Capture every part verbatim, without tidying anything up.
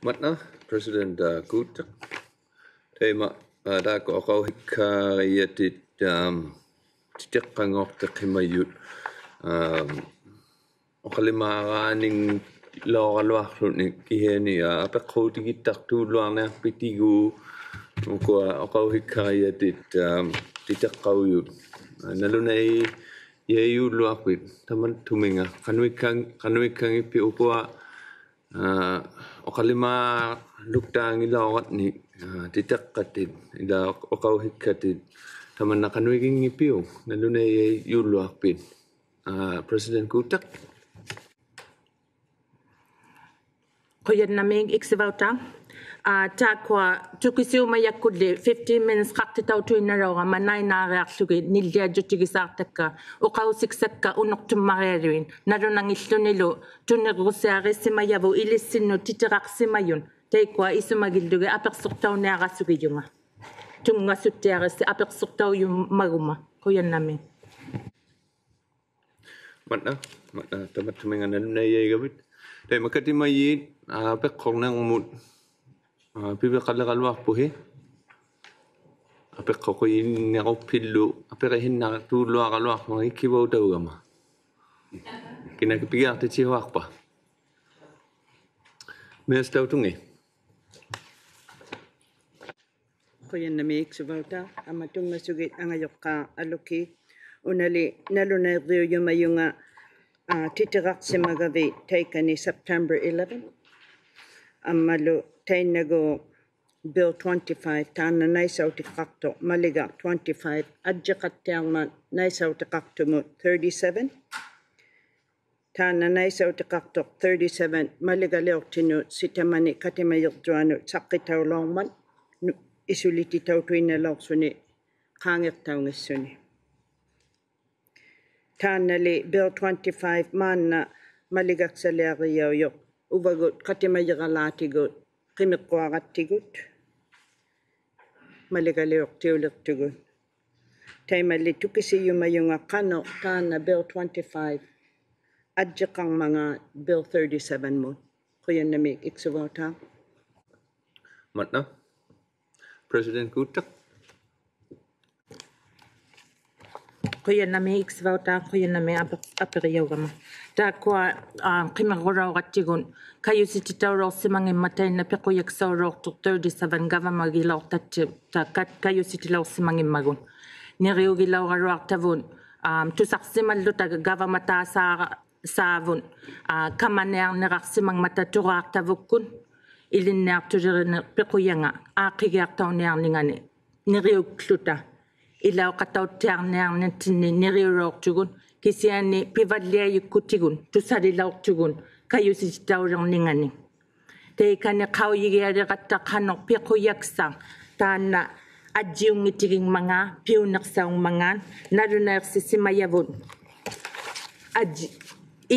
Maanna, President, aa, Kuutaq. Taima, aa, taakku uqauhikkarijatit, aam, titiqqanngortiqhimajut, aam, uqalimaaraaningilaugaluaqłuni kihiani, aa, apiqqutigitaqtuuluarniaqpitigu, ukua uqauhikkarijatit, aam, titiqqaujut. Aa, nalunaijaijuluaqpit, tamattuminga, qanuikkan-, qanuikkanngippi ukua, aa, uqalimaaluktaangilauratni, aa, titiqqatit, ilaa uqauhikkatit, tamanna qanuiginngippiuk, nalunaijaijuluaqpit. Aa, President Kuutaq. Qujannamiik Iksivautaaq. Aa, taakkua tukisiumajakkulli fifteen minutes-qaqtitautuinnalaurama nine-aariaqługit nilliajjutigisaaqtakka, uqausiksakka unuqtummarialuit, nalunanngillunilu tunirrusiarisimajavut ilissinnut titiraqsimajut, taikkua isumagillugit apiqsuqtauniarasugijunga. Tunngasuttiarisi apiqsuqtaujummaguma. Qujannamiik. Maanna, maanna, tamattuminga nalunaijaigavit. Taima katimajiit, aa, apiqqurnirmut, aa, piviqaligaluaqpuhi. Apiqqukujinniruppillu, apirihinnaqtuuluaraluaqpunga Iksivautaugama. Kinaki pigiaqtittihuaqpa? Minister Stautungi. Qujannamiik Iksivautaaq, amma tunngasugit angajuqqaaq Alukiik. Unali nalunairriujumajunga, aa, titiraqsimagavit taikani September eleven. Ammalu tainnagu Bill twenty-five, taanna naisautiqaqtuq maligaq twenty-five, ajjiqattiarmat naisautiqaqtumut thirty-seven. Taanna naisautiqaqtuq thirty-seven maligaliuqtinut sitamani katimajirjuanut saqqitaulaurmat nu-, isulititautuinnalauqsuni qaangiqtaunngissuni. Taannali Bill twenty-five maanna maligaksaliarijaujuq, uvagut katimajiralaatigut qimiqquarattigut maligaliuqtiuliqtugut. Taimali tukisijumajunga qanuq taanna Bill twenty-five ajjiqarmangaat Bill thirty-seven-mut. Qujannamiik Iksivautaaq. Maanna, President Kuutaq. Qujannamiik Iksivautaaq, qujannamiik api-, apirijaugama. Taakkua, aa, qimirrulaurattigun kajusititaulauqsimanngimmat tainna piqujaqsaulauqtuq thirty-seven gavamagilauqtatti, ta-, ka-, kajusitilauqsimanngimmagut. Niriugilauraluaqtavut, aam, tusaqsimalluta gavamataasaasaavut, aa, kamaniarniraqsimangmata turaaqtavukkut ilinniaqtuliriniq piqujanga aaqqigiaqtauniarningani niriukłuta. Ilauqatauttiarniarnittinni niriulauqtugut, kisiani pivalliajukkutigut tusalilauqtugut kajusititaulirningani. Taikani qaujigialiratta qanuq piqujaksaq taanna ajjiunngitigingmangaat, piuniqsaungmangaat, nalunaiqsisimajavut. Ajji-,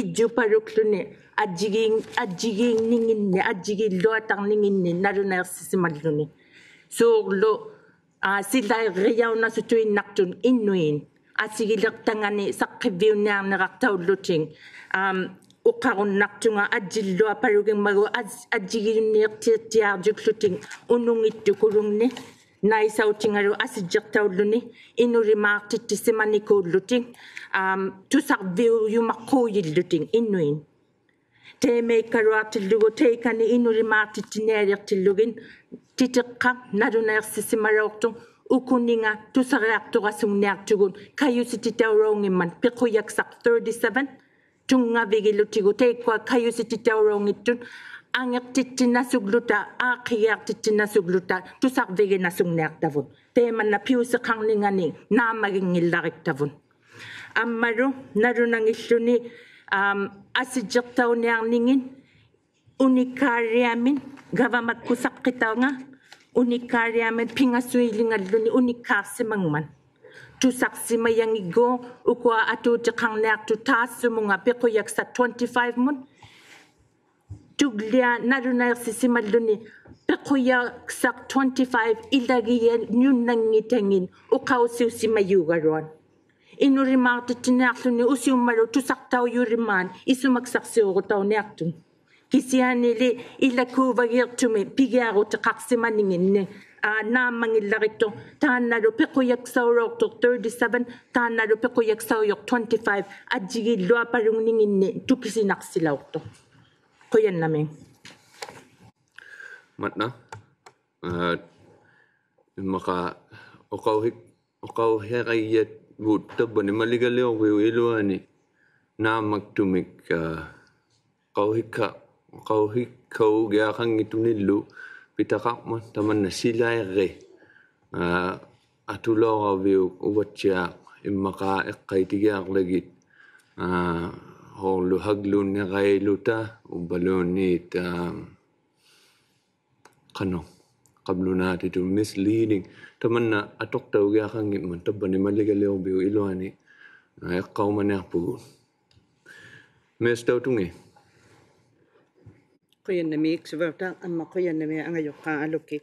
ijjupalukłuni, ajjigiin-, ajjigiinninginni, ajjigiilluatarninginni, nalunaiqsisimalluni. Suurlu, aa, silairrijaunasutuinnaqtut inuit. Asigiliqtangani saqqivviunniarniqtaullutik. Aam, uqarunnaqtunga ajjilluapalugingmagu aj-, ajjigiunniiqtittiarjukłutik ununngittukuluunni. Naisautingalu asijjiqtaulluni, inulimaaqtittisimanikuullutik, aam, tusarviujumaqquujillutik inuit. Taimaikkaluaqtillugu taikani inulimaaqtittinialiqtillugit titiqqaq nalunaiqsisimalauqtuq, ukuninga tusariaqturasungniaqtugut kajusititaulaunngimmat piqujaksaq thirty-seven, tunngavigilutigu taikkua kajusititaulaunngittuq angiqtittinasugluta, aaqqigiaqtittinasugluta tusarviginasungniaqtavut. Taimanna piusiqarningani naamaginngillariktavut. Ammalu nalunanngilluni, aam, asijjiqtauniarningit unikkaaliamit gavamakku saqqitaunga, unikkaaliamit pingasuilingalluni unikkaaqsimangmat. Tusaqsimajangigguuq ukua atuutiqarniaqtut taassumunga piqujaksaq twenty-five-mut. Tuglia nalunaiqsisimalluni piqujaksaq twenty-five ilagianunnanngitangit uqausiusimajugaluat. Inulimaaqtittiniaqłuni usiummalu tusaqtaujulimaat isumaksaqsiurutauniaqtut. Kisianili ilakuuvagiiqtumi pigiarutiqaqsimaninginni, aa, naammanngillariktuq, taannalu piqujaksaujuqtuq thirty-seven, taannalu piqujaksaujuq twenty-five, ajjigilluapalungninginni tukisinaqsilauqtuq. Qujannamiik. Matna, aa, immaqa uqauhik-, uqauhiqaijavut tavvani maligaliurviup iluani naammaktumik, aa, uqauhikka-, uqauhikkaugiaqanngitunillu pitaqarmat tamanna silairri, aa, atulauqaviuk uvattiaq immaqa iqqaitigiaqligit, aa, huullu hagluunnirailuta uvvaluunniit, aa, qanuq, qablunaatitut misleading. Tamanna atuqtaugiaqanngimmat tavvani maligaliurviup iluani, aa, iqqaumaniaqpugut. Mister Tautungi. Qujannamiik iksivautaq, amma qujannamiik angajuqqaat Aluki.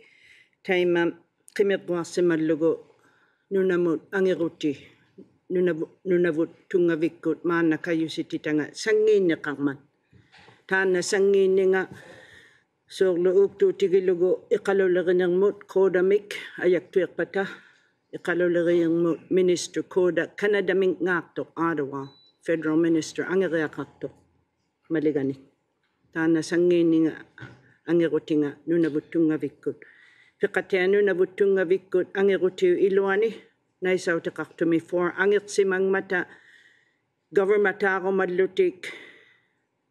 Taima qimirruaqsimallugu nunamut angiruti, nunavu-, nunavut tunngavikkut maanna kajusititanga sanngiinniqarmat. Taanna sanngiinninga suurlu uuktuutigilugu Iqalulirinirmut quutamik ajaktuiqpata, Iqalulirinirmut Minister quuta Canadaminngaaqtuq, Ottawa, Federal Minister angiriaqaqtuq maligani. Taanna sanngiinninga angirutinga nunavut tunngavikkut. Piqatiat nunavut tunngavikkut angirutiup iluani naisautiqaqtumi four angirsimangmata government-taarumallutik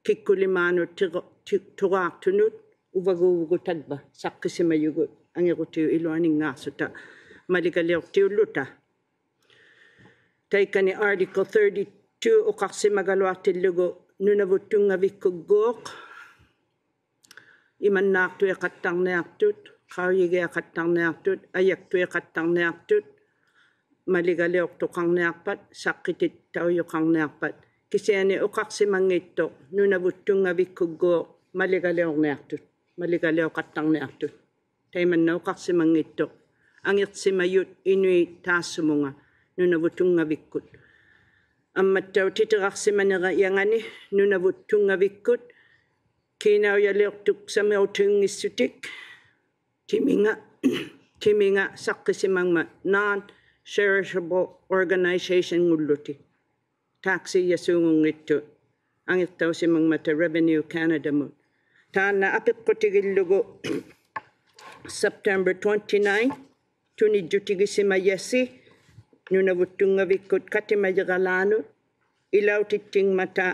kikkulimaanut tiru-, ti-, turaaqtunut uvaguuvugut tavva saqqisimajugut angirutiup iluaninngaaqsuta maligaliuqtiulluta. Taikani Article thirty-two uqaqsimagaluaqtillugu nunavut tunngavigguuq imannaaqtuiqattarniaqtut, qaujigiaqattarniaqtut, ajaktuiqattarniaqtut, maligaliuqtuqarniaqpat, saqqitittaujuqarniaqpat. Kisiani uqaqsimanngittuq nunavut tunngavigguuq maligaliurniaqtut, maligaliuqattarniaqtut. Taimanna uqaqsimanngittuq angirsimajut inuit taassumunga nunavut tunngavikkut. Ammattauq titiraqsimanirajangani nunavut tunngavikkut kiinaujaliuqtuksamiutiunngissutik timinga, timinga saqqisimangmat non-charitable organization-ngullutik. Taxi-jasuungunngittut angiqtausimangmata Revenue Canada-mut. Taanna apiqqutigillugu September twenty-nine tunijjutigisimajasi nunavut tunngavikkut katimajiralaanut ilautittingmata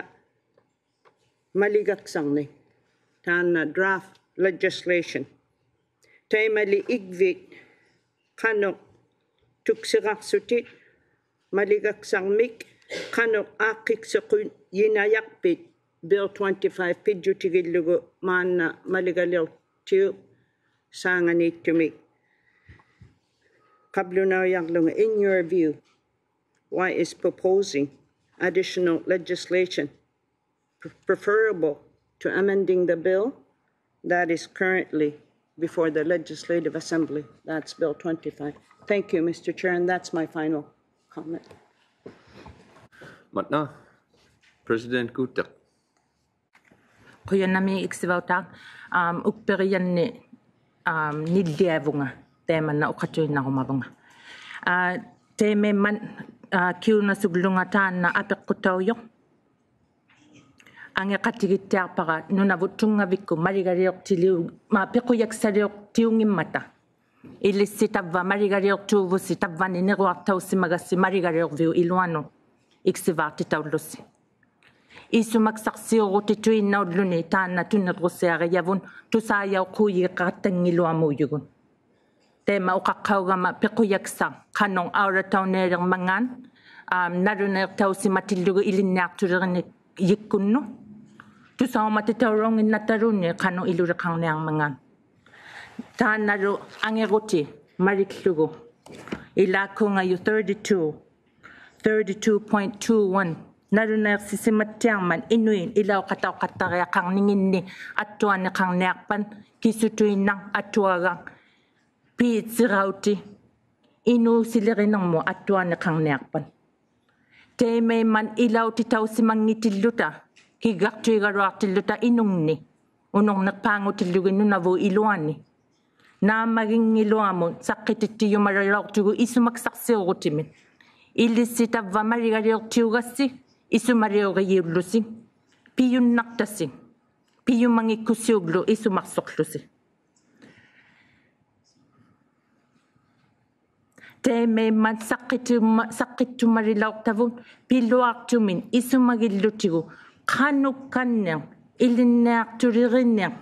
maligaksarnik. Taanna draft legislation. Taimali igvit qanuq tuksiraqsutit maligaksarmik, qanuq aaqqiksuqujinajaqpit Bill twenty-five pijjutigillugu maanna maligaliuqtiup saanganiittumik. Qablunaujaaqłunga, in your view, why is proposing additional legislation pre-, preferable to amending the bill that is currently before the Legislative Assembly? That's Bill twenty-five. Thank you, Mister Chair, and that's my final comment. Matna, President Gutek. Qujannamiik iksivautaq, am, ukpirijanni, am, nilliavunga taimanna uqatuinnarumavunga. Aa, taimaimmat, aa, kiunasugłunga taanna apiqqutaujuq. Angiqatigittiaqpara nunavut tunngavikkut maligaliuqtiliu-, ma, piqujaksaliuqtiunngimmata. Ilissi tavva maligaliuqtuuvusi tavvani niruaqtausimagasi maligaliurviup iluanut iksivaaqtitaullusi. Isumaksaqsiurutituinnaulluni taanna tunirrusiarijavun tusaajauqquujiqattanngiluamuujugut. Taima uqaqqaugama piqujaksaq qanuq aulataunirmangaat, am, nalunaiqtausimatillugu ilinniaqtulirinikkut jikkunnut. Tusaumatittaurunnginnattaluunniit qanuq iluliqarniarmangaat. Taannalu angiruti maliglugu. Ilaakkuungajut thirty-two, thirty-two point two one. Nalunaiqsisimattiarmat inuit ilauqatauqattariaqarninginni attuaniqarniaqpat kisutuinnaq atuagaq piitsirauti inuusilirinirmut attuaniqarniaqpat. Taimaimmat ilautitausimanngitilluta, kiggaqtuigaluaqtilluta inungni. Unurniqpaangutillugit Nunavut iluani. Naammaginngiluamut saqqitittijumarilaurtugut isumaksaqsiurutimit. Ilissi tavva maligaliurtiugassi isumaliurijiullusi. Pijunnaqtasi. Pijumanngikkusiuglu isumaqsuqłusi. Taimaimmat saqqittumma-, saqqittumarilauqtavut piluaqtumit isumagillutigu qanukkanniq ilinniaqtuliriniq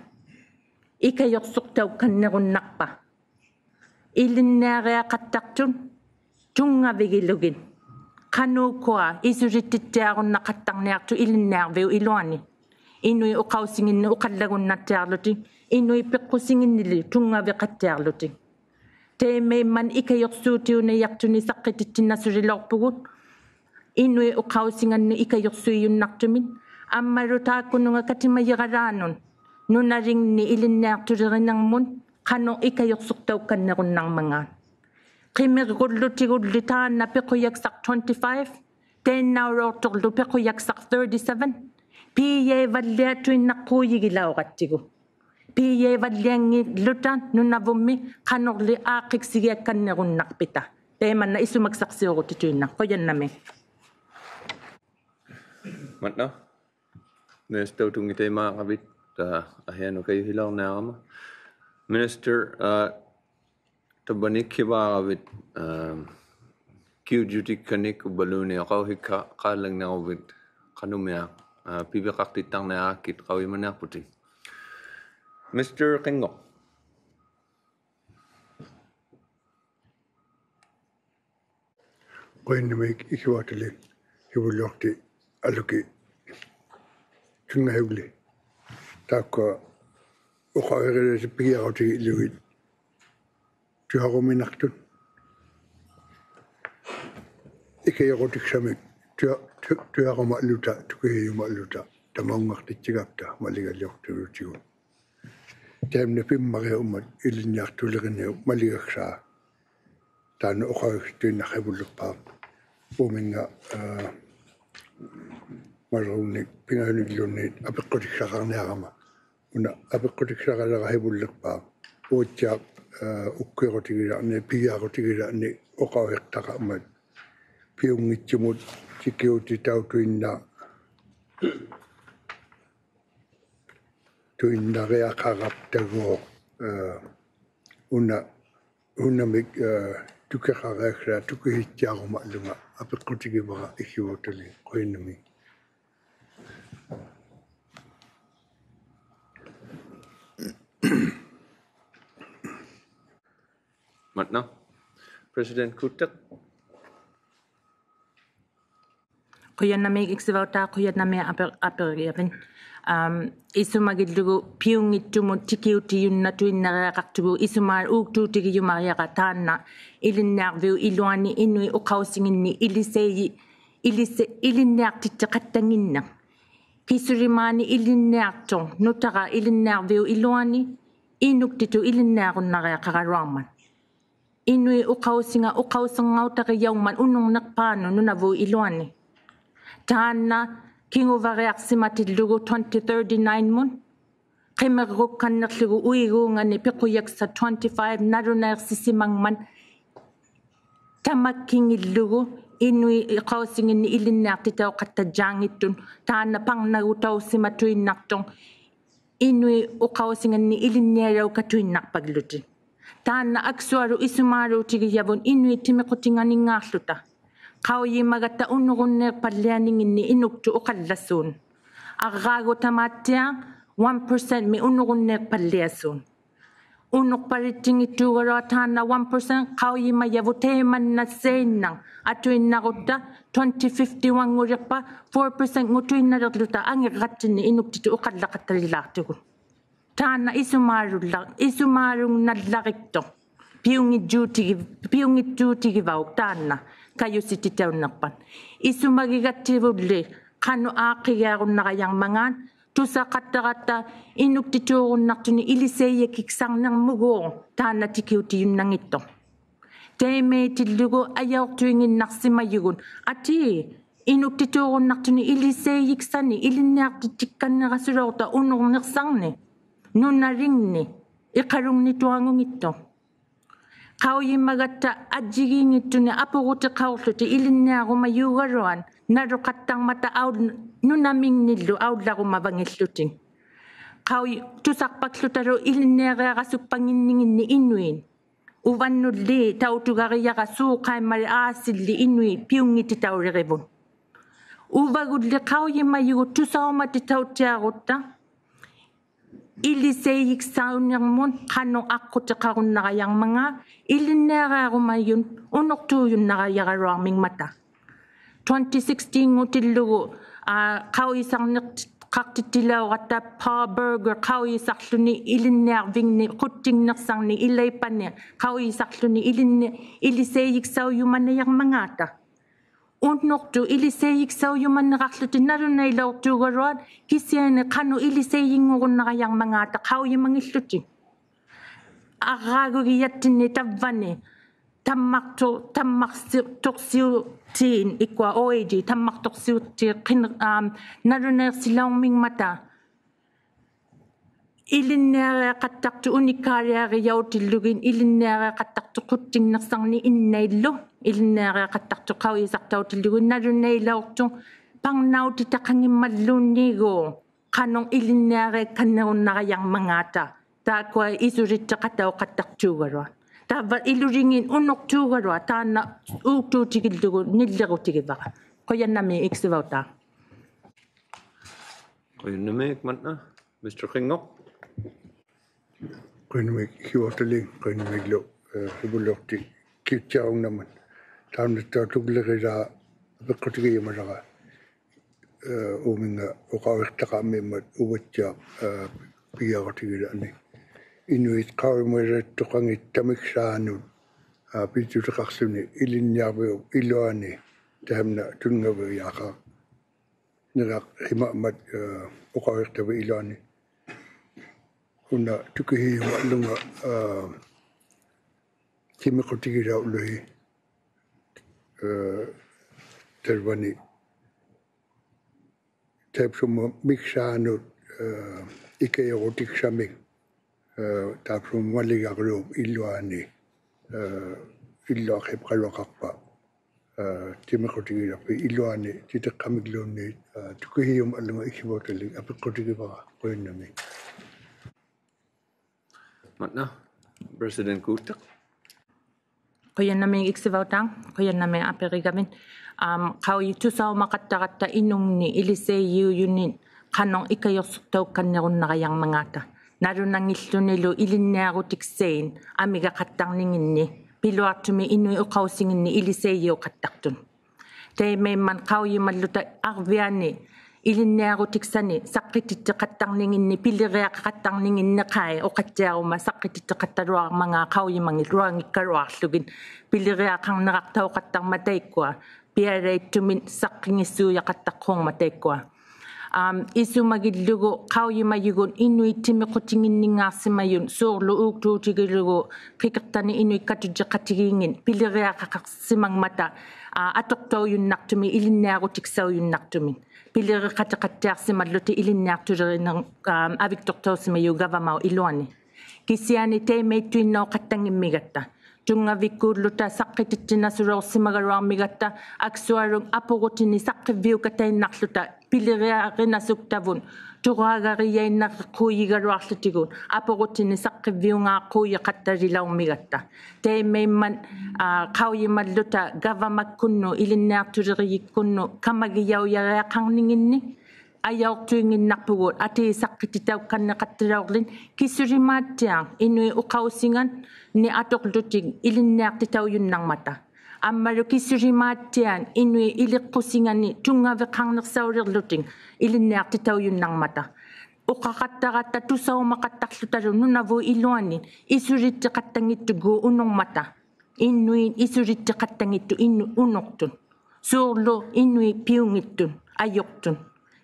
ikajuqsuqtaukkannirunnaqpa. Ilinniariaqattaqtut tunngavigilugit. Qanuukkua isuritittiarunnaqattarniaqtut ilinniarviup iluani. Inuit uqausinginni uqallagunnattiarlutik, inuit piqqusinginnili tunngaviqattiarlutik. Taimaimmat ikajuqsuutiunijaqtunik saqqitittinasurilauqpugut. Inuit uqausinganni ikajuqsuijunnaqtumit. Ammalu taakkununga katimajiralaanut nunalingni ilinniaqtulirinirmut qanuq ikajuqsuqtaukkannirunnarmangaat. Qimirrullutigulli taanna piqujaksaq twenty-five, tainnaulauqturlu piqujaksaq thirty-seven, piijaivalliatuinnaqquujigilaurattigu. Piijaivallianngilluta Nunavummi qanurli aaqqiksigiakkannirunnaqpita. Taimanna isumaksaqsiurutituinnaq. Qujannamiik. Matna. Minister, tungitaimaaqavit, aa, ahianut kajuhilaurniarama. Minister, aa, tavvanik kivaagavit, aa, kiujutikkanik uvaluunniit qauhikkaqaalagniruvit qanumiaq, aa, piviqaqtittarniarakkit qaujimaniaqputit. Minister Qinnguk. Qujannamiik ikiuatili hivulliuqti Aluki Tunngahugli. Taakkua uqauhiqiliqsippigiarutigillugit tujaruminaqtut. Ikajuqutiksamik tuja-, tu-, tujarumalluta, tukihijumalluta, tamaunnaqtittigapta maligaliuqtuulutigu. Taimna pimmariummat ilinniaqtuliriniup maligaksaa. Taanna uqauhiqtuinnaq hivulliqpaaq. Uuminnga, aa, maluunniit, pingahunilluunniit apiqqutiksaqarniarama. Una apiqqutiksaqalara hivulliqpaaq. Uattiaq, aa, ukkirutigillarni, pigiarutigillarni uqauhiqtaqarmat. Piunngitsumut tikiutitautuinnaq tuinnariaqaraptaguuq, aa, una, unamik, aa, tukiqariaksaa tukihittiarumallunga apiqqutigivara ikiuatili. Qujannamiik. Matna. President Kuttiq. Qujannamiik iksivautaa, qujannamiik apir-, apiriavin. Am, isumagillugu piunngittumut tikiutijunnatuinnariaqaqtugu isuma uuktuutigijumariara taanna ilinniarviup iluani inuit uqausinginni ilisaiji-, ilisa-, ilinniaqtittiqattanginniq. Kisulimaani ilinniaqtuq, nutara ilinniarviup iluani, inuktitut ilinniarunnariaqaraluarmat. Inuit uqausinga uqausirngautarijaungmat unurniqpaanut Nunavut iluani. Taanna kinguvariaqsimatillugu twenty thirty-nine-mut. Qimirrukkanniqługu uiguungani piqujaksaq twenty-five nalunaiqsisimangmat. Tamakkingillugu inuit uqausinginni ilinniaqtitauqattajaanngittuq. Taanna parnagutausimatuinnaqtuq. Inuit uqausinginni ilinniaraukatuinnaqpaglutik. Taanna aksualu isumaaluutigijavut inuit timiqutinganingaaqłuta. Qaujimagatta unurunniiqpallianinginni inuktut uqallasuun. Arraagut tamaattiaq one percent-mi unurunniiqpalliasuun. Unuqpalittinngittuugaluaq taanna one percent qaujimajavut taimanna sainnaq atuinnarutta twenty fifty-one-nguliqpa four percent-ngutuinnaliqłuta angirrattinni inuktitut uqallaqattalilaaqtugut. Taanna isumaalulla-, isumaalunnallariktuq. Piunngittuutigi-, piunngittuutigivauk taanna kajusititaunniqpat. Isumagigattivulli qanuq aaqqigiarunnarajarmangaat tusaqattaratta inuktituurunnaqtunik ilisaijakiksarnirmuguuq taanna tikiutijunnanngittuq. Taimaitillugu ajauqtuinnginnaqsimajugut. Atii, inuktituurunnaqtunik ilisaijiksanik ilinniaqtittikkannirasulauqtuq unurniqsarni. nunaringni iqalungnituangunngittuq. Qaujimagatta ajjigiinngittunik apurutiqaurlutik ilinniarumajuugaluat naluqattarmata au-, nunaminnillu aullarumavanngillutik. Qauj-, tusaqpaklutalu ilinniariarasukpannginninginni inuit. Uvannulli tautugarijara suuqaimali aasilli inuit piunngititaulirivut. Uvagulli qaujimajugut tusaumatitauttiarutta ilisayiksaunirmut qanuq aqqutiqarunnarajarmangaat ilinniariarumajut unuqtuujunnarajaraluarmingmata. Twenty sixteen-ngutillugu, aa, qaujisarniqaqtittilauratta Paul Berger qaujisaqłuni ilinniarvingni quttingniqsarni ilaipani qaujisaqłuni ilinni-, ilisayiksaujumannajarmangaata. Unuqtut ilisayiksaujumaniraqłutik nalunailauqtuugaluat kisiani qanuq ilisayinngurunnarijangmangaata qaujimanngillutik. Arraagugijattinni tavvani tammaqtu-, tammaqsi-, tuqsiuqtiit ikkua O A D, tammaqtuqsiuqtiit qin-, aam, nalunaiqsilaungmingmata. Ilinniariaqattaqtut unikkaaliarijautillugit ilinniariaqattaqtut quttingniqsarni innaillu ilinniariaqattaqtut qaujisaqtautillugit nalunailauqtut pangnautitaqanngimmalluunniiguuq qanuq ilinniariakkannirunnarajarmangaata taakkua isulittiqatauqattaqtuugaluat. Taava ilulingit unuqtuugaluat taanna uuktuutigillugu nillirutigivara. Qujannamiik iksivautaa. Qujannamiik Manna. Mister Qingoq. Qujannamiik iksivautalin, qujannamiiglu, eh, sivulliuqti kiuttiarungnaman. Taannattauq tulliriraa apiqqutigijumalaga, eh, uuminnga uqauhiqtaqarmimmat uvuttiaq, eh, pigiarutigilani. Inuit qaujimailattuqanngit tamiksaanut, eh, pijjutiqaqłuni ilinniarviup iluani taimna tunngaviriaqaq. Niraq himammat, eh, uqauhiqtavit iluani. Una tukihijumaqłunga, eh, timiqutigilaulluhi, eh, talvani. Taipsumma miksaanut, eh, ikajurutiksamik. Eh, taapsumma maligaluup iluani, eh, illuaqipqaluaqaqpa, eh, timiqutigilaqpit iluani titiqqamigluunniit, eh, tukihijumaqłunga iksivautalin apiqqutigivara. Qujannamiik. Manna, President Kuuttiq. Qujannamiik iksivautaa, qujannamiik apirigavit. Aam, qauji tusaumaqattaratta inungni ilisayiujunit qanuq ikajuqsuqtaukkannirunnarajarmangaata. Nalunanngillunilu ilinniarutiksait amigaqattarninginni, piluaqtumi inuit uqausinginni ilisayiuqattaqtut. Taimaimmat qaujimalluta arviani ilinniarutiksani saqqitittiqattarninginni, piliriaqaqattarninginni qai uqattiaruma saqqitittiqattaluarmangaat qaujimanngilluanngikkaluaqługit piliriaqarniraqtauqattarmat taikkua, pialaittumit saqqingissuujaqattaqquungmat taikkua. Aam, isumagillugu qaujimajugut inuit timiqutinginningaaqsimajut suurlu uuktuutigilugu qikiqtani inuit katujjiqatigiinngit piliriaqaqaqsimangmata, aa, atuqtaujunnaqtumit ilinniarutiksaujunaqtumit. Piliriqatiqattiaqsimallutik ilinniaqtulirinir-, aam, aviktuqtausimajut gavamaup iluani. Kisiani taimaittuinnauqattannginmigatta. Tunngavikkuulluta saqqitittinasuulauqsimagaluarmigatta aksualuk apurutinik saqqiviukatainnaqłuta piliriarinasuktavut turaagarijainnaqiqquujigaluaqłutigut apurutinik saqqiviungaaqquujiqattalilaungmigatta. Taimaimmat, aa, qaujimalluta gavamakkunnut ilinniaqtulirijikkunnut kamagijaujariaqarninginni ajauqtuinnginnaqpugut atii saqqititaukkanniqattilauqłit kisulimaattiaq inuit uqausinganni atuqłutik ilinniaqtitaujunnarmata. Ammalu kisulimaattiat inuit iliqqusinganni tunngaviqarniqsaulirlutik ilinniaqtitaujunnarmata. Uqaqattaratta tusaumaqattaqłutalu Nunavut iluani isulittiqattanngittugut unurmata. Inuit isulittiqattanngittuq inu-, unuqtut. Suurlu inuit piunngittut, ajuqtut.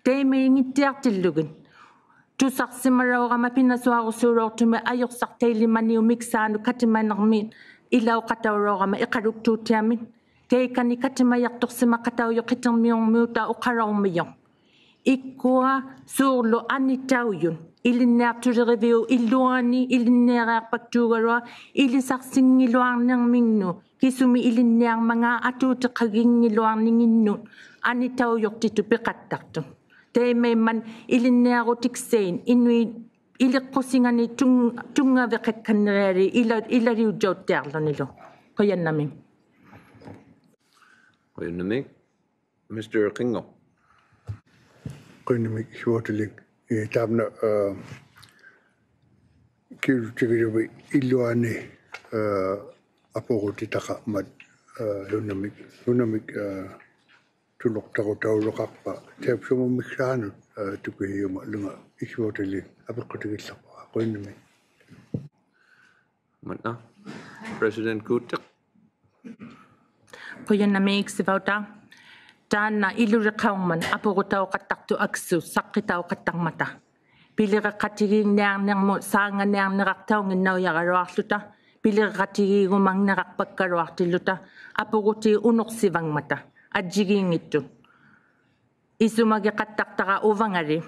Taimainngittiaqtillugit. Tusaqsimalaurama pinasuarusuulauqtumik ajuqsaqtailimaniuk miksaanut katimanirmit ilauqataulaurama iqaluktuutiamit. Taikani katimajaqtuqsimaqataujuq qitirmiurmiuta uqalaurmijuq. Ikkua suurlu anitaujut. ilinniaqtuliriviup iluani ilinniariaqpaktuugaluaq ilisaqsinngiluarnirminnut kisumi ilinniarmangaat atuutiqaginngiluarninginnut anitaujuqtitut piqattaqtut. Taimaimmat ilinniarutiksait inuit iliqqusinganik tung-, tunngaviqakkanniriarit ila-, ilaliujjauttiarlunilu. Qujannamiik. Qujannamiik. Mister Qingoq. Qujannamiik Sivautillu. Ii, taamna, aa, kiulutigillugu iluani, aa, apurutitaqamat, aa, nunamik, nunamik, aa, tuluqtarutaulluqaqpa. Taapsumamiksaanut, aa, tukihiuma lunga Sivautillu apiqqutigillaqpara. Qujannamiik. Maanna, President Guuttiq. Qujannamiik Sivautaa. Taanna iluliqaungmat apurutauqattaqtut aksut saqqitauqattarmata. Piliriqatigiinniarnirmut saanganiarniraqtaunginnaujagaluaqłuta, piliriqatigiigumanniraqpakkaluaqtilluta, apurutit unuqsivangmata, ajjigiinngittut. Isumagiqattaqtara uvangali,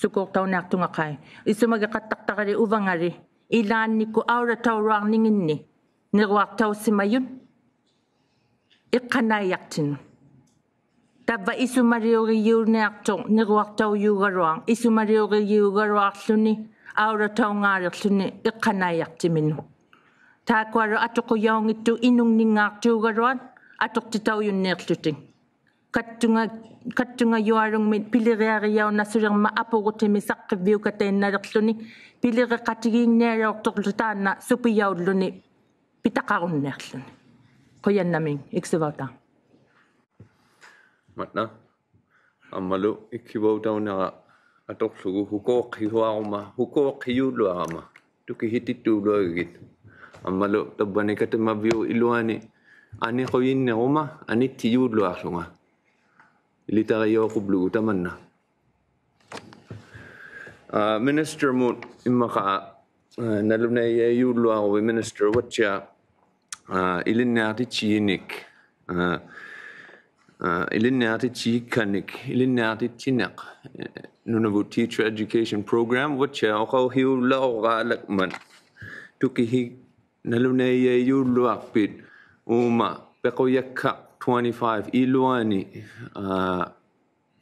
sukuuqtauniaqtunga qai, isumagiqattaqtarali uvangali, ilaannikkut aulatauluarninginni, niruaqtausimajut, iqqanaijaqtinut. Tavva isumaliurigiuniaqtuq niruaqtaujugaluaq, isumaliurigiugaluaqłuni, aulataungaaliqłuni, iqqanaijaqtiminut. Taakkualu atuqujaunngittuq inungningaaqtuugaluat, atuqtitaujunniiqłutik. Kattunga-, kattungajualungmit piliriarijaunnasulirmat apurutimit saqqivviukatainnaliqłuni, piliriqatigiinnialauqtuqłuta taanna supijaulluni pitaqarunniiqłuni. Qujannamiik, Sivautaa. Maanna, ammalu Sivautaa una atuqługu hukuuqhihuaruma, hukuuqhijuluarama. Tukihitittuuluagit. Ammalu tavvani katimavviup iluani aniqujinniruma anittijuluaqłunga. Ilitarijauqublugu tamanna. Aa, Minister-mut immaqa, aa, nalunaijajuluaruvit Minister uattiaq, aa, ilinniaqtittijinik, aa, aa, ilinniaqtittijikkanik, ilinniaqtittiniq, ee, Nunavut Teacher Education Program, uattiaq uqauhijulauraalakmat. Tukihi nalunaijajuluaqpit uuma piqujakkaq twenty-five iluani, aa,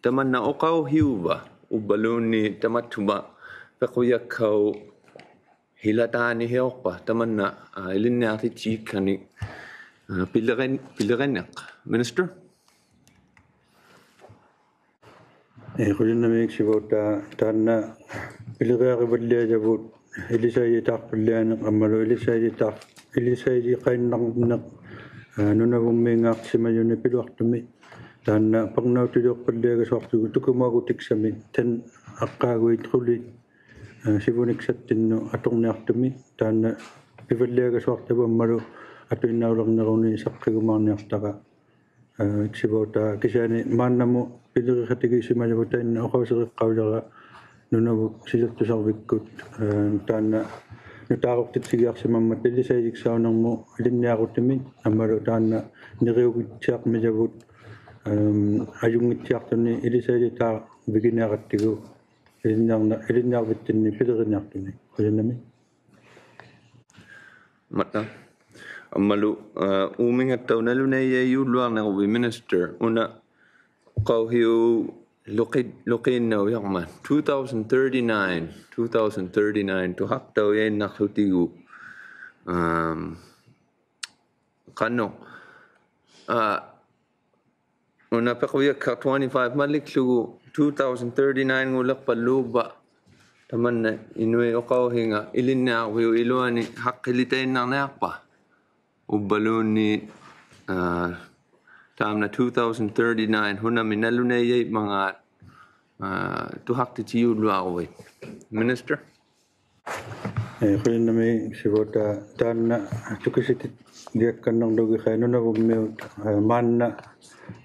tamanna uqauhijuva, uvvaluunniit tamattuma piqujakkauq hilataanihiuqpa, tamanna, aa, ilinniaqtittijikkanik, aa, pilirin-, piliriniq. Minister? Ii, qujannamiik Sivautaa, taanna piliriarivalliajavut ilisaijitaaqpallianiq ammalu ilisaijitaaq-, ilisaijiqainnarniq, aa, Nunavummiingaaqsimajuni piluaqtumi. Taanna parnautiliuqpalliagasuaqtugut tukimuagutiksami, taanna aqqaaguit qulit, aa, sivuniksattinnut aturniaqtumi, taanna pivalliagasuaqtavut ammalu atuinnaulernirunik saqqigumaarniaqtara, aa, Sivautaa, kisiani maannamut piliriqatigiisimajavut taanna uqausiriqqaulara Nunavut Silattusarvikkut, aa, taanna nutaaruqtitsigiaqsimammat ilisaijiksaunirmut ilinniarutimit ammalu taanna niriugittiarmijavut, am, ajunngittiaqtuni ilisaijitaarutiginiaqattigu ilinniarna-, ilinniarvittinni piliriniaqtuni. Qujannamiik. Maanna. Ammalu, aa, uumingattauq nalunaijajuluarniruvit Minister, una uqauhijuq luqi-, luqiinnaujarmat. Two thousand thirty-nine, two thousand thirty-nine, tuhaqtaujainnaqłutigu. Am, qanuq, aa, una piqujakkaq twenty-five malikługu two thousand thirty-nine-nguliqpalluuvva tamanna inuit uqauhinga ilinniarviup iluani haqqilitainnarniaqpa? Uvvaluunniit, aa, taamna two thousand thirty-nine hunami nalunaijaimmangaat, aa, tuhaqtitijuluaruvit. Minister? Ii, qujannamiik Sivautaa, taanna tukisitittiakkannarlugu qai Nunavummiut, aa, maanna,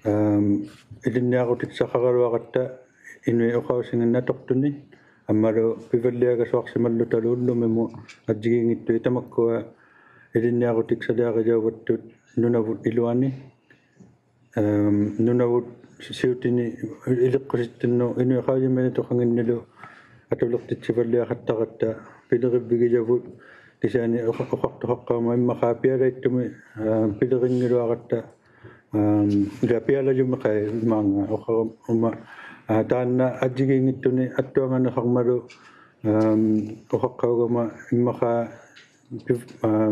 am, ilinniarutiksaqaraluaqatta inuit uqausinginnut atuqtuni, ammalu pivalliagasuaqsimallutalu ullumimut ajjigiinngittut tamakkua ilinniarutiksaliarijauvattut Nunavut iluani. Am, Nunavut siutini iliqqusittinnut inuit qaujimajatuqanginnilu atuliqtitsivalliaqattaratta pilirivigilavut kisiani uqa-, uqaqtuqaqqaama immaqaa pialaittumik, aa, pilirinngiluaratta, aa, ila pialajumik qai imaanga uqaruma, aa, taanna ajjigiinngittuni attuanganiqarmalu, aa, uqaqqaugama immaqaa piv-, aa,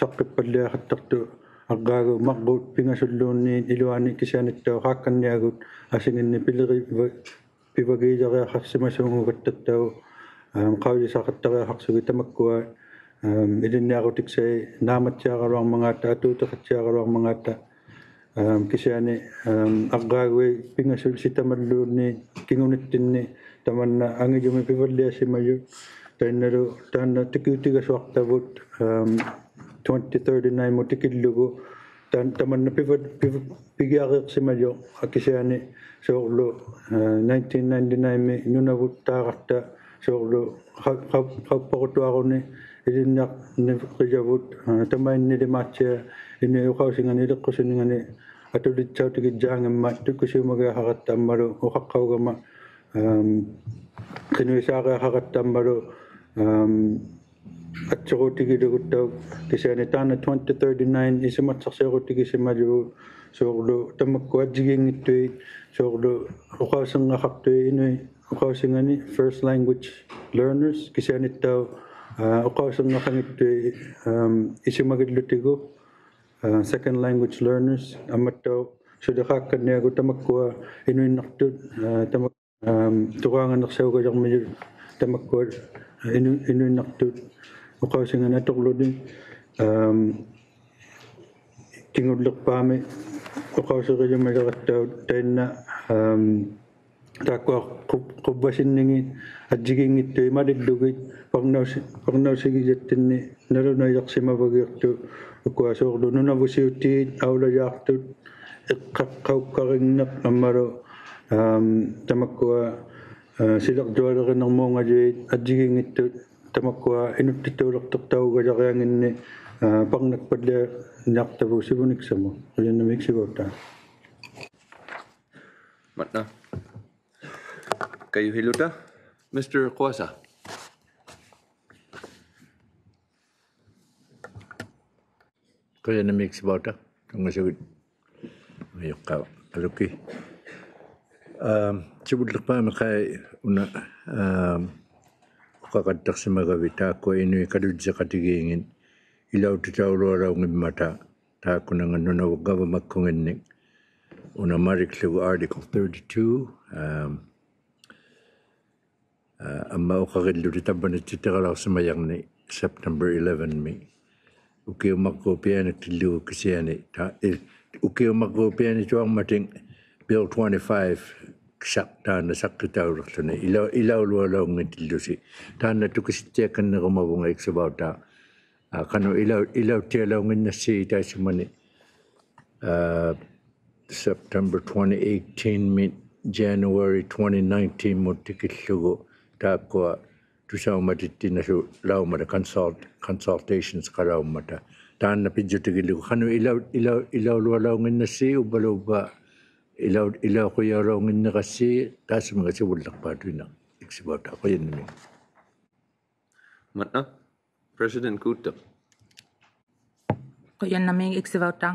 saqqippalliaqattaqtut arraagu marrut pingasulluunniit iluani kisianittauq qaakkanniagut asinginni piliriva-, pivagiijariaqarsimasuungugattattauq, aa, qaujisaqattariaqaqsugit tamakkua, aa, ilinniarutiksai naamatsiaraluarmangaata, atuutiqatsiaraluarmangaata, aa, kisiani, aa, arraaguit pingasulsitamalluunniit kingunittinni tamanna angijumik pivalliasimajut, tainnalu taanna tikiutigasuaqtavut, aa, twenty thirty-nine-mut tikillugu, taan-, tamanna piva-, piv-, pigiariiqsimajuq kisiani suurlu, aa, nineteen ninety-nine-mi Nunavut taaraqta suurlu qa-, qa-, qauppaqtuaruni ilinniarniqijavut, aa, tamainnilimaatsia Inuit uqausingani iliqqusiningani atulitsautigijaangimmat tukusiumagiaqaratta ammalu uqaqqaugama, aa, qinuisaariaqaratta ammalu, aa, atsurutigilugutauq kisiani taanna twenty thirty-nine isumatsaqsiurutigisimajut suurlu tamakkua ajjigiinngittuit, suurlu uqausinngaqaqtuit Inuit uqausingani first language learners kisianittauq, aa, uqausinngaqanngittuit, aa, isumagillutigu, aa, second language learners ammattauq suli qaakkanniagut tamakkua inuinnaqtut, aa, tama-, aa, turaanganiqsaugajarmijut tamakkua, aa, inu-, inuinnaqtut uqausingani aturluni, aa, kingulliqpaami uqausirijumajarattauq tainna, aa, taakkua qu-, quvvasinningit ajjigiinngittuit malillugit parnausi-, parnausigijattinni nalunaijaqsimavagiuqtut ukua suurlu nunavusiutiit aulajaaqtut iqqaqqaukkarinniq ammalu, aa, tamakkua, aa, silirjualirinirmuungajuit ajjigiinngittut tamakkua inuttittuuliqtiqtaugajaqianginni, aa, parnakpallianiaqtavut sivuniksamut. Qujannamiik iksivautaa. Matna. Kajuhiluta. Mister Quasa. Qujannamiik iksivautaa. Tunngasugut. Majuqqaluki. Aa, sivulliqpaami qai una, aa, uqaqattaqsimagavit taakkua Inuit kalujjiqatigiingit ilautitaulualaungimmata taakkunannga Nunavut gavamakkunginnik una mariklugu Article thirty-two, aa, aa, amma uqarillutik tavvanittittiralauqsimajarni September eleven-mi. Ukiup marruup pianiktillugu kisiani, ta-, i-, ukiup marruup pianituarmatik Bill twenty-five saq-, taanna saqqitaulirluni, ila-, ilaulualaunngittillusi. Taanna tukisittiakannirumavunga iksivautaa. Aa, qanuq ilau-, ilautialaunginnassi taissumani, aa, September twenty eighteen-mit January twenty nineteen-mut tikillugu taakkua tusaumatittinasulaumata consult-, consultations-qalaummata. Taanna pijjutigillugu qanuq ilau-, ilau-, ilaulualaunginnassi uvvalu uvva ilau-, ilauqujaulaunginnirassi taassuminnga sivulliqpaat una iksivautaa. Qujannamiik. Matna. President Gutaup. Qujannamiik iksivautaa.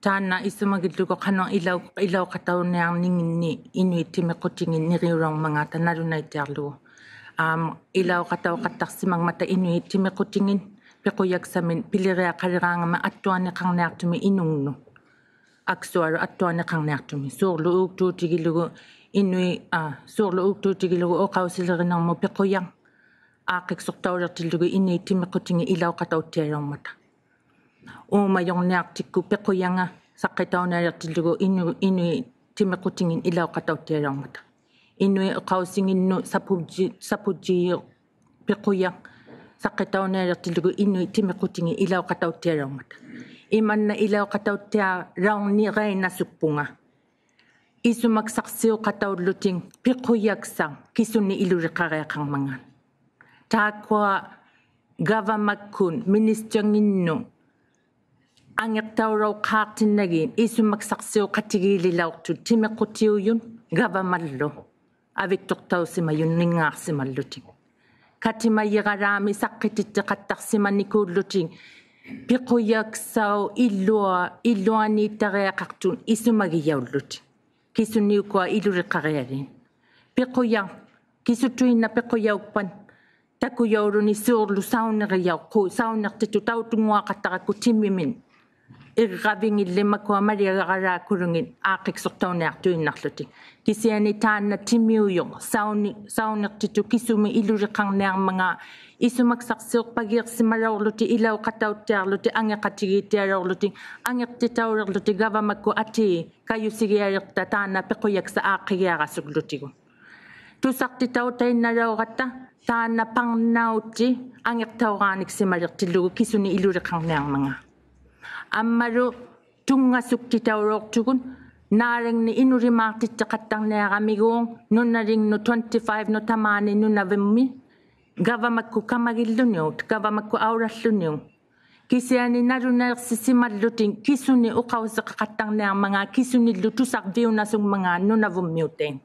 Taanna isumagillugu qanuq ilau-, ilauqatauniarninginni Inuit timiqutingit niriulaurmangaata nalunaittiarlugu. Aam, ilauqatauqattaqsimangmata Inuit timiqutingit piqujaksamit piliriaqaliraangama attuaniqarniaqtumik inungnut. Aksualu attuaniqarniaqtumik. Suurlu uuktuutigilugu Inuit, aa, suurlu uuktuutigilugu uqausilirinirmut piqujaq aaqqiksuqtaulirtillugu Inuit timiqutingit ilauqatauttialaurmata. Uumajurniaqtikkut piqujanga saqqitaunialirtillugu Inu-, Inuit timiqutingit ilauqatauttialaurmata. Inuit uqausinginnut sapujji-, sapujjiuq piqujaq saqqitaunialirtillugu Inuit timiqutingit ilauqatauttialaurmata. Imanna ilauqatauttiaraunirainasukpunga. Isumaksaqsiuqataullutik piqujaksaq kisunik iluliqariaqarmangaat. Taakkua gavamakkut ministanginnut angiqtaulauqaaqtinnagit isumaksaqsiuqatigiililauqtut timiqutiujut gavamallu. aviktuqtausimajunninngaaqsimallutik. Katimajiralaami saqqitittiqattaqsimanikuullutik piqujaksauq ilua, iluaniittariaqaqtut isumagijaullutik. Kisuniukua iluliqarialiit. Piqujaq, kisutuinnaq piqujaukpat takujauluni suurlu saunirijauq, qu sauniqtitut tautunnguaqattarakku timimit irravingillit makua maligaralaakulungit aaqqiksuqtauniaqtuinnaqłutik. Kisiani taanna timiujuq sauni, sauniqtitut kisumik iluliqarniarmangaat isumaksaqsiuqpagiiqsimalauqłutik ilauqatauttiarlutik angiqatigiittialauqłutik angiqtitaulirlutik gavamakkut atii kajusigialiqta taanna piqujaksaq aaqqigiarasukłutigu. Tusaqtitautainnalauratta taanna parnauti angiqtauraaniksimalirtillugu kisuni iluliqarniarmangaat. Ammalu tunngasuktitaulauqtugut naalingni inulimaaqtittiqattarniaramiguuq nunalingnut twenty-five-nut tamaani Nunavummi gavamakkut kamagilluniuq, gavamakkut aulalluniuq. Kisiani nalunaiqsisimallutik kisuni uqausiqaqattarniarmangaat kisunillu tusarviunasungmangaat Nunavummiutait.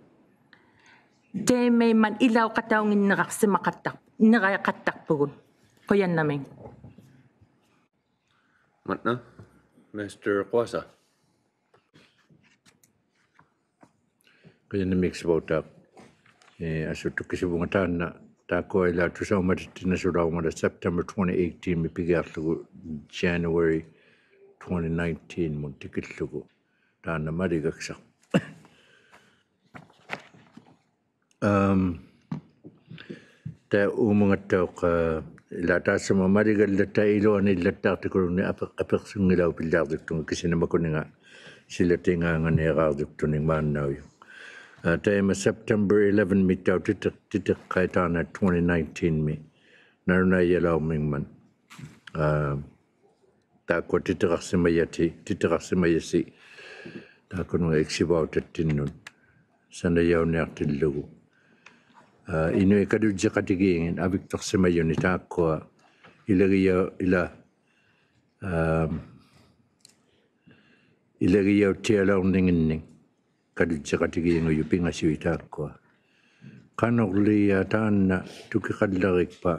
Taimaimmat ilauqataunginniraqsimaqattaq, niraiqattaqpugut. Qujannamiik. Maanna, Mister Quasa. Qujannamiik iksivauttaaq. Ee, asut tukisivunga taanna, taakkua ilaa tusaumatittinasulaurmata September twenty eighteen-mi pigiaqługu January twenty nineteen-mut tikillugu. Taanna maligaksaq. Am, taimaungattauq, aa, ilaa taassuma maligallattaaq iluaniillattaaqtikulungnik apiq-, apiqsunngilaupillaaluktunga kisiani makuninga silataingaanganiiraarluktunik maannaujuq. Aa, taima September eleven-mittauq titi-, titiqqait taanna twenty nineteen-mi. Nalunaijalaurmingmat. Aa, taakkua titiraqsimajati, titiraqsimajasi. Taakkununga iksivautattinnut sanajauniaqtillugu. Aa, Inuit Kalujjiqatigiingit aviktaqsimajuni taakkua ilagijau-, ila-, aa, ilagijauttialaurninginnik. Kalujjiqatigiingujuq pingasuit taakkua. Qanurliaq taanna tukiqallarikpa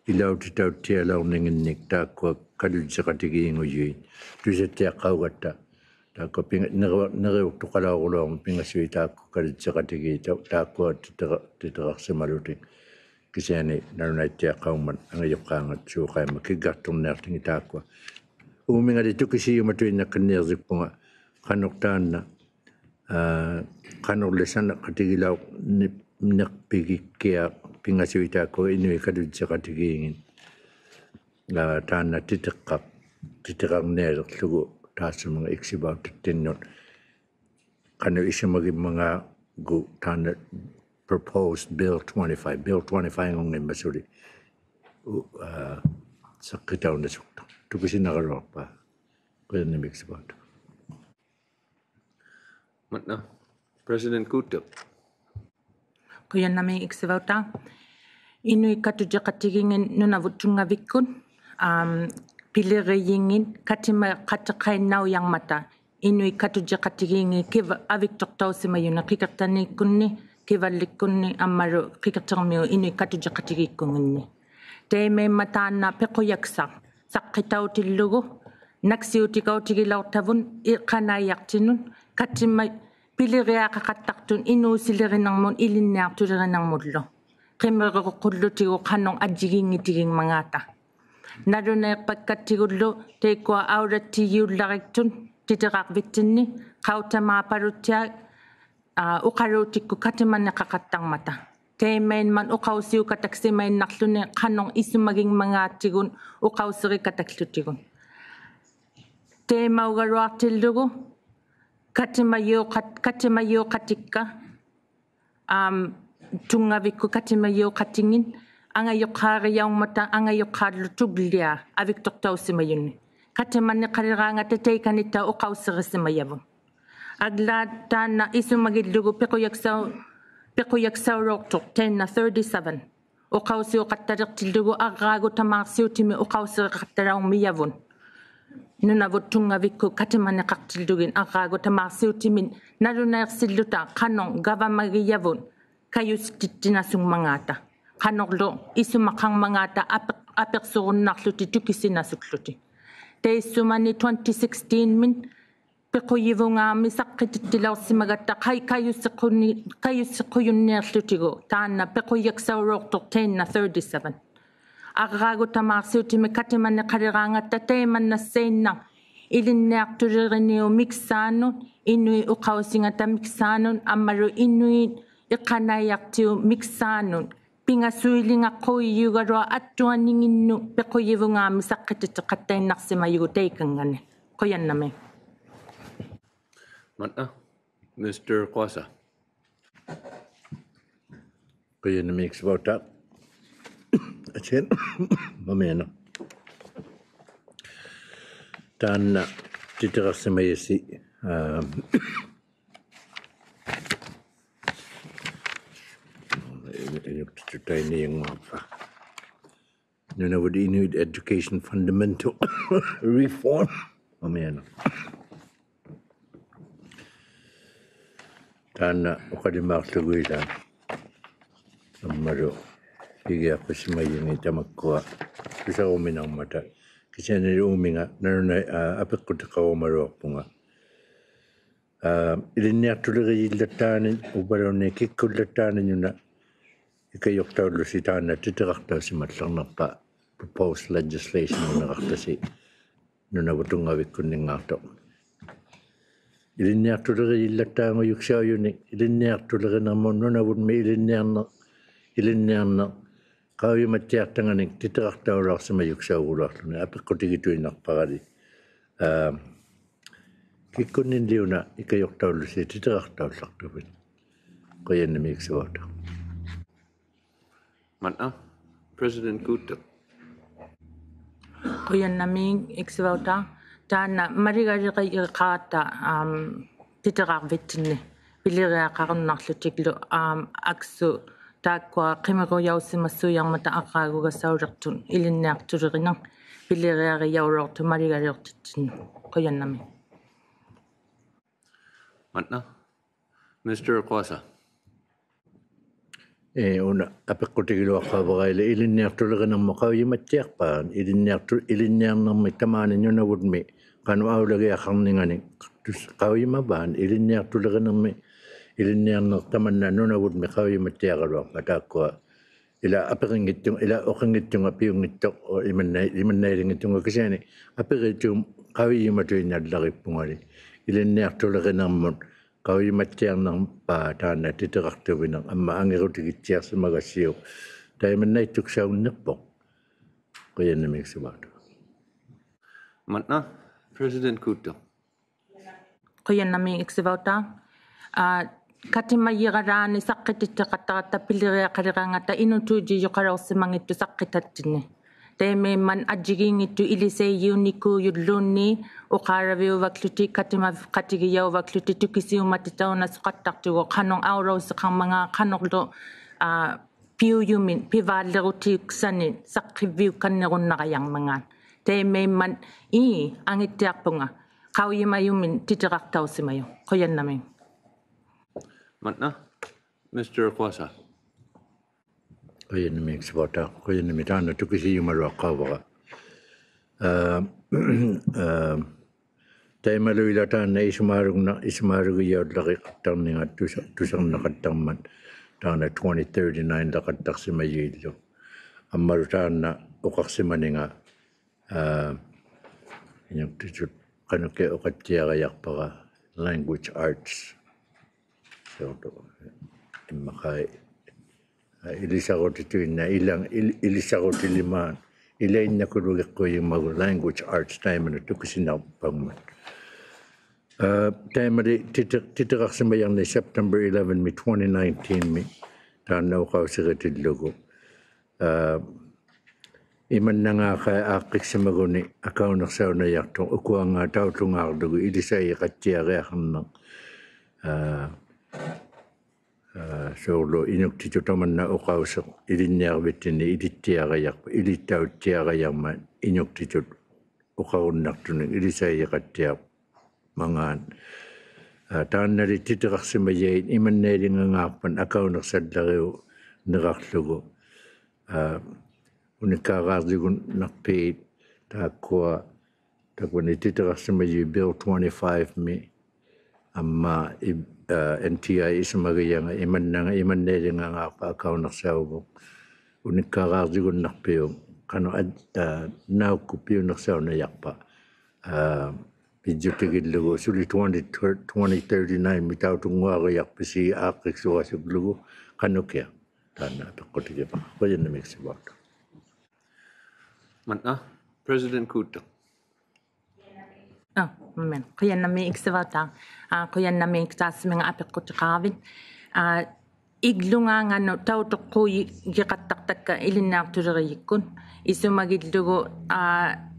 ilautitauttialaurninginnik taakkua kalujjiqatigiingujuit. Tusattiaqqaugatta. Taakkua pinga-, niri-, niriuqtuqalauruluarmat pingasuit taakkua kalujjiqatigiit ta-, taakkua titira-, titiraqsimalutik. Kisiani nalunaittiaqqaungmat angajuqqaangat suuqaimma kiggaqturniaqłingit taakkua. Uumingali tukisijumatuinnaqqinnirjukpunga qanuq taanna, aa, qanurli sanaqatigilau-, ni-, niqpigikkiaq pingasuit taakkua Inuit Kalujjiqatigiingit. Aa, taanna titiqqaq, titirarnialiqługu taassumanga iksivautattinnut. Qanuq isumagimmangaaqługu taanna proposed Bill twenty-five, Bill twenty-five-ngunngimmat suli. U-, aa, saqqitaunasuktuq. Tukisinaraluaqpa. Qujannamiik iksivauttaaq. Maanna, President Kuuttaq. Qujannamiik iksivauttaaq. Inuit Katujjiqatigiingit Nunavut Tunngavikkut, am, pilirijingit katimaqatiqainnaujarmata Inuit Katujjiqatigiingit kiva-, aviktuqtausimajuni qikiqtaniikkunni, kivallikkunni, ammalu qikiqtirmiut Inuit Katujjiqatigiikkunginni. Taimaimmat taanna piqujaksaq saqqitautillugu, naksiutikautigilauqtavut i-, qanaijaqtinut, katima-, piliriaqaqattaqtut inuusilirinirmut ilinniaqtulirinirmullu. Qimiriruqullutigu qanuq ajjigiinngitigingmangaata. Nalunaiqpakkattigullu taikkua aulattijiullariktut titiraqvittinni, qautamaapaluttiaq, aa, uqaluutikkut katimaniqaqattarmata. Taimaimmat uqausiukataksimainaqłuni qanuq isumagingmangaattigut uqausirikatakłutigut. Taimaugaluaqtillugu katimajiuqat-, katimajiuqatikka, am, Tunngavikkut katimajiuqatingit angajuqqaarijaungmata angajuqqaallu tuglia aviktuqtausimajuni. Katimaniqaliraangata taikanittauq uqausirisimajavut. Aglaat taanna isumagillugu piqujaksau-, piqujaksaulauqtuq taanna thirty-seven. Uqausiuqattaliqtillugu arraagutamaaqsiutimit uqausiriqattalaurmijavut. Nunavut Tunngavikkut katimaniqaqtillugit arraagutamaaqsiutimit nalunaiqsilluta qanuq gavamagijavut. kajusitittinasungmangaata. Qanurlu isumaqarmangaata apiq-, apiqsurunnaqłutik tukisinasukłutik. Taissumani twenty sixteen-mit piqujivungaami saqqitittilauqsimagatta qai-, kajusiquni-, kajusiqujunniiqłutigu taanna piqujaksauruuqtuq taanna thirty-seven. Arraagu tamaaqsiutimi katimaniqaliraangatta taimannassainnaq ilinniaqtuliriniuk miksaanut, inuit uqausingata miksaanut, ammalu inuit iqanaijaqtiuk miksaanut, pingasuilingaquujijugaluaq attuaninginnut piqujivungaami saqqitittiqattainnaqsimajugut taikangani. Qujannamiik. Maanna, Mister Quassa. Qujannamiik iksivauta. Atsian. Mamiana. Taanna titiraqsimajasi, aa, inuktitut tainianguaqpa. Nunavut Inuit Education Fundamental Reform. Mamiana. Taanna uqalimaaqługu ilaa. Ammalu pigiaqqusimajungi tamakkua tusaruminarmata. Kisiani uuminga nanuna, aa, apiqqutiqarumaluaqpunga. Aa, ilinniaqtulirijillattaanit, uvvaluunniit kikkullattaanit nuna ikajuqtaullusi taanna titiraqtausimallarnaqpa proposed legislation-niraqtasi Nunavut Tunngavikkunninngaaqtuq. Ilinniaqtulirijillattaangujuksaujuni, ilinniaqtulirinirmut Nunavummi ilinniarniq, ilinniarniq qaujimattiaqtanganik titiraqtaulauqsimajuksauguliaqłuni apiqqutigituinnaqparali. Aa, kikkunninliuna ikajuqtaullusi titiraqtaullaqtuvit. Qujannamiik iksivauta. Maanna, President Kudtep. Qujannamiik iksivauta. Taanna maligaliqaata, am, titiraqvittinni piliriaqarunnaqłutiglu, am, aksu taakkua qimirujausimasuujarmata arraagugasauliqtut ilinniaqtuliriniq piliriarijaulauqtut maligaliuqtittinni. Qujannamiik. Maanna, Mister Quassa. Ii, una apiqqutigiluaqquugaili ilinniaqtulirinirmut qaujimattiaqpaat, ilinniaqtu-, ilinniarnirmik tamaani Nunavummi qanuq aulagiaqarninganik tus-, qaujimavaat, ilinniaqtulirinirmik, ilinniarniq tamanna Nunavummi qaujimattiaraluaqpaat taakkua. Ilaa apirinngittunga, ilaa uqinngittunga piunngittuq, uu, imanna-, imannailinngittunga kisiani apiriittuq qaujimatuinnallarippungali. Ilinniaqtulirinirmut qaujimattiarnirpaa taanna titiraqtuviniq amma angirutigittiaqsimagassiuk. Taimannaittuksaunniqpuq. Qujannamiik iksivauta. Maanna, President Kudtep. Qujannamiik iksivauta. Aa, katimajiralaani saqqitittiqattaratta piliriaqaliraangatta inutuujijuqalauqsimanngittuq saqqitattinni. Taimaimmat ajjigiinngittuq ilisaijiunikuujulluunniit uqaalaviuvakłutik katima-, katigijauvakłutik tukisiumatitaunasoqattaqtugut qanuq aulausiqarmangaat qanurlu, aa, piujumit pivaallirutiuksanit saqqivviukkannirunnarajarmangaat. Taimaimmat ii angittiaqpunga qaujimajumit titiraqtausimajuq. Qujannamiik. Maanna, Mister Quassa. Qujannamiik iksivauta, qujannamiik taanna tukisijumaluaqquuvara. Aa, aa, taimalu ilaa taanna isumaalugna-, isumaalugijaullariqattarninga tusa-, tusarnaqattarmat taanna twenty thirty-nine-laqattaqsimajuillu. Ammalu taanna uqaqsimaninga, aa, inuktitut qanukiaq uqattiarajaqpara language arts. Siortu immaqai Aa, ilisarutituinnaq, ilan-, il-, ilisarutilimaat, ilainnakulugiqquujummagu language arts taimannut tukisinarpangmat. Aa, taimali titi-, titiraqsimajarni September eleven-mi twenty nineteen-mi taanna uqausigitillugu. Aa, imannangaaqai aaqqiqsimaguni akauniqsaunajaqtuq ukuangaat taullungaarlugu ilisaijiqattiariaqarniq. Aa, Aa, suurlu inuktitut tamanna uqausiq ilinniarvittinni ilittiarajaq-, ilittauttiarajarmat inuktitut uqarunnaqtunik ilisaijiqattiarmangaat. ᐋ, ᑖᓐᓇᓕ ᑎᑎᕋᖅᓯᒪᔭᐃᑦ ᐃᒪᓐᓇᐃᓕᖓᖔᖅᐸᑦ ᐊᑲᐅᓂᖅᓴᓪᓚᕆᐅᓂᕋᖅᖢᒍ. ᐋ, ᐅᓂᒃᑳᕌᕐᔪᒍᓐᓇᖅᐲᑦ ᑖᒃᑯᐊ, ᑖᒃᑯᓂ ᑎᑎᕋᖅᓯᒪᔪᐃᑦ Bill twenty-five-ᒥ, ᐊᒻᒪ ᐃ-, ᐋ, N T I ᐃᓱᒪᒋᔭᖓ ᐃᒪᓐᓇ-, ᐃᒪᓐᓇᐃᓕᖓᖔᖅᐸᑦ ᐊᑲᐅᓂᖅᓴᐅᒍ. ᐅᓂᒃᑳᕌᕐᔪᒍᓐᓇᖅᐱᐅᒃ ᖃᓄᖅ ᐊᑦ-, ᐋ, ᓇᐅᒃᑯᑦ ᐱᐅᓂᖅᓴᐅᓇᔭᖅᐸᑦ, ᐋ, ᐱᔾᔪᑎᒋᓪᓗᒍ ᓱᓕ twenty, twenty thirty-nine-ᒥ ᑕᐅᑐᙳᐊᕆᔭᖅᐱᓯ ᐋᖅᑭᒃᓱᐊᓱᒡᓗᒍ ᖃᓄᑭᐊᖅ. ᑖᓐᓇ ᐊᐱᖅᑯᑎᒋᕙ. ᖁᔭᓐᓇᒦᒃ ᓯᕙᐅᑕᖅ. ᒪᑦᓇ, President Kuduk. ᐋ, ᒪᒥ. ᖁᔭᓐᓇᒦᒃ ᓯᕙᐅᑕᖅ. ᐋ, ᖁᔭᓐᓇᒦᒃ ᑖᔅᓱᒥᖓ ᐊᐱᖅᑯᑎᖃᕐᕕᑦ. ᐋ, ᐃᒡᓗᖔᖓᓄᑦ ᑕᐅᑐᖅᑰᔨᒋᖃᑦᑕᖅᑕᒃᑲ ᐃᓕᓐᓂᐊᖅᑐᓕᕆᔨᒃᑯᑦ. ᐃᓱᒪᒋᓪᓗᒍ, ᐋ,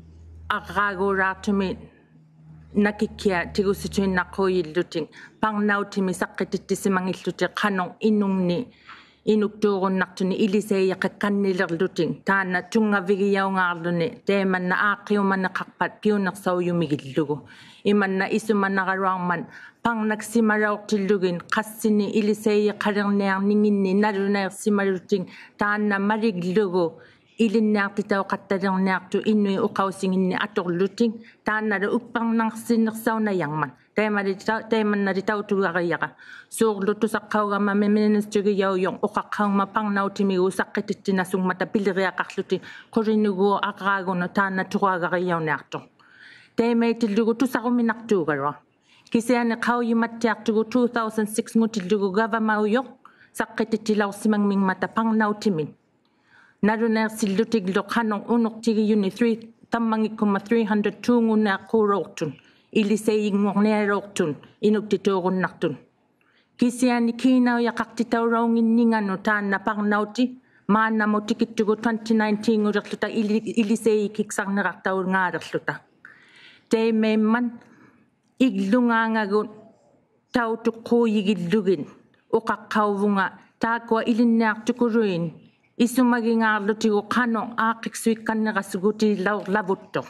ᐊᕐᕌᒎᓛᖅᑐᒥ ᓇᑭᒃᑭᐊᖅ ᑎᒍᓯᑐᐃᓐᓇᖅᑰᔨᓪᓗᑎᒃ. ᐸᕐᓇᐅᑎᒥ ᓴᖅᑭᑎᑦᑎᓯᒪᙱᓪᓗᑎᒃ ᖃᓄᖅ ᐃᓄᖕᓂ ᐃᓄᒃᑑᕈᓐᓇᖅᑐᓂᒃ ᐃᓕᓴᐃᔨᖃᒃᑲᓐᓂᓕᕐᓗᑎᒃ. ᑖᓐᓇ ᑐᙵᕕᒋᔭᐅᖔᕐᓗᓂ ᑕᐃᒪᓐᓇ ᐋᖅᑭᐅᒪᓂᖃᖅᐸᑦ ᐱᐅᓂᖅᓴᐅᔪᒥᒋᓪᓗᒍ. ᐃᒪᓐᓇ ᐃᓱᒪᓇᕋᓗᐊᕐᒪᑦ ᐸᕐᓇᒃᓯᒪᓚᐅᖅᑎᓪᓗᒋᑦ ᖃᔅᓯᓂᒃ ᐃᓕᓴᐃᔨᖃᓕᕐᓂᐊᕐᓂᖏᓐᓂᒃ ᓇᓗᓇᐃᖅᓯᒪᓗᑎᒃ, ᑖᓐᓇ ᒪᓕᒡᓗᒍ ᐃᓕᓐᓂᐊᖅᑎᑕᐅᖃᑦᑕᓕᕐᓂᐊᖅᑐᖅ ᐃᓄᐃᑦ ᐅᖃᐅᓯᖏᓐᓂᒃ ᐊᑐᕐᓗᑎᒃ, ᑖᓐᓇᓗ ᐅᑉᐸᕐᓇᖅᓯᓂᖅᓴᐅᓇᔭᕐᒪᑦ. ᑕᐃᒪᓕ ᑕ-, ᑕᐃᒪᓐᓇᓕ ᑕᐅᑐᒐᕆᔭᕋ. ᓲᕐᓗ ᑐᓴᖅᑲᐅᒐᒪ ᒥ-, ᒥᓂᔅᑕᒋᔭᐅᔪᖅ ᐅᖃᖅᑲᐅᖕᒪᑦ ᐸᕐᓇᐅᑎᒥᒎᖅ ᓴᖅᑭᑎᑦᑎᓇᓱᖕᒪᑕ ᐱᓕᕆᐊᖃᖅᖢᑎᒃ ᖁᓕᓄᒎᖅ ᐊᕐᕌᒍᓄᑦ ᑖᓐᓇ ᑐᕌᒐᕆᔭᐅᓂᐊᖅᑐᖅ. ᑕᐃᒪᐃᑎᓪᓗᒍ ᑐᓴᕈᒥᓇᖅᑑᒐᓗᐊᖅ. ᑭᓯᐊᓂ ᖃᐅᔨᒪᑦᑎᐊᖅᑐᒍᑦ two thousand six-ᖑᑎᓪᓗᒍ ᒐᕙᒪᐅᔪᖅ ᓴᖅᑭᑎᑦᑎᓚᐅᖅᓯᒪᖕᒥᖕᒪᑕ ᐸᕐᓇᐅᑎᒥᒃ. ᓇᓗᓇᐃᖅᓯᓪᓗᑎᒡᓗ ᖃᓄᖅ ᐅᓄᖅᑎᒋᔪᓂᒃ three, ᑕᒻᒪᙱᒃᑯᒻᒪᑦ three hundred ᑑᖑᓂᐊᖅᑰᓚᐅᖅᑐᑦ, ᐃᓕᓴᐃᔨᙳᕐᓂᐊᓚᐅᖅᑐᑦ, ᐃᓄᒃᑎᑑᕈᓐᓇᖅᑐᑦ. ᑭᓯᐊᓂ ᑮᓇᐅᔭᖃᖅᑎᑕᐅᓚᐅᙱᓐᓂᖓᓄᑦ ᑖᓐᓇ ᐸᕐᓇᐅᑎ, ᒫᓐᓇᒧᑦ ᑎᑭᑦᑐᒍᑦ twenty nineteen-ᖑᓕᖅᖢᑕ ᐃᓕ-, ᐃᓕᓴᐃᔨᑭᒃᓴᕐᓂᕋᖅᑕᐅᖔᓕᖅᖢᑕ. ᑕᐃᒪᐃᒻᒪᑦ ᐃᒡᓗᖔᖓᒍᑦ ᑕᐅᑐᖅᑰᔨᒋᓪᓗᒋᑦ ᐅᖃᖅᑲᐅᕗᖓ ᑖᒃᑯᐊ ᐃᓕᓐᓂᐊᖅᑐᑯᓗᐃᑦ ᐃᓱᒪᒋᖔᕐᓗᑎᒍ ᖃᓄᖅ ᐋᖅᑭᒃᓱᐃᒃᑲᓐᓂᕋᓱᒍᑎᓚᐅᕐᓚᕗᑦᑐᖅ.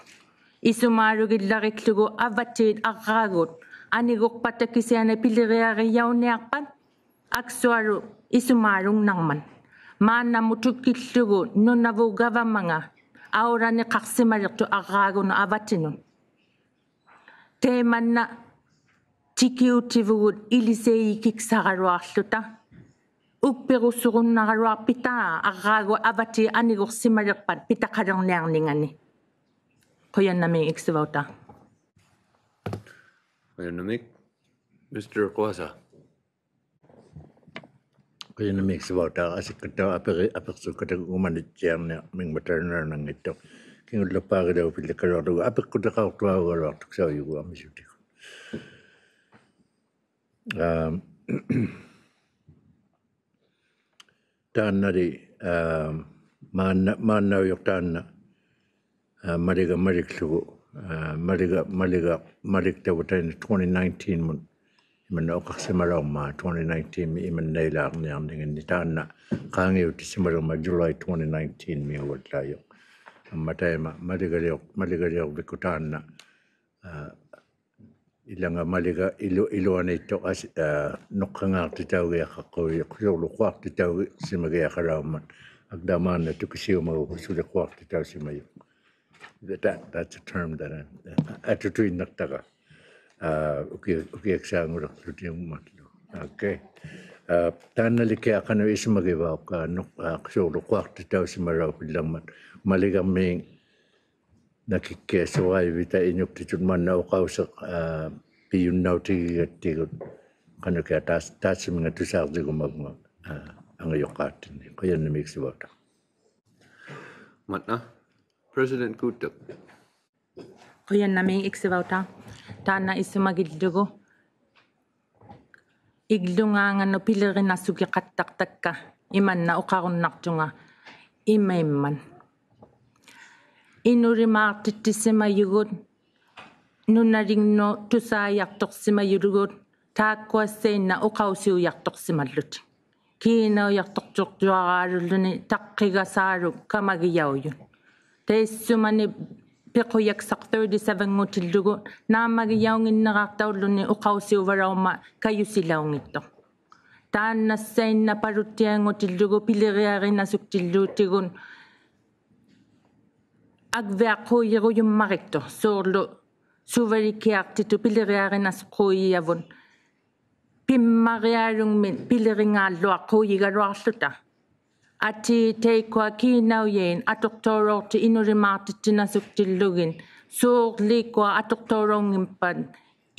ᐃᓱᒫᓗᒋᓪᓚᕆᒃᖢᒍ ᐊᕙᑏᑦ ᐊᕐᕌᒍᑦ ᐊᓂᒍᖅᐸᑕ ᑭᓯᐊᓂ ᐱᓕᕆᐊᕆᔭᐅᓂᐊᖅᐸᑦ ᐊᒃᓱᐊᓗᒃ ᐃᓱᒫᓗᖕᓇᕐᒪᑦ. ᒫᓐᓇᒧᑦ ᑐᑭᓪᓗᒍ ᓄᓇᕗᑦ ᒐᕙᒪᖓ ᐊᐅᓚᓂᖃᖅᓯᒪᓕᖅᑐᖅ ᐊᕐᕌᒍᓄᑦ ᐊᕙᑎᓄᑦ. ᑕᐃᒪᓐᓇ ᑎᑭᐅᑎᕗᒍᑦ ᐃᓕᓴᐃᔨᑭᒃᓴᕋᓗᐊᖅᖢᑕ. ᐅᒃᐱᕈᓱᕈᓐᓇᕋᓗᐊᖅᐱᑖ ᐊᕐᕌᒍᑦ ᐊᕙᑏᑦ ᐊᓂᒍᖅᓯᒪᓕᖅᐸᑦ ᐱᑕᖃᓕᕐᓂᐊᕐᓂᖓᓂᒃ. ᖁᔭᓐᓇᒦᒃ ᐃᒃᓯᕙᐅᑕᖅ. ᖁᔭᓐᓇᒦᒃ. Mister Quasah. ᖁᔭᓐᓇᒦᒃ ᐃᒃᓯᕙᐅᑕᖅ. ᐊᓯᒃᑲᑦᑕᐅᖅ ᐊᐱᕆ-, ᐊᐱᖅᓱᒃᑲᑕᒃᑯᒍ ᒪᓂᑦᑎᐊᕐᓂᐊᕐᒥᖕᒪᑕ ᓄᓇᕐᓇᙱᑦᑐᖅ. ᑭᖑᓪᓕᖅᐹᕆᓚᐅᐱᓪᓕᖃᓗᐊᕐᓗᒍ ᐊᐱᖅᑯᑎᖃᖅᑐᐊᕙᓗᐊᖅᑐᒃᓴᐅᔪᒍᑦ ᐊᒥᓱᑎᒍᑦ. ᐋ, ᑖᓐᓇᓕ, ᐋ, ᒫᓐᓇ-, ᒫᓐᓇᐅᔪᖅ ᑖᓐᓇ, ᐋ, ᒪᓕᒐ ᒪᓕᒃᖢᒍ, ᐋ, ᒪᓕᒐ, ᒪᓕᒐ ᒪᓕᒃᑕᕗᑦ ᑕᐃᓐᓇ twenty nineteen-ᒧᑦ ᐃᒪᓐᓇ ᐅᖃᖅᓯᒪᓚᐅᕐᒪᑦ twenty nineteen-ᒥ ᐃᒪᓐᓇᐃᓛᕐᓂᐊᕐᓂᖏᓐᓂᒃ ᑖᓐᓇ ᖄᖏᐅᑎᓯᒪᓕᕐᒪᑦ July twenty nineteen-ᒥ ᐅᕙᓪᓚᐃᔪᖅ. ᐊᒻᒪ ᑕᐃᒪ ᒪᓕᒐᓕᐅᖅ-, ᒪᓕᒐᓕᐅᕐᕕᒃᑯᑦ ᑖᓐᓇ, ᐋ, ᐃᓚᖓ ᒪᓕᒐ ᐃᓗ-, ᐃᓗᐊᓃᑦᑐᖅ ᐊᓯ-, ᐋ, ᓄᖅᑲᖔᖅᑎᑕᐅᒋᐊᖃᖅᑰᔪᖅ, ᖁᓚᐅᓗ ᖁᐊᖅᑎᑕᐅᓯᒪᒋᐊᖃᓚᐅᕐᒪᑦ. ᐊᒃᓚᒫᓐᓇ ᑐᑭᓯᐅᒪᒍ ᓱᓕ ᖁᐊᖅᑎᑕᐅᓯᒪᔪᖅ. That, that's a term that I, ᐊᑐᑐᐃᓐᓇᖅᑕᕋ. ᐋ, ᐅᑭ-, ᐅᑭᐊᒃᓵᖑᓕᖅᖢᑎᐅᖕᒪᓪᓗ. Okay. ᐋ, ᑖᓐᓇᓕᑭᐊᖅ ᖃᓄᖅ ᐃᓱᒪᒋᕙᐅᒃᑲ ᓄᖅ-, ᐋ, ᓱᓗ ᖁᐊᖅᑎᑕᐅᓯᒪᓚᐅᖅᐱᓪᓚᕐᒪᑦ. ᒪᓕᒐᕐᒥᒃ ᓇᑭᒃᑭᐊᖅ ᓱᕋᐃᕕᑕ ᐃᓄᒃᑎᑐᑦ ᒫᓐᓇ ᐅᖃᐅᓯᖅ, ᐋ, ᐱᔪᓐᓇᐅᑎᒋᒐᑦᑎᒍᑦ ᖃᓄᑭᐊᖅ ᑖᔅ-, ᑖᔅᓱᒥᖓ ᑐᓵᕐᔪᒍᒪᖕᒪᑦ, ᐋ, ᐊᖓᔪᖅᑳᑦᑎᓐᓂᒃ. ᖁᔭᓐᓇᒦᒃ ᐃᒃᓯᕙᐅᑕᖅ. ᒪᑦᓇ, President Kuduk. ᖁᔭᓐᓇᒦᒃ ᐃᒃᓯᕙᐅᑕᖅ. ᑖᓐᓇ ᐃᓱᒪᒋᓪᓗᒍ ᐃᒡᓗᖔᖓᓄᑦ ᐱᓕᕆᓇᓱᒋᖃᑦᑕᖅᑕᒃᑲ ᐃᒪᓐᓇ ᐅᖃᕈᓐᓇᖅᑐᖓ ᐃᒪᐃᒻᒪᑦ. ᐃᓄᓕᒫᖅᑎᑦᑎᓯᒪᔪᒍᑦ, ᓄᓇᓕᖕᓄᑦ ᑐᓵᔭᖅᑐᖅᓯᒪᔪᓗᒍᑦ, ᑖᒃᑯᐊᑦᓭᓐᓇ ᐅᖃᐅᓯᐅᔭᖅᑐᖅᓯᒪᓪᓗᑎᒃ. ᑮᓇᐅᔭᖅᑐᖅᑐᕐᔪᐊᕌᓗᓗᓂ ᑕᖅᑭᒐᓵᓗᒃ ᑲᒪᒋᔭᐅᔪᑦ. ᑕᐃᔅᓱᒪᓂ ᐱᖁᔭᒃᓴᖅ thirty-seven-ᖑᑎᓪᓗᒍ ᓈᒻᒪᒋᔭᐅᖏᓐᓂᕋᖅᑕᐅᓪᓗᓂ ᐅᖃᐅᓯᐅᕙᓚᐅᕐᒪᑦ ᑲᔪᓯᓚᐅᙱᑦᑐᖅ. ᑖᓐᓇ ᓴᐃᓐᓇᐸᓗᑦᑎᐊᖑᑎᓪᓗᒍ ᐱᓕᕆᐊᕆᓇᓱᒃᑎᓪᓗᑎᒍᑦ ᐊᒡᕕᐊᖅᑰᔨᕈᔪᒻᒪᕆᒃᑐᖅ, ᓲᕐᓗ ᓱᕙᓕᑭᐊᖅᑎᑐᑦ ᐱᓕᕆᐊᕆᓇᓱᖅᑰᔨᔭᕗᑦ ᐱᒻᒪᕆᐊᓗᖕᒥᑦ ᐱᓕᕆᖔᓪᓗᐊᖅᑰᔨᒐᓗᐊᖅᖢᑕ. ᐊᑏ ᑕᐃᒃᑯᐊ ᑮᓇᐅᔭᐃᑦ ᐊᑐᖅᑕᐅᓚᐅᖅᑎ ᐃᓄᓕᒫᖅᑎᑦᑎᓇᓱᒃᑎᓪᓗᒋᑦ, ᓲᕐᓕᒃᑯᐊ ᐊᑐᖅᑕᐅᓚᐅᙱᑉᐸᑦ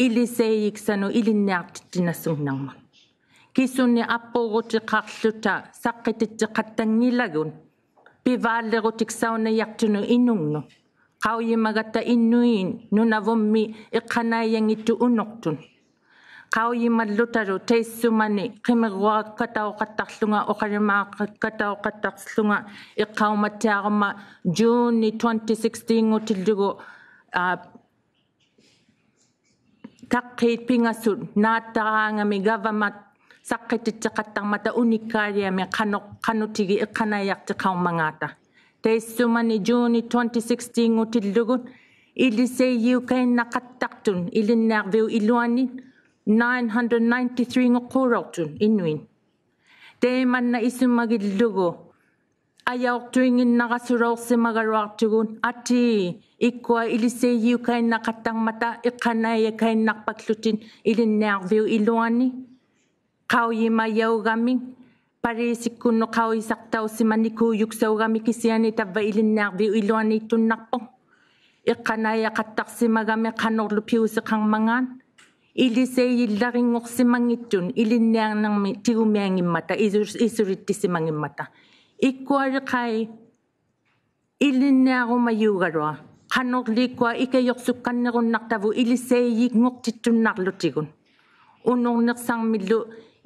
ᐃᓕᓴᐃᔨᒃᓴᓄᑦ ᐃᓕᓐᓂᐊᖅᑎᑦᑎᓇᓱᖕᓇᕐᒪᑦ. ᑭᓱᓂᒃ ᐊᐳᕈᑎᖃᖅᖢᑕ ᓴᖅᑭᑎᑦᑎᖃᑦᑕᙱᓚᒍᑦ ᐱᕚᓪᓕᕈᑎᒃᓴᐅᓇᔭᖅᑐᓄᑦ ᐃᓄᖕᓄᑦ, ᖃᐅᔨᒪᒐᑦᑕ ᐃᓄᐃᑦ ᓄᓇᕗᒻᒥ ᐃᖅᑲᓇᐃᔭᙱᑦᑐᑦ ᐅᓄᖅᑐᑦ. ᖃᐅᔨᒪᓪᓗᑕᓗ ᑕᐃᔅᓱᒪᓂ ᕿᒥᕐᕈᐊᒃᑲᑕᐅᖃᑦᑕᖅᖢᖓ, ᐅᖃᓕᒫᖃᑦᑕᐅᖃᑦᑕᖅᖢᖓ, ᐃᖅᑲᐅᒪᑦᑎᐊᕈᒪ June-ᓂ twenty sixteen-ᖑᑎᓪᓗᒍ, ᐋ, ᑕᖅᑭᑦ ᐱᖓᓱᑦ ᓈᑦᑕᕌᖓᒥ ᒐᕙᒪᑦ ᓴᖅᑭᑎᑦᑎᖃᑦᑕᕐᒪᑕ ᐅᓂᒃᑳᓕᐊᒥ ᖃᓄᖅ, ᖃᓄᑎᒋ ᐃᖅᑲᓇᐃᔭᖅᑎᖃᐅᒻᒪᖔᑕ. ᑕᐃᔅᓱᒪᓂ June-ᓂ twenty sixteen-ᖑᑎᓪᓗᒍ ᐃᓕᓴᐃᔨᐅᑲᐃᓐᓇᖃᑦᑕᖅᑐᑦ ᐃᓕᓐᓂᐊᕐᕕᐅᑉ ᐃᓗᐊᓂ nine hundred ninety-three-ᖑᖅᑰᓚᐅᖅᑐᑦ ᐃᓄᐃᑦ. ᑕᐃᒪᓐᓇ ᐃᓱᒪᒋᓪᓗᒍ ᐊᔭᐅᖅᑐᐃᙱᓐᓇᕋᓱᓚᐅᖅᓯᒪᒐᓗᐊᖅᑐᒍᑦ, ᐊᑏ ᐃᒃᑯᐊ ᐃᓕᓴᐃᔨᐅᑲᐃᓐᓇᖃᑦᑕᕐᒪᑕ ᐃᖅᑲᓇᐃᔭᑲᐃᓐᓇᖅᐸᒃᖢᑎᒃ ᐃᓕᓐᓂᐊᕐᕕᐅᑉ ᐃᓗᐊᓂ ᖃᐅᔨᒪᔭᐅᒐᒥᒃ, ᐸᓖᓯᒃᑯᓐᓄᑦ ᖃᐅᔨᓴᖅᑕᐅᓯᒪᓂᑰᔪᒃᓴᐅᒐᒥᒃ ᑭᓯᐊᓂ ᑕᕝᕙ ᐃᓕᓐᓂᐊᕐᕕᐅᑉ ᐃᓗᐊᓃᑦᑐᓐᓇᖅᐳᖅ. ᐃᖅᑲᓇᐃᔭᖃᑦᑕᖅᓯᒪᒐᒥᒃ ᖃᓄᕐᓗ ᐱᐅᓯᖃᕐᒪᖔᑦ, ᐃᓕᓴᐃᔨᓪᓚᕆᙳᖅᓯᒪᙱᑦᑐᑦ ᐃᓕᓐᓂᐊᕐᓂᕐᒥᒃ ᑎᒍᒥᐊᙱᒻᒪᑕ, ᐃᓱ-, ᐃᓱᓕᑦᑎᓯᒪᙱᒻᒪᑕ. ᐃᒃᑯᐊᓕᖅᑲᐃ ᐃᓕᓐᓂᐊᕈᒪᔫᒐᓗᐊᖅ, ᖃᓄᕐᓕᒃᑯᐊ ᐃᑲᔪᖅᓱᒃᑲᓐᓂᕈᓐᓇᖅᑕᕗᑦ ᐃᓕᓴᐃᔨᙳᖅᑎᑦᑐᓐᓇᕐᓗᑎᒍᑦ. ᐅᓄᕐᓂᖅᓴᕐᒥᓪᓗ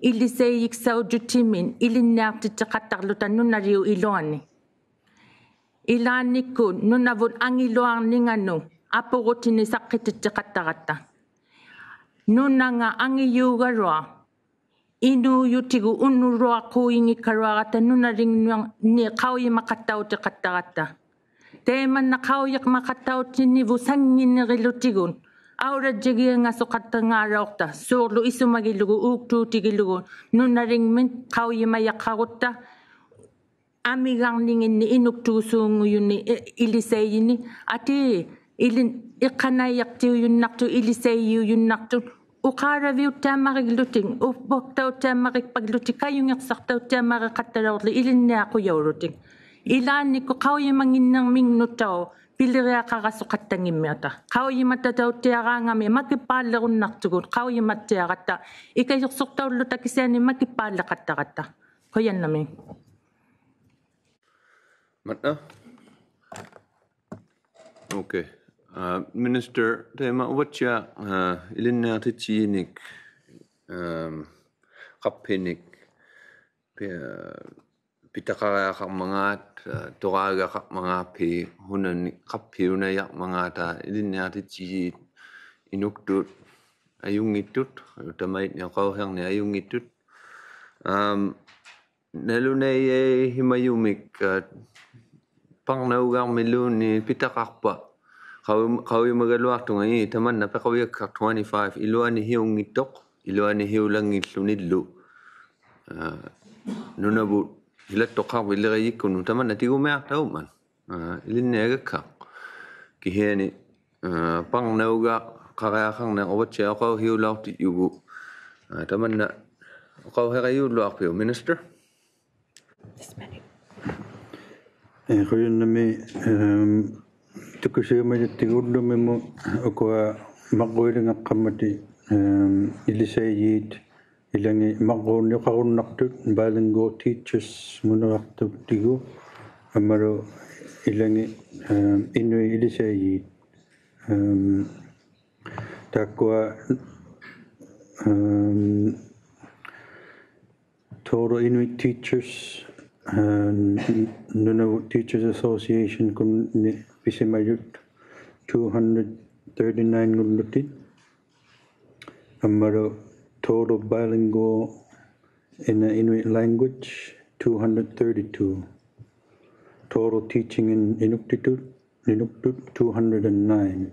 ᐃᓕᓴᐃᔨᒃᓴᐅᔾᔪᑎᒥᒃ ᐃᓕᓐᓂᐊᖅᑎᑦᑎᖃᑦᑕᕐᓗᑕ ᓄᓇᓕᐅᑉ ᐃᓗᐊᓂ. ᐃᓛᓐᓂᒃᑯᑦ ᓄᓇᕗᑦ ᐊᖏᓗᐊᕐᓂᖓᓄᑦ ᐊᐳᕈᑎᓂᒃ ᓴᖅᑭᑎᑦᑎᖃᑦᑕᕋᑦᑕ. ᓄᓇᖓ ᐊᖏᔫᒐᓗᐊᖅ ᐃᓅᔪᑎᒍᑦ ᐅᓄᓗᐊᖅᑰᔨᙱᒃᑲᓗᐊᕋᑦᑕ ᓄᓇᓕᖕᓂ ᖃᐅᔨᒪᖃᑦᑕᐅᑎᖃᑦᑕᕋᑦᑕ. ᑕᐃᒪᓐᓇ ᖃᐅᔨᒪᖃᑦᑕᐅᑎᓂᕗᑦ ᓴᙱᓂᕆᓗᑎᒍᑦ ᐊᐅᓚᔾᔭᒋᐊᖓᓱᖃᑦᑕᖔᓚᐅᖅᑕ, ᓲᕐᓗ ᐃᓱᒪᒋᓗᒍ ᐆᒃᑑᑎᒋᓗᒍ ᓄᓇᓕᖕᒥᒃ ᖃᐅᔨᒪᔭᖃᕈᑦᑕ ᐊᒥᒐᕐᓂᖏᓐᓂᒃ ᐃᓄᒃᑑᓲᖑᔪᓂᒃ ᐃ-, ᐃᓕᓴᐃᔨᓂᒃ. ᐊᑏ ᐃᓕᓐ-, ᐃᖅᑲᓇᐃᔭᖅᑎᐅᔪᓐᓇᖅᑐᑦ ᐃᓕᓴᐃᔨᐅᔪᓐᓇᖅᑐᑦ ᐅᖄᓚᕕᐅᑦᑎᐊᒻᒪᕆᒡᓗᑎᒃ, ᐅᑉᐸᖅᑕᐅᑦᑎᐊᒻᒪᕆᒃᐸᒡᓗᑎᒃ, ᑲᔪᖏᖅᓴᖅᑕᐅᑦᑎᐊᒻᒪᕆᖃᑦᑕᓚᐅᕐᓕ ᐃᓕᓐᓂᐊᖁᔭᐅᓗᑎᒃ. ᐃᓛᓐᓂᒃᑯᑦ ᖃᐅᔨᒪᙱᓐᓂᕐᒥᖕᓄᑦᑕᐅᖅ ᐱᓕᕆᐊᖃᕋᓱᖃᑦᑕᙱᒻᒥᐅᑕ. ᖃᐅᔨᒪᑕᑕᐅᑦᑎᐊᕌᖓᒥᒃ ᒪᑭᑉᐹᓪᓕᕈᓐᓇᖅᑐᒍᑦ ᖃᐅᔨᒪᑦᑎᐊᕋᑦᑕ. ᐃᑲᔪᖅᓱᖅᑕᐅᓪᓗᑕ ᑭᓯᐊᓂ ᒪᑭᑉᐹᓪᓕᖃᑦᑕᕋᑦᑕ. ᖁᔭᓐᓇᒦᒃ. ᒪᑦᓇ? Okay. ᐋ, Minister, ᑕᐃᒪ ᐅᕙᑦᓯᐊᖅ, ᐋ, ᐃᓕᓐᓂᐊᖅᑎᑦᓯᔨᓂᒃ, ᐋ, ᖃᑉᓯᓂᒃ, ᐱ-, ᐋ, ᐱᑕᖃᕆᐊᖃᕐᒪᖔᑦ, ᐋ, ᑐᕌᒐᖃᕐᒪᖔᕕᑦ, ᓱᓇᓂ ᖃᑉᓯᐅᓇᔭᕐᒪᖔᑕ ᐃᓕᓐᓂᐊᖅᑎᑦᓯᔩᑦ ᐃᓄᒃᑐᑦ ᐊᔪᙱᑦᑐᑦ, ᑕᒪᐃᑦ ᓂ ᐅᖃᐅᓯᕐᓂᒃ ᐊᔪᙱᑦᑐᑦ. ᐋᒻ, ᓇᓗᓇᐃᔭᐃᓯᒪᔪᒥᒃ, ᐋ, ᐸᕐᓇᐅᒐᕐᒥᓘᓐᓃᑦ ᐱᑕᖃᖅᐸᑦ. ᖃᐅᔨᒪ-, ᖃᐅᔨᒪᒐᓗᐊᖅᑐᖓ ᐄ ᑕᒪᓐᓇ ᐱᖁᔭᒃᓴᖅ twenty-five ᐃᓗᐊᓂ ᓯᐅᙱᑦᑐᖅ, ᐃᓗᐊᓂ ᓯᐅᓚᙱᓪᓗᓂᓪᓗ. ᐋ, ᓄᓇᕗᑦ ᓯᓚᑦᑐᖃᕐᕕᓕᕆᔨᒃᑯᓐᓄᑦ ᑕᒪᓐᓇ ᑎᒍᒥᐊᖅᑕᐅᒻᒪᑦ. ᐋ, ᐃᓕᓐᓂᐊᒐᒃᓴᖅ. ᑭᓯᐊᓂ, ᐋ, ᐸᕐᓇᐅᒐᖃᕆᐊᖃᕐᓂᖅ ᐅᕙᑦᓯᐊᖅ ᐅᖃᐅᓯᐅᓚᐅᖅᑎᔪᒍᑦ. ᐋ, ᑕᒪᓐᓇ ᐅᖃᐅᓯᕆᔫᓗᐊᖅᐱᐅᒃ, Minister? ᐄ, ᖁᔭᓐᓇᒦᒃ, ᐋᒻ, ᑐᑭᓯᐅᒪᔪᑦᑎᒍ ᐅᓪᓗᒥᒧᑦ ᐅᑯᐊ ᒪᕐᕈᐃᓕᖓᖅᑲᒻᒪᑎᒃ, ᐋᒻ, ᐃᓕᓴᐃᔩᑦ ᐃᓚᖏᑦ ᒪᕐᕉᓐᓂᖅ ᐅᖃᕈᓐᓇᖅᑐᑦ, bilingual teachers-ᖑᓂᕋᖅᑐᑎᒍ, ᐊᒻᒪᓗ ᐃᓚᖏᑦ, ᐋᒻ, ᐃᓄᐃᑦ ᐃᓕᓴᐃᔩᑦ. ᐋᒻ, ᑖᒃᑯᐊ, ᐋᒻ, Total Inuit Teachers, ᐋᒻ, Nunavut Teachers Association-ᖑᓐᓂᒃ ᐱᓯᒪᔪᑦ two hundred thirty-nine-ᖑᓪᓗᑎᒃ. ᐊᒻᒪᓗ total bilingual in the Inuit language, two hundred thirty-two. Total teaching in Inuktitut, ninuktut two hundred and nine.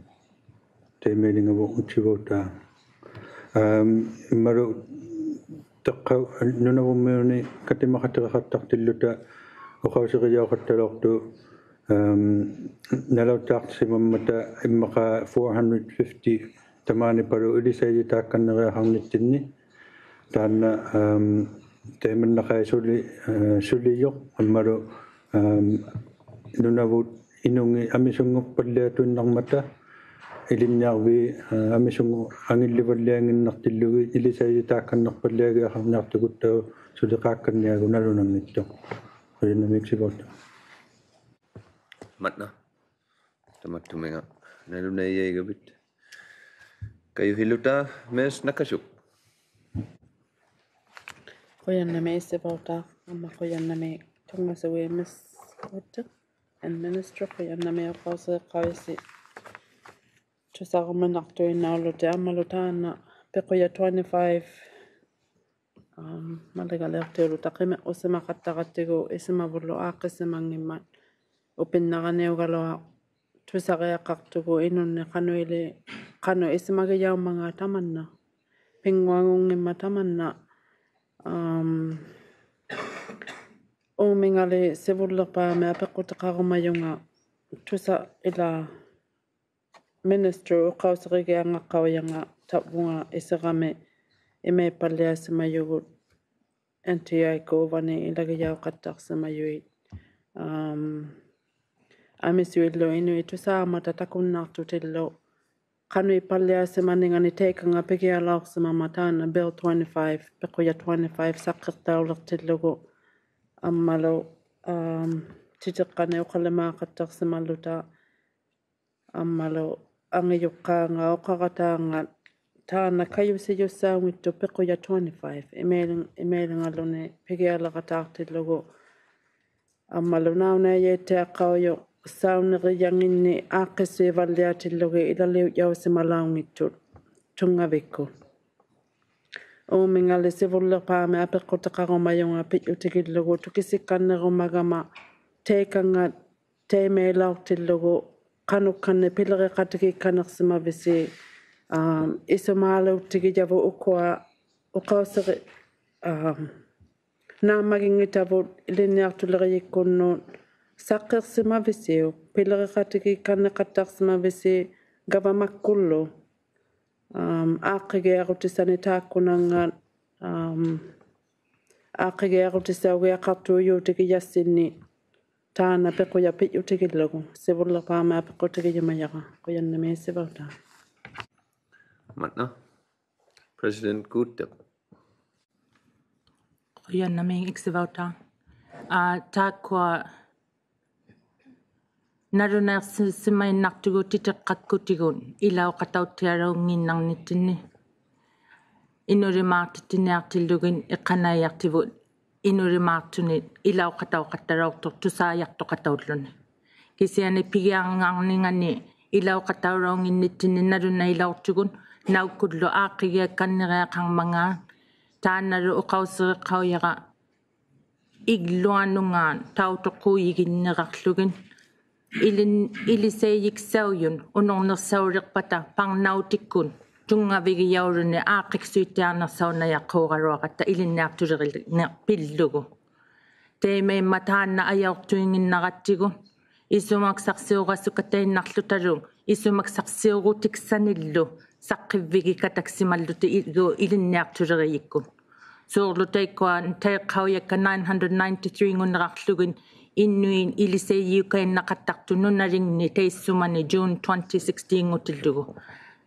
Taimaalingavut utsivautaa. Am, immalu taqqa Nunavummiuni katimaqatigiqattaqtilluta uqausirijauqattalauqtuq, am, nalautaaqsimammata immaqa four hundred fifty tamaanipalu ilisaijitaakkanniriaqarnittinni. Taanna, am, taimannaqai suli, eh, sulijuq, immalu, am, Nunavut Inunnit amisunnguppalliatuinnarmata, ilinniarvit, eh, amisunngup angillivalliannginnaqtillugit, ilisaijitaakkannirpalliagiaqarniaqtugut, tauq suliqaakkanniagut nalunanngittuq. Qujannamiik iksivautaa. Matna. Tamattuminnga nalunaijaigavit. Kajuhiluta Miss Nakasuk. Qujannamiik iksivautaa, amma qujannamiik tunngasuit Miss Uuttiq and Minister, qujannamiik uqausiqausi tusaruminaqtuinnaullutit ammalu taanna piquja twenty-five, am, maligaliuqtiulluta qimirrusimaqattaqatigu isumavullu aaqqissimanngimmat upinnaraniugaluaq tusariaqaqtugut inunni qanuili, qanuq isumagijaumangaat tamanna, pinnguangunngimmat tamanna, am, uumingali sivulliqpaami apiqqutiqarumajunga tusa ilaa Minister uqausirigiangaqqaujanga tavvunga isirami imaippalliasimajugut N T I-kut uvani ilagijauqattaqsimajuit, am, amisuillu inuit tusaammata takunnaqtutillu qanuippalliasimaningani taikannga pigialauqsimammat taanna Bill twenty-five, piquja twenty-five saqqiqtauliqtillugu ammalu, am, titiqqani uqalimaaqattaqsimalluta ammalu angijuqqaanga uqarataanga taanna kajusijussaunngittuq piquja twenty-five, imailing-, imailingalluni pigialiqataaqtillugu ammalu naunaijaittiaqqaujuq saunirijanginni aaqqissuivalliatillugit ilaliujausimalaunngittuq tunngavikkut. Uumingali sivulliqpaami apiqqutiqarumajunga pijjutigillugu tukisikkannirumagama taikannga taimailauqtillugu qanukkanni piliriqatigiikkaniqsimavisi, am, isumaalauqtigijavut ukua uqausiri-, am, naammaginngittavut ilinniaqtulirijikkunnut saqqiqsimavisiuk piliriqatigiikkanniqattaqsimavisi gavamakkullu, am, aaqqigiarutisani taakkunannga, am, aaqqigiarutisaugiaqaqtuujuutigijassinni taanna piquja pijjutigillugu sivulliqpaami apiqqutigijumajara. Qujannamiik iksivautaa. Matna. President Guuttiq. Qujannamiik iksivautaa. Aa, taakkua nalunaiqsisimainnaqtugut titiqqakkutigut ilauqatautiaraunnginnarnittinni inulimaaqtittiniaqtillugit iqqanaijaqtivut inulimaaqtunit ilauqatauqattalauqtuq tusaajaqtuqataulluni. Kisiani pigiarngarningani ilauqatauraunnginnittinni nalunailauqtugut naukkullu aaqqigiakkanniriaqarmangaat, taannalu uqausiriqaujara igluanungaat tautuquujiginniraqługit. Ilin-, ilisaijiksaujut unurniqsauliqpata parnautikkut tunngavigijauluni aaqqiksuittiarniqsaunajaquugaluaqatta ilinniaqtuliriniq pillugu. Taimaimma taanna ajauqtuinnginnarattigu isumaksaqsiurasukatainnaqłutalu isumaksaqsiurutiksanillu saqqivvigikataksimallutigu ilinniaqtulirijikkut. Suurlu taikkua taiqaujakka nine hundred ninety-three-nguniraqługit inuit ilisaijiukainnaqattaqtut nunalingni taissumani June twenty sixteen-ngutillugu.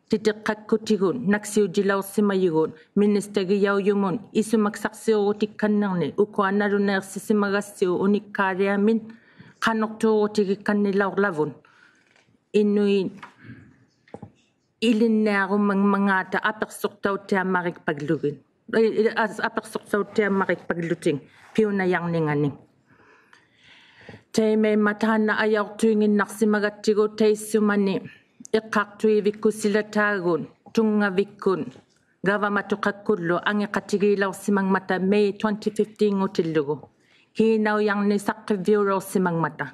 Titiqqakkutigut naksiujilauqsimajugut ministagijaujumut isumaksaqsiurutikkannirni ukua nalunaiqsisimagassiuk unikkaaliamit qanuqtuurutigikkannilaurlavut. Inuit ilinniarumangmangaata apiqsuqtautiammarikpaglugit. Ai, ai, as-, apiqsuqtautiammarikpaglutik piunajarningani. Taimaimma taanna ajauqtuinnginnaqsimagattigu taissumani iqqaqtuivikkusilataagut tunngavikkut gavamatuqakkullu angiqatigiilauqsimangmata May twenty fifteen-ngutillugu. Kiinaujarni saqqivviulauqsimangmata.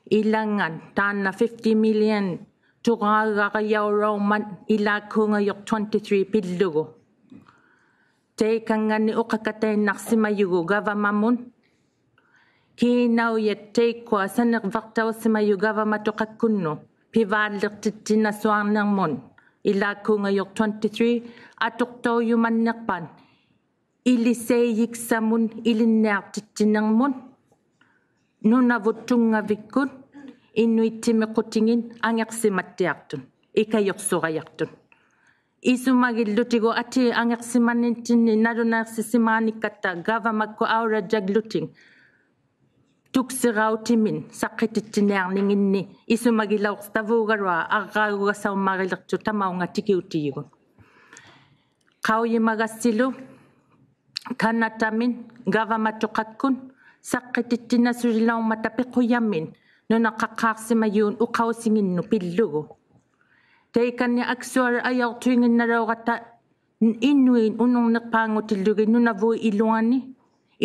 Ilangani taanna fifty million tuqaagariaulaurmat ilaakkuungajut twenty-three pillugu. Taikannganik uqakatainnaqsimajugut gavamamut. Kiinaujat taikkua sanirvaqtausimajuq gavamatuqakkunnut pivaalliqtittinasuarnirmut ilaakkuungajut twenty-three atuqtaujumanniqpat ilisaijiksamut ilinniaqtittinirmut Nunavut Tunngavikkut inuit timiqutingit angiqsimattiaqtut ikajuqsurajaqtut. Isumagillutigu atii angiqsimanittinni nalunaiqsisimaanikkatta gavamakkut aulajaglutik tuksirautimin saqqitittiniarninginni isumagilauqtavuugaluaq arraagugasaummariqtut tamaunga tikiutijugut. Qaujimagassilu Kanatamiit gavamatuqakkut saqqitittinasulilaummata piqujammit nunaqaqqaaqsimajugut uqausinginnut pillugu. Taikanni aksual ajauqtuinginnalaurata inuit unurniqpaangutillugit Nunavut iluani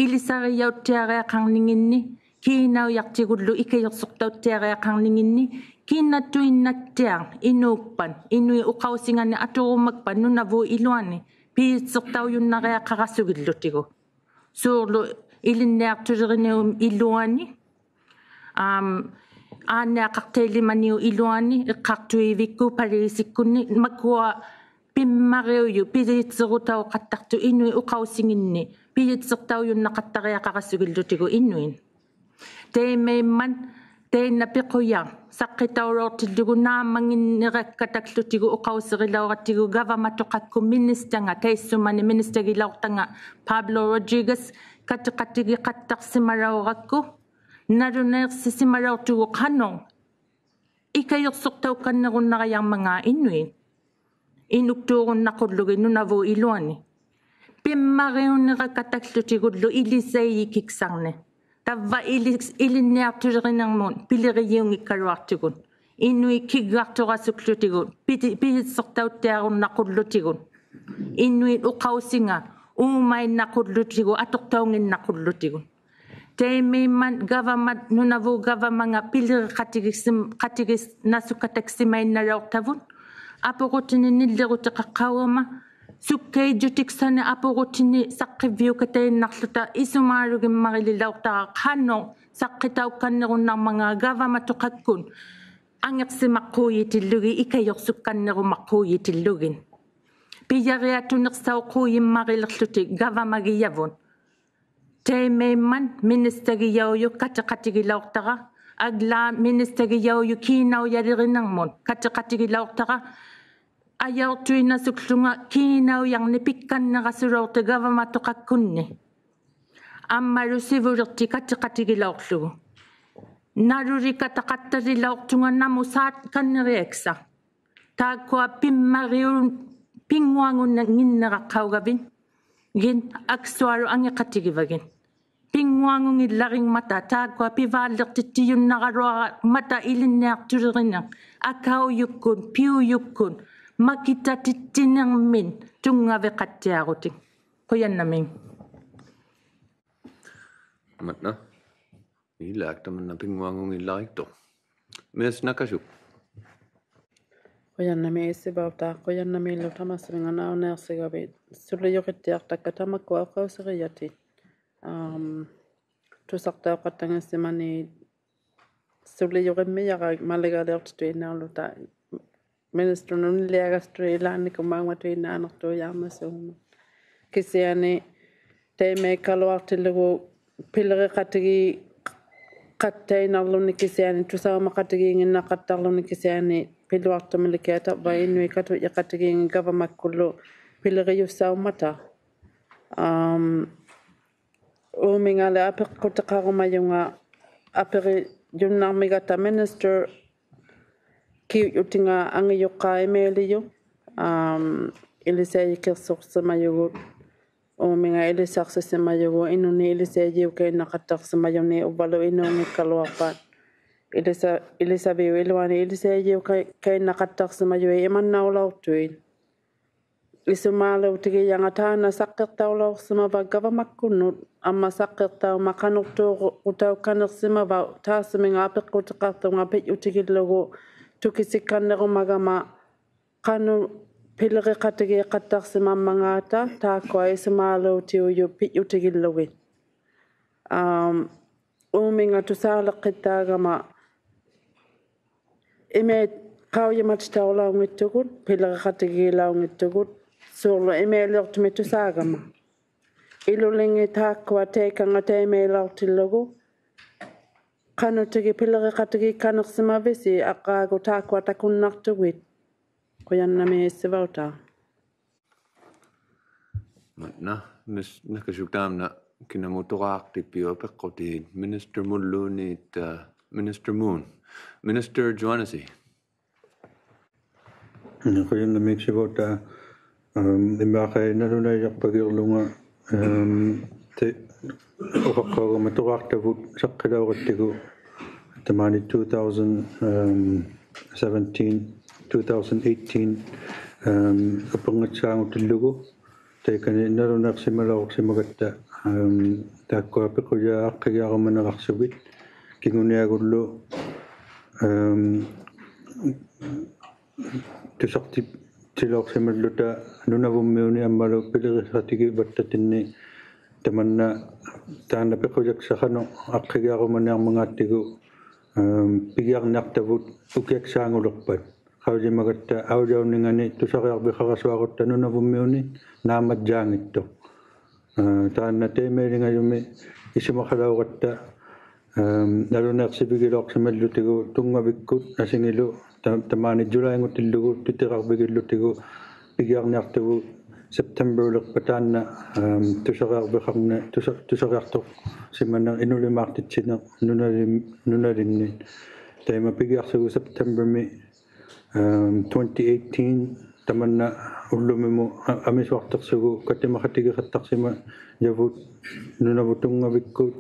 ilisarijauttiariaqarninginni kiinaujaqtigullu ikajuqsuqtauttiariaqarninginni kinatuinnattiaq inuukpat inuit uqausinganik aturumakpat Nunavut iluani pijitsiqtaujunnariaqarasugillutigu. Suurlu ilinniaqtulirinirmut iluani, am, aanniaqaqtailimaniup iluani, iqqaqtuivikkut paliisikkunni, makua pimmariujut pijitsirutauqattaqtut inuit uqausinginni pijitsiqtaujunnaqattariaqarasugillutigu inuit. Taimaimmat tainna piqujaq saqqitaulauqtillugu naammanginnirakataklutigu uqausirilauqatigu gavamatuqakkut ministanga taissumani ministagilauqtanga Pablo Rodriguez katiqatigiqattaqsimalaurakku nalunaiqsisimalauqtugu qanuq ikajuqsuqtaukannirunnarajarmangaat inuit inuktuurunnaqullugit Nunavut iluani. Pimmariunirakataklutigullu ilisaijikiksannik. Tavva ilis-, ilinniaqtulirinirmut pilirijiunngikkaluaqtugut. Inuit kiggaqturasuklutigut piji-, pijitsiqtauttiarunnaqullutigut. Inuit uqausinga uumainnaqqullutigut atuqtaunginnaqullutigut. Taimaimmat gavamat Nunavut gavamanga piliriqatigis-, qatigisnasukataksimainnalauqtavut. Apuqutini nillirutiqaqqaugama sukkaijjutiksanik apuqutini saqqivviukatainnaqłuta isumaalugimmarililauqtara qanuq saqqitaukkannirunnarmangaat gavamatuqakkut angiqsimaqquujitillugit ikajuqsukkannirumaqquujitillugit. Pijariatuniqsauqquujimmariqłutik gavamagijavut. Taimaimmat ministagijaujuq katiqatigilauqtara, aglaat ministagijaujuq kiinaujalirinirmut katiqatigilauqtara, ajauqtuinnasukłunga kiinaujarnik pikkannirasulauqtuq gavamatuqakkunni. Ammalu sivuliqti katiqatigilauqługu. Nalulikataqattalilauqtunga namut saatkanniriaksaq. Taakkua pimmariun-, pinnguangunginniraqqaugavit, gin aksualu angiqatigivagit. Pinnguangungillaringmata taakkua pivaalliqtittijunnaraluarmata ilinniaqtuliriniq akaujukkut, piujukkut, makitatittiniqmit tunngaviqattiarutik. Qujannamiik. Tamanna. Ilaa, tamanna pinnguangungillariktuq. Miss Nakashuk. Qujannamiik Isivauta, qujannamiillu tamassuminga naunaiqsigavit. Sulijuqittiaqtakka tamakkua uqausirijati. Am, tusaqtauqattangisimani sulijuqimmijara maligaliuqtituinnaulluta. Minister nuniliagastuilaannikumaummatuinnaanaqtuujaarmasuummat. Kisiani taimaikkaluaqtillugu piliriqatigiiqattainnarluni kisiani tusaumaqatigiinnginnaqattarluni kisiani piluaqtumilikiaq tavva inuit katuiqatigiinngit gavamakkullu pilirijusaummata. Am, uumingali apiqqutiqarumajunga apirijunnarmigata minister kiujutinga angijuqqaat imailijut, am, ilisaijikiqsuqsimajugut, uuminga ilisaqsisimajugut, inunni ilisaijiukainnaqattaqsimajuni uvvalu inuunngikkaluaqpat. Ilisa-, ilisaviup iluani ilisaijiukainnaqattaqsimajui imannaulauqtuit. ᐃᓱᒫᓘᑎᒋᔭᖓ ᑖᓐᓇ ᓴᖅᑭᖅᑕᐅᓚᐅᖅᓯᒪᕙ ᒐᕙᒪᒃᑯᓐᓄᑦ, ᐊᒻᒪ ᓴᖅᑭᖅᑕᐅᒻᒪᑦ ᖃᓄᖅᑑᕈᑕᐅᒃᑲᓐᓂᖅᓯᒪᕙ, ᑖᔅᓱᒥᖓ ᐊᐱᖅᑯᑎᖃᖅᑐᖓ ᐱᔾᔪᑎᒋᓪᓗᒍ, ᑐᑭᓯᒃᑲᓐᓂᕈᒪᒐᒪ ᖃᓄᖅ ᐱᓕᕆᖃᑎᒌᖃᑦᑕᖅᓯᒪᒻᒪᖔᑕ ᑖᒃᑯᐊ ᐃᓱᒫᓘᑎᐅᔪᑦ ᐱᔾᔪᑎᒋᓪᓗᒋᑦ. ᐋᒻ, ᐆᒥᖓ ᑐᓵᓕᖅᑭᑦᑖᒐᒪ ᐃᒪᐃ ᖃᐅᔨᒪᑎᑕᐅᓚᐅᙱᑦᑐᒍᑦ, ᐱᓕᕆᖃᑎᒌᓚᐅᙱᑦᑐᒍᑦ, ᓲᕐᓗ ᐃᒪᐃᓕᐅᖅᑐᒥᒃ ᑐᓵᒐᒪ. ᐃᓗᓕᖏᑦ ᑖᒃᑯᐊ ᑕᐃᑲᖓ ᑕᐃᒪᐃᓚᐅᖅᑎᓪᓗᒍ, ᖃᓄᑎᒋ ᐱᓕᕆᖃᑎᒌᒃᑲᓐᓂᖅᓯᒪᕕᓯ ᐊᕐᕌᒍ ᑖᒃᑯᐊ ᑕᑯᓐᓇᖅᑐᒋᑦ. ᖁᔭᓐᓇᒦᒃ ᐃᓱᕙᐅᑖᖅ. ᒪᑦᓇ, ᒥᔅ ᓇᑲᓱᒃᑖᒻᓇ ᑭᓇᒧᑦ ᑐᕌᖅᑎᑉᐱᐅᑉ ᐊᐱᖅᑯᑏᑦ, Minister-ᒧᓪᓘᓐᓃᑦ, ᐋ, Minister Moon. Minister Juanasi. ᖁᔭᓐᓇᒦᒃ ᐃᓱᕙᐅᑖᖅ, ᐊᒻ, ᐃᒫᒃ ᓇᓗᓇᐃᔭᖅᐸᒋᓪᓗᖓ, ᐊᒻ, ᑕᐃ-, ᐅᖃᖅᑲᐅᒐᒪ ᑐᕌᖅᑕᕗᑦ ᓴᖅᑭᓚᐅᕋᑦᑎᒍ ᑕᒫᓂ two thousand, ᐊᒻ, seventeen, two thousand eighteen, ᐊᒻ, ᐅᐱᕐᖓᑦᓵᖑᑎᓪᓗᒍ. ᑕᐃᑲᓂ ᓇᓗᓇᐃᖅᓯᒪᓚᐅᖅᓯᒪᒐᑦᑕ, ᐊᒻ, ᑖᒃᑯᐊ ᐱᖁᔭᖅ ᐊᖅᑭᒋᐊᕈᒪᓇᕋᖅᓱᒋᑦ. ᑭᖑᓂᐊᒍᓪᓗ, ᐊᒻ, ᑐᓴᖅᑎᑦᑎᓚᐅᖅᓯᒪᓪᓗᑕ ᓄᓇᕗᒻᒥᐅᓂ ᐊᒻᒪᓗ ᐱᓕᕆᖃᑎᒋᕙᑦᑕᑦᑎᓐᓂ, ᑕᒪᓐᓇ ᑖᓐᓇ ᐱᖁᔭᒃᓴᖅ ᖃᓄᖅ ᐊᖅᑭᒋᐊᕈᒪᓂᐊᕐᒪᖔᑦᑎᒍ, ᐊᒻ, ᐱᒋᐊᕐᓂᐊᖅᑕᕗᑦ ᐅᑭᐊᒃᓵᖑᓕᖅᐸᑦ. ᖃᐅᔨᒪᒐᑦᑕ ᐊᐅᔭᐅᓂᖓᓂ ᑐᓴᕆᐊᕐᕕᖃᕋᓱᐊᕈᑦᑕ ᓄᓇᕗᒻᒥᐅᓂ ᓈᒻᒪᔾᔮᙱᑦᑐᖅ. ᐋ, ᑖᓐᓇ ᑕᐃᒪᐃᓕᖓᔪᒥᒃ ᐃᓱᒪᖃᓚᐅᕋᑦᑕ, ᐊᒻ, ᓇᓗᓇᐃᖅᓯᕕᒋᓚᐅᖅᓯᒪᓪᓗᑎᒍ ᑐᙵᕕᒃᑯᑦ ᐊᓯᖏᓗ ᑕ-, ᑕᒫᓂ July-ᖑᑎᓪᓗᒍ ᑎᑎᕋᕐᕕᒋᓪᓗᑎᒍ ᐱᒋᐊᕐᓂᐊᖅᑕᕗᑦ September-ᓕᖅᐸᑦ ᑖᓐᓇ, ᐊᒻ, ᑐᓴᕆᐊᕐᕕᖃᕐᓂ, ᑐᓴ-, ᑐᓴᕆᐊᖅᑐᖅᓯᒪᓂᖅ ᐃᓄᓕᒫᖅᑎᑦᓯᓂᖅ ᓄᓇᓕᒻ-, ᓄᓇᓕᓐᓂ. ᑕᐃᒪ ᐱᒋᐊᖅᓱᒍ September-ᒥ, ᐊᒻ, twenty eighteen, ᑕᒪᓐᓇ ᐅᓪᓗᒥᒧᑦ ᐊ-, ᐊᒥᓱᐊᖅᑕᖅᓱᒍ ᑲᑎᒪᖃᑎᒋᖃᑦᑕᖅᓯᒪᔭᕗᑦ ᓄᓇᕗᑦ ᑐᙵᕕᒃᑯᑦ,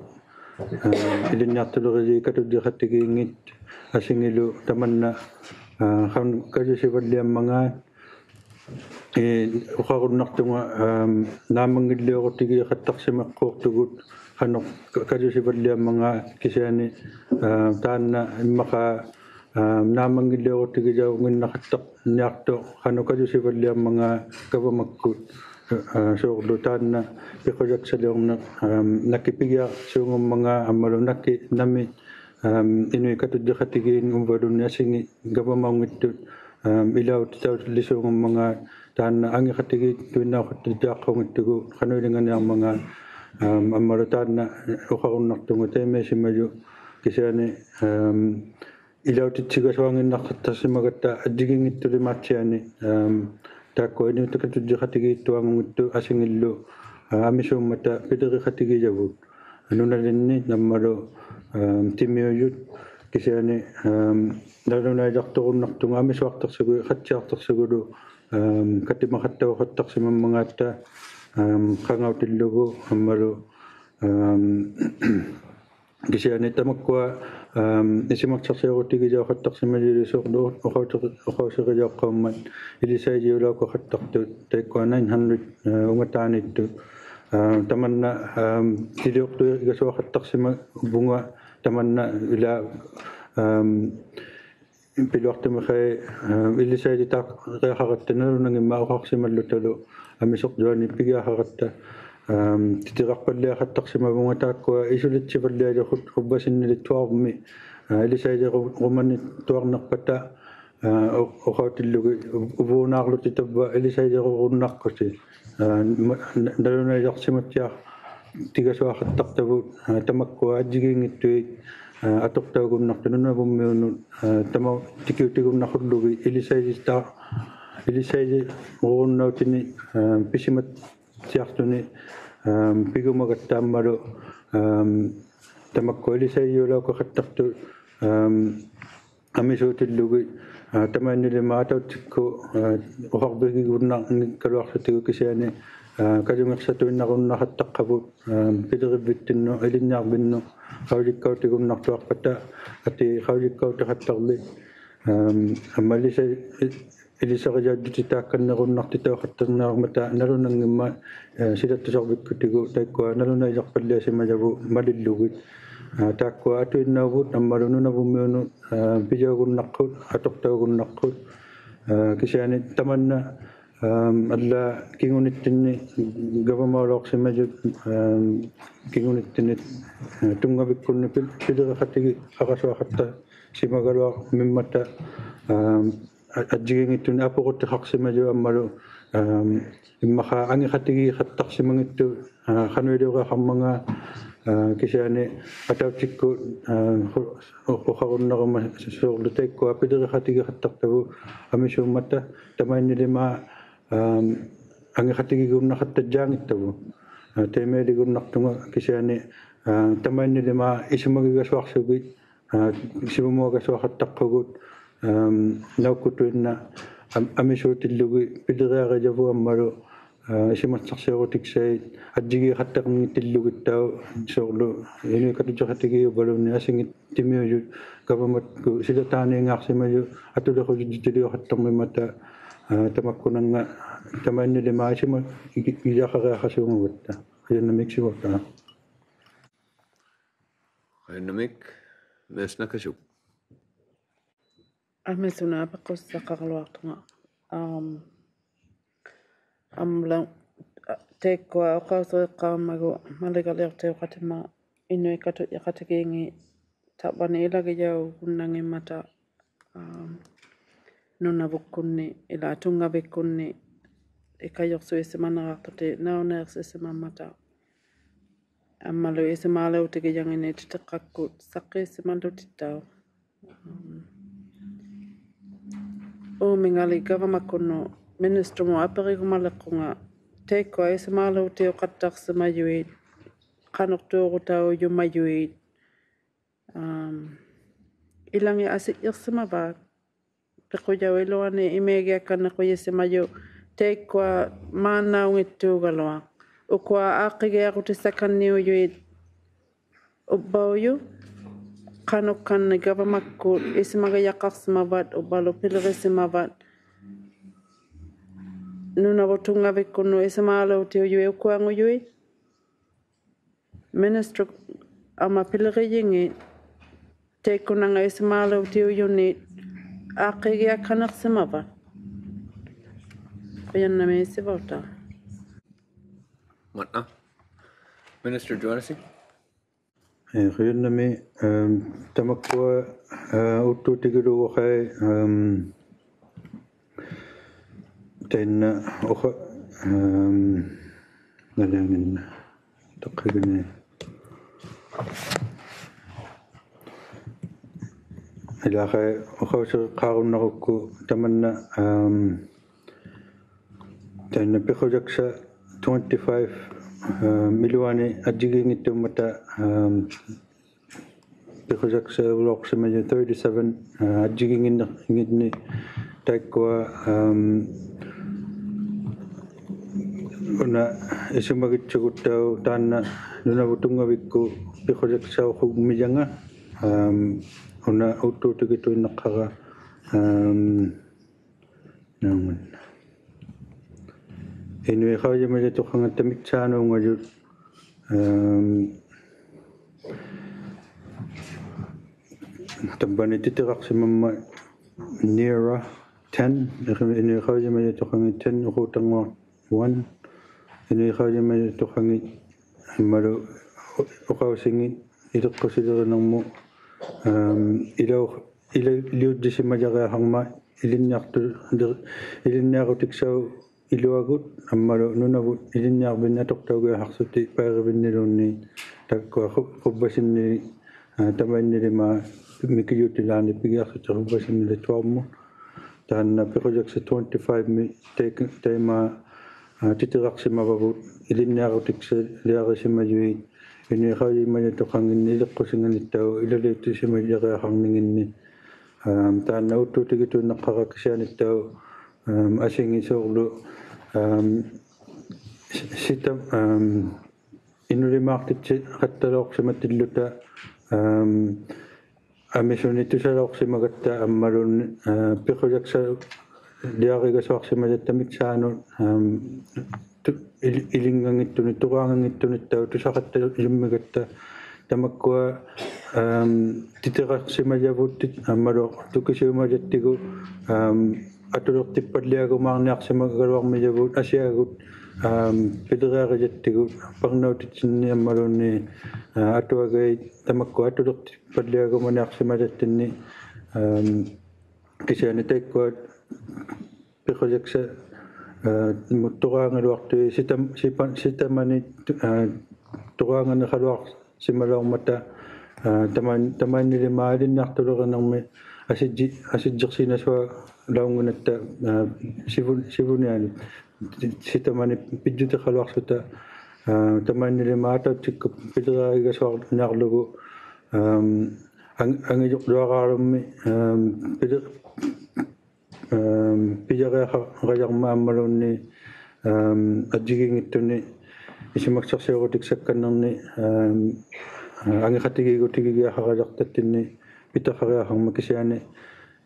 ᐊᒻ, ᐃᓕᓐᓂᐊᖅᑐᓕᕆᔩᑦ ᑲᑐᔾᔨᖃᑎᒌᖏᑦ ᐊᓯᖏᓗ ᑕᒪᓐᓇ, ᐋ, ᖃᓄᖅ ᑲᔪᓯᕙᓪᓕᐊᒻᒪᖔᑦ, ᐄ, ᐅᖃᕈᓐᓇᖅᑐᖓ, ᐊᒻ, ᓈᒻᒪᙱᓪᓕᐅᕈᑎᒋᖃᑦᑕᖅᓯᒪᖅᑰᖅᑐᒍᑦ ᖃᓄᖅ ᑲ-, ᑲᔪᓯᕙᓪᓕᐊᒻᒪᖔᑦ ᑭᓯᐊᓂ, ᐋ, ᑖᓐᓇ ᐃᒻᒪᖄ, ᐋ, ᓈᒻᒪᙱᓪᓕᐅᕈᑎᒋᔭᐅᙱᓐᓇᖃᑦᑕᕐᓂᐊᖅᑐᖅ ᖃᓄᖅ ᑲᔪᓯᕙᓪᓕᐊᒻᒪᖔᑦ ᒐᕙᒪᒃᑯᑦ, ᐋ, ᓲᕐᓗ ᑖᓐᓇ ᐱᖁᔭᒃᓴᓕᐅᕐᓂᖅ, ᐊᒻ, ᓇᑭᑦ ᐱᒋᐊᓲᖑᒻᒪᖔᑦ ᐊᒻᒪᓗ ᓇᑭᑦ ᓇᒥᑦ, ᐊᒻ, ᐃᓄᐃᑦ ᑲᑐᔾᔨᖃᑎᒌᓐ ᐅᕝᕙᓘᓐᓃᑦ ᐊᓯᖏᑦ ᒐᕙᒪᐅᙱᑦᑐᑦ, ᐊᒻ, ᐃᓚᐅᑎᑕᐅᑎᓪᓕᓲᖑᒻᒪᖔᑦ ᑖᓐᓇ ᐊᖏᖃᑎᒌᑦᑐᐃᓐᓇᐅᖃᑎᑦᑎᐊᖅᑰᙱᑦᑐᒍᑦ ᖃᓄᐃᓕᖓᓂᐊᕐᒪᖔᑦ, ᐊᒻ, ᐊᒻᒪᓗ ᑖᓐᓇ ᐅᖃᕈᓐᓇᖅᑐᖓ ᑕᐃᒪᐃᓯᒪᔪᖅ ᑭᓯᐊᓂ, ᐊᒻ, ᐃᓚᐅᑎᑦᓯᒐᓱᐊᙱᓐᓇᖃᑦᑕᖅᓯᒪᒐᑦᑕ ᐊᔾᔨᒌᙱᑦᑐᓕᒫᑦᓯᐊᓂ, ᐊᒻ, ᑖᒃᑯᐊ ᐃᓄᐃᑦ ᑲᑐᔾᔨᖃᑎᒌᑦᑐᐊᖑᙱᑦᑐᑦ ᐊᓯᖏᓪᓗ, ᐋ, ᐊᒥᓲᒻᒪᑕ ᐱᓕᕆᖃᑎᒋᔭᕗᑦ ᓄᓇᓕᓐᓂ ᐊᒻᒪᓗ, ᐊᒻ, ᑎᒥᐅᔪᑦ ᑭᓯᐊᓂ, ᐊᒻ, ᓇᓗᓇᐃᔭᖅᑐᕈᓐᓇᖅᑐᖓ ᐊᒥᓱᐊᖅᑕᖅᓱᒍ, ᖃᑦᓯᐊᖅᑕᖅᓱᒍᓗ, ᐊᒻ, ᑲᑎᒪᖃᑦᑕᐅᖃᑦᑕᖅᓯᒪᒻᒪᖔᑦᑕ, ᐊᒻ, ᖃᖓᐅᑎᓪᓗᒍ ᐊᒻᒪᓗ, ᐊᒻ, ᑭᓯᐊᓂ ᑕᒪᒃᑯᐊ, ᐊᒻ, ᐃᓱᒪᑦᓴᖅᓯᐅᕈᑎᒋᔭᐅᖃᑦᑕᖅᓯᒪᔪᓕᓲᕐᓗ ᐅᖃᐅᓯ-, ᐅᖃᐅᓯᕆᔭᐅᖃᐅᒻᒪᑦ ᐃᓕᓴᐃᔨᐅᓚᐅᑲᖃᑦᑕᖅᑐᑦ ᑕᐃᒃᑯᐊ nine hundred, ᐋ, ᐅᖓᑖᓃᑦᑐᑦ, ᐋ, ᑕᒪᓐᓇ, ᐊᒻ, ᑎᓕᐅᖅᑐᐃᒐᓱᐊᖃᑦᑕᖅᓯᒪᕗᖓ ᑕᒪᓐᓇ ᐃᓛ, ᐊᒻ, ᐱᓗᐊᖅᑐᒥᖃᐃ, ᐊᒻ, ᐃᓕᓴᐃᔨᑖᕆᐊᖃᕋᑦᑕ ᓇᓗᓇᙱᒻᒪᑦ ᐅᖃᖅᓯᒪᓪᓗᑕᓗ ᐊᒥᓱᕐᔪᐊᓂ ᐱᒋᐊᖃᕋᑦᑕ, ᐊᒻ, ᑎᑎᕋᖅᐸᓪᓕᐊᖃᑦᑕᖅᓯᒪᕗᖓ ᑖᒃᑯᐊ ᐃᓱᓕᑦᓯᕙᓪᓕᐊᔪᖁᑦ ᐅᕝᕙᓯᓐᓂᓕᑦᑐᐊᕐᒥ, ᐋ, ᐃᓕᓴᐃᔨᕈᒪᓂᑐᐊᕐᓂᖅᐸᑕ, ᐋ, ᐅ-, ᐅᖃᐅᑎᓪᓗᒋᑦ ᐅ-, ᐅᕘᓈᕐᓗᑎᑦ ᑕᕝᕙ ᐃᓕᓴᐃᔨᕈᕈᓐᓇᖅᑯᓯ, ᐋ, ᒪ-, ᓇ-, ᓇᓗᓇᐃᔭᖅᓯᒪᑦᓯᐊᖅ ᑎᒐᓱᐊᖃᑦᑕᖅᑕᕗᑦ, ᐋ, ᑕᒪᒃᑯᐊ ᐊᔾᔨᒌᙱᑦᑐᐃᑦ, ᐋ, ᐊᑐᖅᑕᐅᒍᓐᓇᖅᑐᑦ ᓄᓇᕗᒻᒥᐅᓄᑦ, ᐋ, ᑕᒪ ᑎᑭᐅᑎᒍᓐᓇᖁᓪᓗᒋᑦ ᐃᓕᓴᐃᔨᑖ-, ᐃᓕᓴᐃᔨᕈᕈᓐᓇᐅᑎᓂ, ᐋ, ᐱᓯᒪᑦᓯᐊᖅᑐᓂ, ᐋ, ᐱᒍᒪᒐᑦᑕ ᐊᒻᒪᓗ, ᐋ, ᑕᒪᒃᑯᐊ ᐃᓕᓴᐃᔨᐅᓚᐅᑲᖃᑦᑕᖅᑐᑦ, ᐋ, ᐊᒥᓲᑎᓪᓗᒋᑦ, ᐋ, ᑕᒪᐃᓐᓂᓕᒫᑦ ᐊᑕᐅᑦᓯᒃᑯᑦ, ᐋ, ᐅᖃᕐᕕᒋᒍᓐᓇᕐᓂᖃᓗᐊᖅᖢᑎᒍ ᑭᓯᐊᓂ, ᐋ, ᑲᔪᖏᖅᓴᑐᐃᓐᓇᕈᓐᓇᖃᑦᑕᖅᑲᕗᑦ, ᐋ, ᐱᓕᕆᕝᕕᑦᑎᓐᓄᑦ, ᐃᓕᓐᓂᐊᕐᕕᓐᓄᑦ, ᖃᐅᔨᒃᑲᐅᑎᒍᓐᓇᖅᑐᐊᖅᐸᑕ, ᐊᑏ ᖃᐅᔨᒃᑲᐅᑎᖃᑦᑕᕐᓕ, ᐋ, ᐊᒻᒪ ᐃᓕᓴ-, ᐃ-, ilisarijaujjutitaakkannirunnaqtitauqattarniarmata nalunanngimmat, eh, silattusarvikkutigu taikkua nalunaijarpalliasimajavut malillugit. Eh, taakkua atuinnauvut ammalu Nunavummiunut, eh, pijaugunnaqqut, atuqtaugunnaqqut, eh, kisiani tamanna, eh, allaat kingunittinni gavamaalauqsimajut, eh, kingunittinni, eh, tunngavikkunni pil-, piliriqatigiqarasuaqattasimagaluarmimmata, eh, a-, ajjigiinngittunik apuqutiqaqsimajut ammalu, eh, immaqaa angiqatigiiqattaqsimanngittuq, eh, qanuiliuriaqarmangaat, eh, kisiani atautikkut, eh, qu-, qu-, quqarunnaruma suurlu taikkua piliriqatigiqattaqtavut amisuummata, tamainnilimaaq, eh, angiqatigiigunnaqattajaanngittugut. Eh, taimaaligunnaqtunga kisiani, eh, tamainnilimaaq isumagigasuaqsugit, eh, sivumuagasuaqattaqqugut, eh, naukkutuinnaq am-, amisuutillugit piliriarijavut ammalu, eh, isumassaqsiorutiksait ajjigiiqattarninngitillugittauq suurlu inuit katujjiqatigiit uvaluunniit asinngit timiujut gavamakkut silataaniingaaqsimajut atuliqujujjutiliuqattarmimmata, eh, tamakkunannga tamainnilimaaq isuma-, i-, ijaqariaqasuungavugut. Qujanarmik sivautaa. Qujanarmik, Miss Nakashuk. Amisuna apiqqussaqaraluaqtunga. Um, amla, taikkua uqausiriqqaarmagu maligaliuqtiuqatima inuit katujjiqatigiinngit tavvani ilagijaugunnanngimmata, um, Nunavukkunni, ilaa tunngavikkunni, ikajuqsuisimaniraqtutik nauniiqsisimammata. Ammalu isumaalautigijangini titiqqakkut saqqiisimalutittauq. Um, uumingali gavamakkunnut minister-mut apirigumaliqunga, taikkua isumaalutiuqattaqsimajuit, qanuqtuurutaujumajuit, um, ilangit asijjiqsimavak, piqujauq iluani imigiakkanniqujisimajut, taikkua maannaunngittuugaluaq. Ukua aaqqigiarutisakkanniujuit, ubbaujuq, qanukkanni gavamakkut isumagijaqaqsimavat, uvvalu pilirisimavat, Nunavut tunngavikkunnut isumaalutiujuit ukuangujuit, minister amma pilirijingit, taikkunannga isumaalutiujunit, aaqqigiakkaniqsimava. Qujanarmik sivautaa. Mana. Minister Juanasi. Eh, qujanarmik, um, tamakkua, eh, uuttuutigiluaqai, um, tainna uqa-, um, nalianginna. Taqqigini. Ilaqai uqausiriqqaarunnarukku tamanna, um, tainna piqujaksa twenty-five, um, iluani ajjigiinngittuummata, um, piqujaksaulauqsimajut thirty-seven, uh, ajjigiinnginni taikkua, um, una isumagitsuguttauq taanna Nunavut tunngavikkut piqujaksauqummijanga, um, una uuttuutigituinnaqqara, um, Naamut. Inuit qaujimajatuqangatta mitsaanuungajut, um, tavvani titiraqsimammat NERA ten, Inuit qaujimajatuqangit ten, uquutanguaq one, Inuit qaujimajatuqangit ammalu uqausingit iliqqusilirinermut, um, ilau-, ila-, iliujjisimajariaqarmat ilinniaqtu-, ilinniarutiksauq iluagut ammalu Nunavut ilinniarvinni atuqtaugiaqaqsutit Pairivinniluunniit taakkua qu-, quvvasinni, uh, tamainnilimaaq Mikijuutilaani pigiaqsutit quvvasinni Lithuanimut. Taanna piqujaksa twenty-five-mi tai-, taima, uh, titiraqsimavavut ilinniarutiksaliarisimajuit Inuit qaujimajatuqanginni iliqqusinganittauq ilaliutisimajariaqarninginni. Um, taanna uuttuutigituinnaqqara kisianittauq, um, asingit suurlu, um, si-, sita-, um, inulimaaqtitsiqattalauqsimatilluta, um, amisuni tusalauqsimagatta ammalu, uh, piqujaksa ᓕᐊᕆᒐᓱᐊᖅᓯᒪᔭᑦᑕ ᒥᒃᓵᓄᑦ, ᐊᒻ, ᑐ-, ᐃᓕ-, ᐃᓕᙵᙱᑦᑐᓂᒃ, ᑐᕌᖓᙱᑦᑐᓂᑦᑕᐅᖅ ᑐᓴᖃᑦᑕᔪᒻᒥᒐᑦᑕ, ᑕᒪᒃᑯᐊ, ᐊᒻ, ᑎᑎᕋᖅᓯᒪᔭᕗᑦ, ᑎᑦ-, ᐊᒻᒪᓗ ᑐᑭᓯᐅᒪᔭᑦᑎᒍ, ᐊᒻ, ᐊᑐᓕᖅᑎᑉᐸᓪᓕᐊᒍᒫᕐᓂᐊᖅᓯᒪᒐᓗᐊᕐᒥᔭᕗᑦ ᐊᓯᐊᒍᑦ, ᐊᒻ, ᐱᓕᕆᐊᕆᔭᑦᑎᒍ, ᐸᕐᓇᐅᑎᑦᑎᓐᓂ ᐊᒻᒪᓘᓐᓃᑦ, ᐊ, ᐊᑐᐊᒐᐃᑦ ᑕᒪᒃᑯᐊ ᐊᑐᓕᖅᑎᑉᐸᓪᓕᐊᒍᒪᓂᐊᖅᓯᒪᔭᑦᑎᓐᓂ, ᐊᒻ, ᑭᓯᐊᓂ ᑕᐃᒃᑯᐊ ᐱᖁᔭᒃᓴ, ᐊ, ᒧᑦ ᑐᕌᖓᓗᐊᖅᑐᐃᑦ ᓯᑕᒻ-, ᓯᐸ-, ᓯᑕᒪᓂ, ᐊ, ᑐᕌᖓᓂᖃᓗᐊᖅᓯᒪᓚᐅᕐᒪᑕ, ᐊ, ᑕᒪᐃᓐ-, ᑕᒪᐃᓐᓂᓕᒫᑦ ᐃᓕᓐᓂᐊᖅᑐᓕᕆᓂᕐᒥ ᐊᓯᔾᔨ-, ᐊᓯᔾᔨᖅᓯᓇᓱᐊᓚᐅᙱᓇᑦᑕ, ᐊ, ᓯᕗᓐ-, ᓯᕗᓂᐊᓄᑦ ᓯᑕᒪᓂ ᐱᔾᔪᑎᖃᓗᐊᖅᓱᑕ, ᐊ, ᑕᒪᐃᓐᓂᓕᒫᑦ ᐊᑕᐅᑦᑎᒃᑯᑦ ᐱᓕᕆᐊᕆᒐᓱᐊᕐᓂᐊᕐᓗᒍ, ᐊᒻ, ᐊᖓ-, ᐊᖓᔪᕐᓗᐊᕌᓗᒻᒥ, ᐊᒻ, ᐱᓕ-, ᐊᒻ, ᐱᔭᕆᐊᖃᕋᔭᕐᒪᑦ ᐊᒻᒪᓘᓐᓃᑦ, ᐊᒻ, ᐊᔾᔨᒌᙱᑦᑐᓂᒃ ᐃᓱᒪᒃᓴᖅᓯᐅᕈᑎᒃᓴᒃᑲᓐᓂᕐᓂᒃ, ᐊᒻ, ᐊᖏᖃᑎᒌᒍᑎᒋᒋᐊᖃᕋᔭᖅᑕᑦᑎᓐᓂ ᐱᑕᖃᕆᐊᖃᕐᒪᑦ ᑭᓯᐊᓂ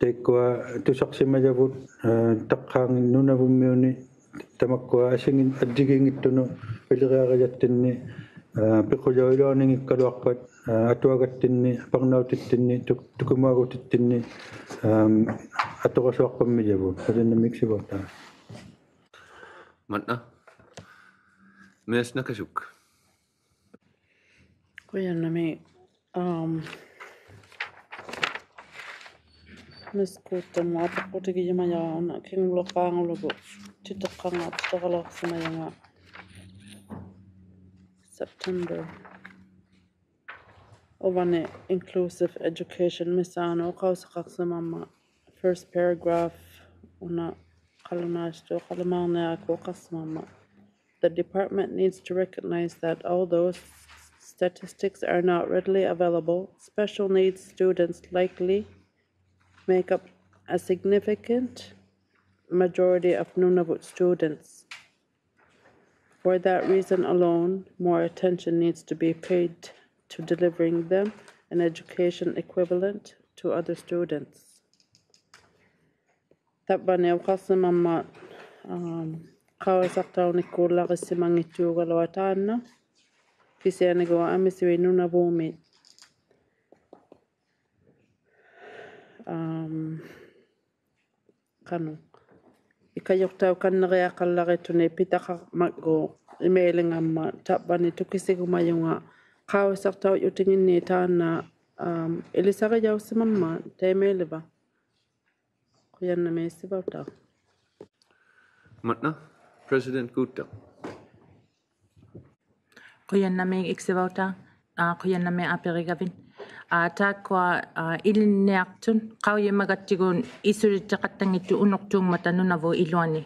ᑕᐃᒃᑯᐊ ᑐᓴᖅᓯᒪᔭᕗᑦ, ᐊ, ᑕᖅᑲᖏᑦ ᓄᓇᕗᒻᒥᐅᓂ ᑕᒪᒃᑯᐊ ᐊᓯᖏᑦ-, ᐊᔾᔨᒌᙱᑦᑐᓄᑦ ᐱᓕᕆᐊᕆᔭᑦᑎᓐᓂ, ᐊ, ᐱᖁᔭᐅᓗᐊᓂᙱᒃᑲᓗᐊᖅᐸᑦ, ᐊ, ᐊᑐᐊᒐᑦᑎᓐᓂ, ᐸᕐᓇᐅᑎᑦᑎᓐᓂ, ᑐᒃ-, ᑐᑭᒧᐊᒍᑎᑦᑎᓐᓂ, ᐊᒻ, ᐊᑐᕋᓱᐊᖅᐸᒻᒥᔭᕗᑦ. ᖁᔭᓐᓇᒦᒃ ᓯᕙᐅᑕ. ᒪᑦᓇ. Miss Nakasuk. ᖁᔭᓐᓇᒦᒃ, ᐊᒻ, Miss Gautam ᐊᐱᖅᑯᑎᒋᔪᒪᔭᕋ ᐅᓇ ᑭᖑᓪᓗᖅᐹᖑᓗᒍ ᑎᑎᖅᑲᖓ ᑎᑎᕋᓗᐊᖅᓯᒪᔭᖓ September. ᐅᕙᓂ inclusive education ᒥᒃᓵᓄᑦ ᐅᖃᐅᓯᖃᖅᓯᒪᒻᒪᑦ first paragraph ᐅᓇ ᖃᓪᓗᓈᖅᑐ ᖃᓪᓗᒫᕐᓂᐊᒃᑯ ᐅᖃᖅᓯᒪᒻᒪᑦ. The department needs to recognize that although s-, statistics are not readily available, special needs students likely make up a significant majority of Nunavut students. For that reason alone, more attention needs to be paid to delivering them an education equivalent to other students. ᑕᕝᕙᓂ ᐅᖃᖅᓯᒪᒻᒪᑦ, ᐊᒻ, ᖃᐅᔨᓴᖅᑕᐅᓂᒃᑰᓪᓚᕆᓯᒪᙱᑦᑑᒐᓗᐊᑦ ᑖᓐᓇ. ᑭᓯᐊᓂᒎᖅ ᐊᒥᓱᐃᑦ ᓄᓇᕗᒻᒥ, ᐊᒻ, ᖃᓄᖅ, ᐃᑲᔪᖅᑕᐅᒃᑲᓐᓂᕆᐊᖃᓪᓚᕆᑦᑐᓂᒃ ᐱᑕᖃᕐᒪᒡᒎᖅ ᐃᒪᐃᓕᖓᒻᒪᑦ ᑕᕝᕙᓂ ᑐᑭᓯᒍᒪᔪᖓ ᖃᐅᔨᓴᖅᑕᐅᔾᔪᑎᖏᓐᓂᒃ ᑖᓐᓇ, ᐊᒻ, ᐃᓕᓴᕆᔭᐅᓯᒪᒻᒪᑦ ᑕᐃᒪᐃᓕᕙ. ᖁᔭᓐᓇᒦᒃ ᓯᕙᐅᑕ. ᒪᑦᓇ, President Gautam. ᖁᔭᓐᓇᒦᒃ ᐃᒃᓯᕙᐅᑕ, ᐊ, ᖁᔭᓐᓇᒦᒃ ᐊᐱᕆᒐᕕᑦ. ᐊ, ᑖᒃᑯᐊ, ᐊ, ᐃᓕᓐᓂᐊᖅᑐᑦ ᖃᐅᔨᒪᒐᑦᑎᒍᑦ ᐃᓱᓕᑦᑎᖃᑦᑕᙱᑦᑐᑦ ᐅᓄᖅᑑᒻᒪᑕ ᓄᓇᕗᑦ ᐃᓗᐊᓂ.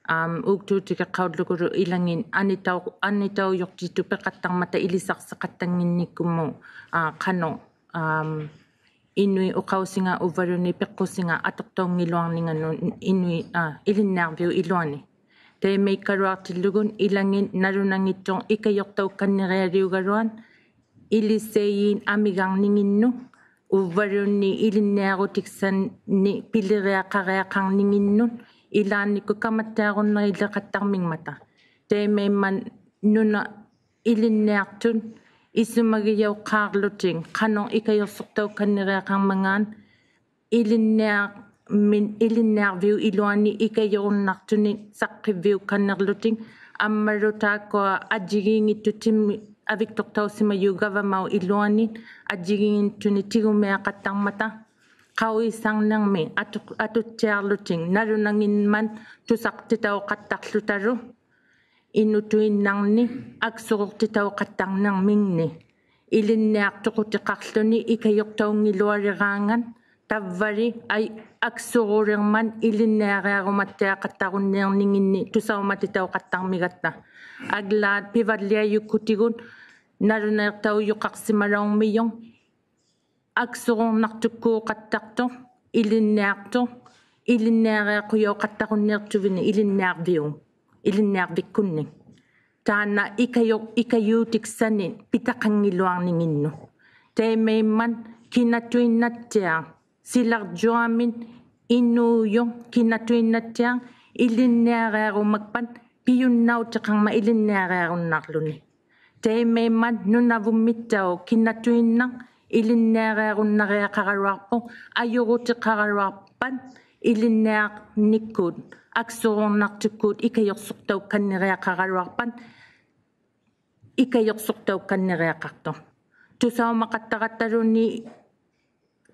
ᐊᒻ, ᐆᒃᑑᑎᒋᖅᑲᐅᓪᓗᒍᓗ ᐃᓚᖏᑦ ᐊᓂᑕᐅ-, ᐊᓂᑕᐅᔪᖅᑎᑐᑦ ᐱᖃᑦᑕᕐᒪᑕ ᐃᓕᓴᖅᓯᖃᑦᑕᙱᓐᓂᒃᑯᒧᑦ, ᐊ, ᖃᓄᖅ, ᐊᒻ, ᐃᓄᐃᑦ ᐅᖃᐅᓯᖓ ᐅᕝᕙᓘᓐᓃᑦ ᐱᖅᑯᓯᖓ ᐊᑐᖅᑕᐅᙱᓗᐊᕐᓂᖓᓄᑦ ᐃᓄᐃᑦ, ᐊ, ᐃᓕᓐᓂᐊᕐᕕᐅᑉ ᐃᓗᐊᓂ. ᑕᐃᒪᐃᒃᑲᓗᐊᖅᑎᓪᓗᒍ ᐃᓚᖏᑦ ᓇᓗᓇᙱᑦᑐᖅ ᐃᑲᔪᖅᑕᐅᒃᑲᓐᓂᕆᐊᓕᐅᒐᓗᐊᑦ ᐃᓕᓴᐃᔩᑦ ᐊᒥᒐᕐᓂᖏᓐᓄᑦ, ᐅᕝᕙᓘᓐᓃᑦ ᐃᓕᓐᓂᐊᕈᑎᒃᓴᓂᒃ ᐱᓕᕆᐊᖃᕆᐊᖃᕐᓂᖏᓐᓄᑦ, ᐃᓛᓐᓂᒃᑯᑦ ᑲᒪᑦᑎᐊᕈᓐᓇᕆᓕᖃᑦᑕᕐᒥᖕᒪᑕ. ᑕᐃᒪᐃᒻᒪᑦ ᓄᓇ ᐃᓕᓐᓂᐊᖅᑐᑦ ᐃᓱᒪᒋᔭᐅᖅᑳᕐᓗᑎᒃ ᖃᓄᖅ ᐃᑲᔪᖅᓱᖅᑕᐅᒃᑲᓐᓂᕆᐊᖃᕐᒪᖔᑦ, ᐃᓕᓐᓂᐊᕐᒥ-, ᐃᓕᓐᓂᐊᕐᕕᐅᑉ ᐃᓗᐊᓂ ᐃᑲᔪᕈᓐᓇᖅᑐᓂᒃ ᓴᖅᑭᕝᕕᐅᒃᑲᓐᓂᕐᓗᑎᒃ, ᐊᒻᒪᓗ ᑖᒃᑯᐊ ᐊᔾᔨᒌᙱᑦᑐᑦ ᑎᒥ-, ᐊᕕᒃᑐᖅᑕᐅᓯᒪᔪᑦ ᒐᕙᒪᐅᑉ ᐃᓗᐊᓂ, ᐊᔾᔨᒌᙱᑦᑐᓂᒃ ᑎᒍᒥᐊᖃᑦᑕᕐᒪᑕ, ᖃᐅᔨᓴᕐᓂᕐᒥᒃ ᐊᑐ-, ᐊᑐᑦᑎᐊᕐᓗᑎᒃ ᓇᓗᓇᙱᒻᒪᑦ ᑐᓴᖅᑎᑕᐅᖃᑦᑕᖅᖢᑕᓗ, ᐃᓄᑐᐃᓐᓇᕐᓂᒃ ᐊᒃᓱᕈᖅᑎᑕᐅᖃᑦᑕᕐᓂᕐᒥᖕᓂᒃ. ᐃᓕᓐᓂᐊᖅᑐᖁᑎᖃᖅᖢᓂ ᐃᑲᔪᖅᑕᐅᙱᓗᐊᓕᕌᖓᑦ, ᑕᕝᕙᓕ ᐊᐃ-, ᐊᒃᓱᕈᓕᕐᒪᑦ ᐃᓕᓐᓂᐊᕆᐊᕈᒪᑦᑎᐊᖃᑦᑕᕈᓐᓃᕐᓂᖏᓐᓂᒃ ᑐᓴᐅᒪᑎᑕᐅᖃᑦᑕᕐᒥᒐᑦᑕ. ᐊᒡᓛᑦ ᐱᕙᓪᓕᐊᔪᒃᑯᑎᒍᑦ ᓇᓗᓇᐃᖅᑕᐅᔪᖃᖅᓯᒪᓚᐅᕐᒥᔪᖅ ᐊᒃᓱᕈᕐᓇᖅᑐᒃᑰᖃᑦᑕᖅᑐᖅ, ᐃᓕᓐᓂᐊᖅᑐᖅ, ᐃᓕᓐᓂᐊᕆᐊᖁᔭᐅᖃᑦᑕᕈᓐᓃᖅᑐᕕᓂᒃ ᐃᓕᓐᓂᐊᕐᕕᐅᑉ, ᐃᓕᓐᓂᐊᕐᕕᒃᑯᓐᓂᒃ. ᑖᓐᓇ ᐃᑲᔪ-, ᐃᑲᔫᑎᒃᓴᓂᒃ ᐱᑕᖃᙱᓗᐊᕐᓂᖏᓐᓄᑦ. ᑕᐃᒪᐃᒻᒪᑦ ᑭᓇᑐᐃᓐᓇᑦᑎᐊᖅ ᓯᓚᕐᔪᐊᒥᑦ inuujuq kinatuinnattiaq ilinniariarumakpat pijunnautiqarmat ilinniariarunnarluni. Taimaimmat Nunavummittauq kinatuinnaq ilinniariarunnariaqaraluarpoq, ajurutiqaraluarpat ilinniarnikkut aksuruurnaqtukkut ikajuqsuqtaukkanniriaqaraluarpat ikajuqsuqtaukkanniriaqaqtuq. Tusaumaqattarataluni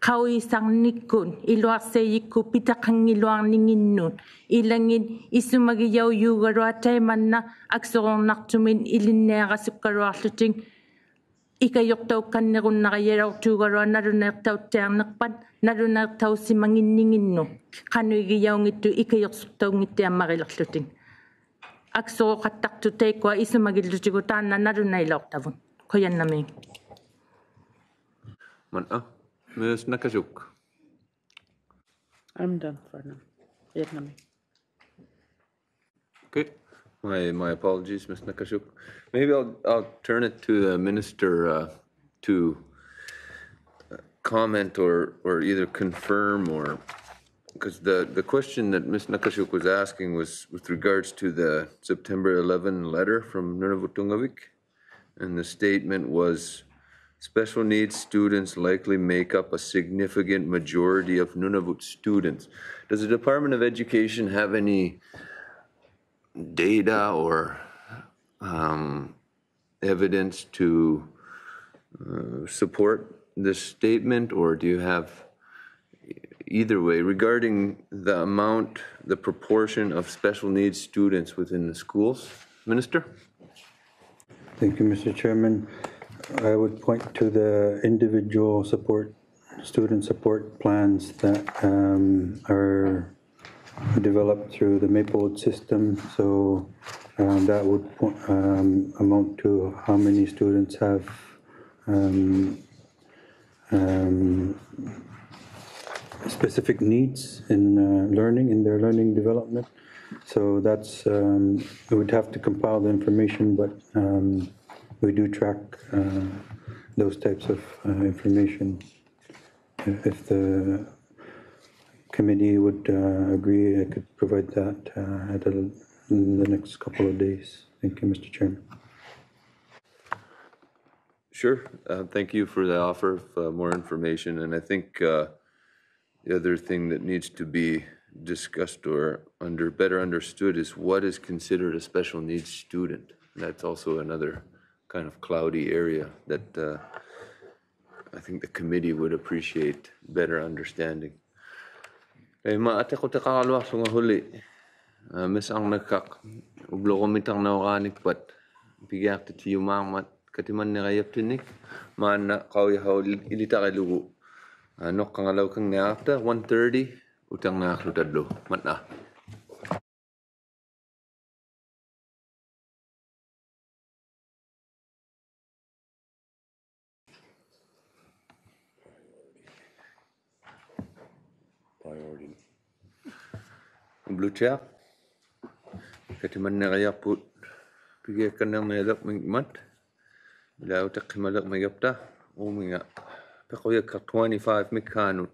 qaujisarnikkut iluaqsaijikkut pitaqanngiluarninginnut, ilangit isumagijaujugaluaq taimanna aksuruurnaqtumit ilinniarasukkaluarlutik ikajuqtaukkannirunnarijalauqtuugaluaq nalunaiqtauttiarniqpat nalunaiqtausimanginninginnut qanuigijaunngittuq ikajuqsuqtaunngittiammarilaaqłutik. Aksuruqattaqtut taikkua isumagillutigu taanna nalunailauqtavut. Qujannamiik. Maanna, Miss Nakashuk. I'm done for now. Qujannamiik. Okay. My, my apologies, Miss Nakashuk. Maybe I'll, I'll turn it to the minister, uh, to, uh, comment or, or either confirm or, 'cause the, the question that Miss Nakashuk was asking was with regards to the September eleven letter from Nunavut Tunngavik. And the statement was, "Special needs students likely make up a significant majority of Nunavut students." Does the Department of Education have any data or, um, evidence to, uh, support this statement, or do you have, either way, regarding the amount, the proportion of special needs students within the schools? Minister? Thank you, Mister Chairman. I would point to the individual support, student support plans that, um, are developed through the Maplewood system. So, um, that would po-, um, amount to how many students have, um, um, specific needs in, uh, learning, in their learning development. So that's, um, we would have to compile the information, but, um, we do track, uh, those types of, uh, information. If the committee would, uh, agree, I could provide that, uh, at a, in the next couple of days. Thank you, Mister Chairman. Sure. Uh, thank you for the offer of, uh, more information. And I think, uh, the other thing that needs to be discussed or under, better understood is what is considered a special needs student. That's also another kind of cloudy area that, uh, I think the committee would appreciate better understanding. Ii, maanna atiqutiqaraluaqłunga huli, aa, Miss Arnakkaq, ublurumitarnauraanikpat pigiaqtittijumaarmat katimannirijaptinnik, maanna qaujihauq ilitarilugu, aa, nuqqangalaukanngiaraqta, one thirty, utarniaqłutallu, maanna. Priority. Blue chair. Katimannirijaput pigiakkanniqmaliqmingmat. Ilaa utaqhimalirmigapta, uuminga, piqujakkaq twenty-five-mikkaanut.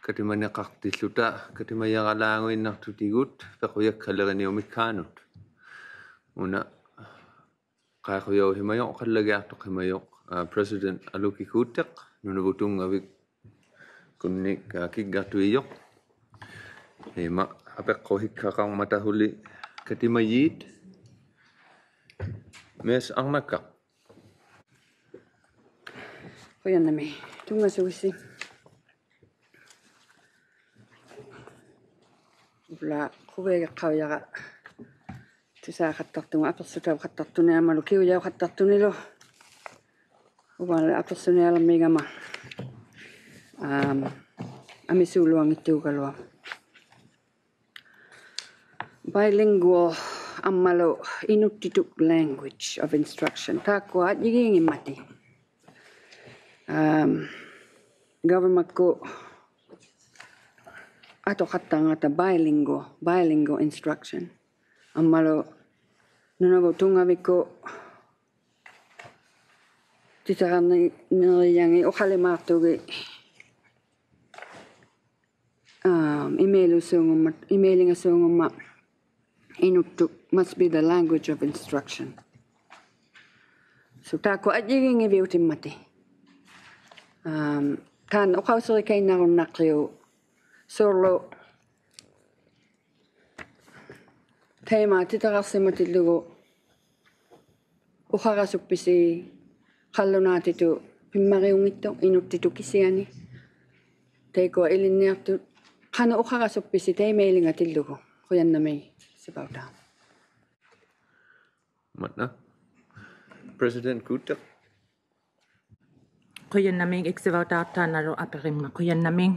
Katimaniqaqtilluta, katimajaralaanguinnaqtutigut, piqujakkaliriniumikkaanut. Una, qaijujauhimajuq, qallagiaqtuqhimajuq, aa, President Aluki Kuuttiq, Nunavut Tunngavik, kunnik, aa, kiggaqtuijuq. Ima, apiqquhikkaqarmata huli katimajiit. Miss Arnakkaq. Qujannamiik, tunngasuugitsi. Ulla, quviagiqqaujara. Tusaaqattaqtunga, apiqsutauqattaqtuni, aammalu kiujauqattaqtunilu. Uvaali apiqsunialammiigama. Aam, amisuuluanngittuugaluaq. Bilingual ammalu inuktitut language of instruction. Taakkua ajjigiingimmati. Aam, government-kut atuqattarngata bilingual, bilingual instruction. Ammalu Nunavut Tunngavikkut titaqarnirijangi uqalimaaqtugit, aa, ᐃᒪᐃᓗᓲᖑᒻᒪ, ᐃᒪᐃᓕᖓᓲᖑᒻᒪᑦ ᐃᓄᑦᑐᑦ must be the language of instruction. So, ᑖᒃᑯᐊ ᐊᔾᔨᒌᙱᕕᐅᑎᒻᒪᑎᒃ. ᐋᒻ, ᑖᓐᓇ ᐅᖃᐅᓯᕆᑲᐃᓐᓇᕈᓐᓇᖅᑭᐅᒃ ᓲᕐᓗ ᑕᐃᒪ ᑎᑎᕋᖅᓯᒪᑎᓪᓗᒍ ᐅᖃᕋᓱᒃᐱᓯ ᖃᓪᓗᓈᑎᑐᑦ ᐱᒻᒪᕆᐅᙱᑦᑐᖅ ᐃᓄᑦᑎᑐᑦ ᑭᓯᐊᓂ. ᑕᐃᒃᑯᐊ ᐃᓕᓐᓂᐊᖅᑐᑦ ᖃᓄᖅ ᐅᖃᕋᓱᒃᐱᓯ ᑕᐃᒪᐃᓕᖓᑎᓪᓗᒍ. ᖁᔭᓐᓇᒦᒃ ᓯᕙᐅᑖ. ᒪᑦᓇ. President Guterres. ᖁᔭᓐᓇᒦᒃ ᐃᒃᓯᕙᐅᑖᖅ ᑖᓐᓇᓗ ᐊᐱᕆᒻᒪᑦ. ᖁᔭᓐᓇᒦᒃ.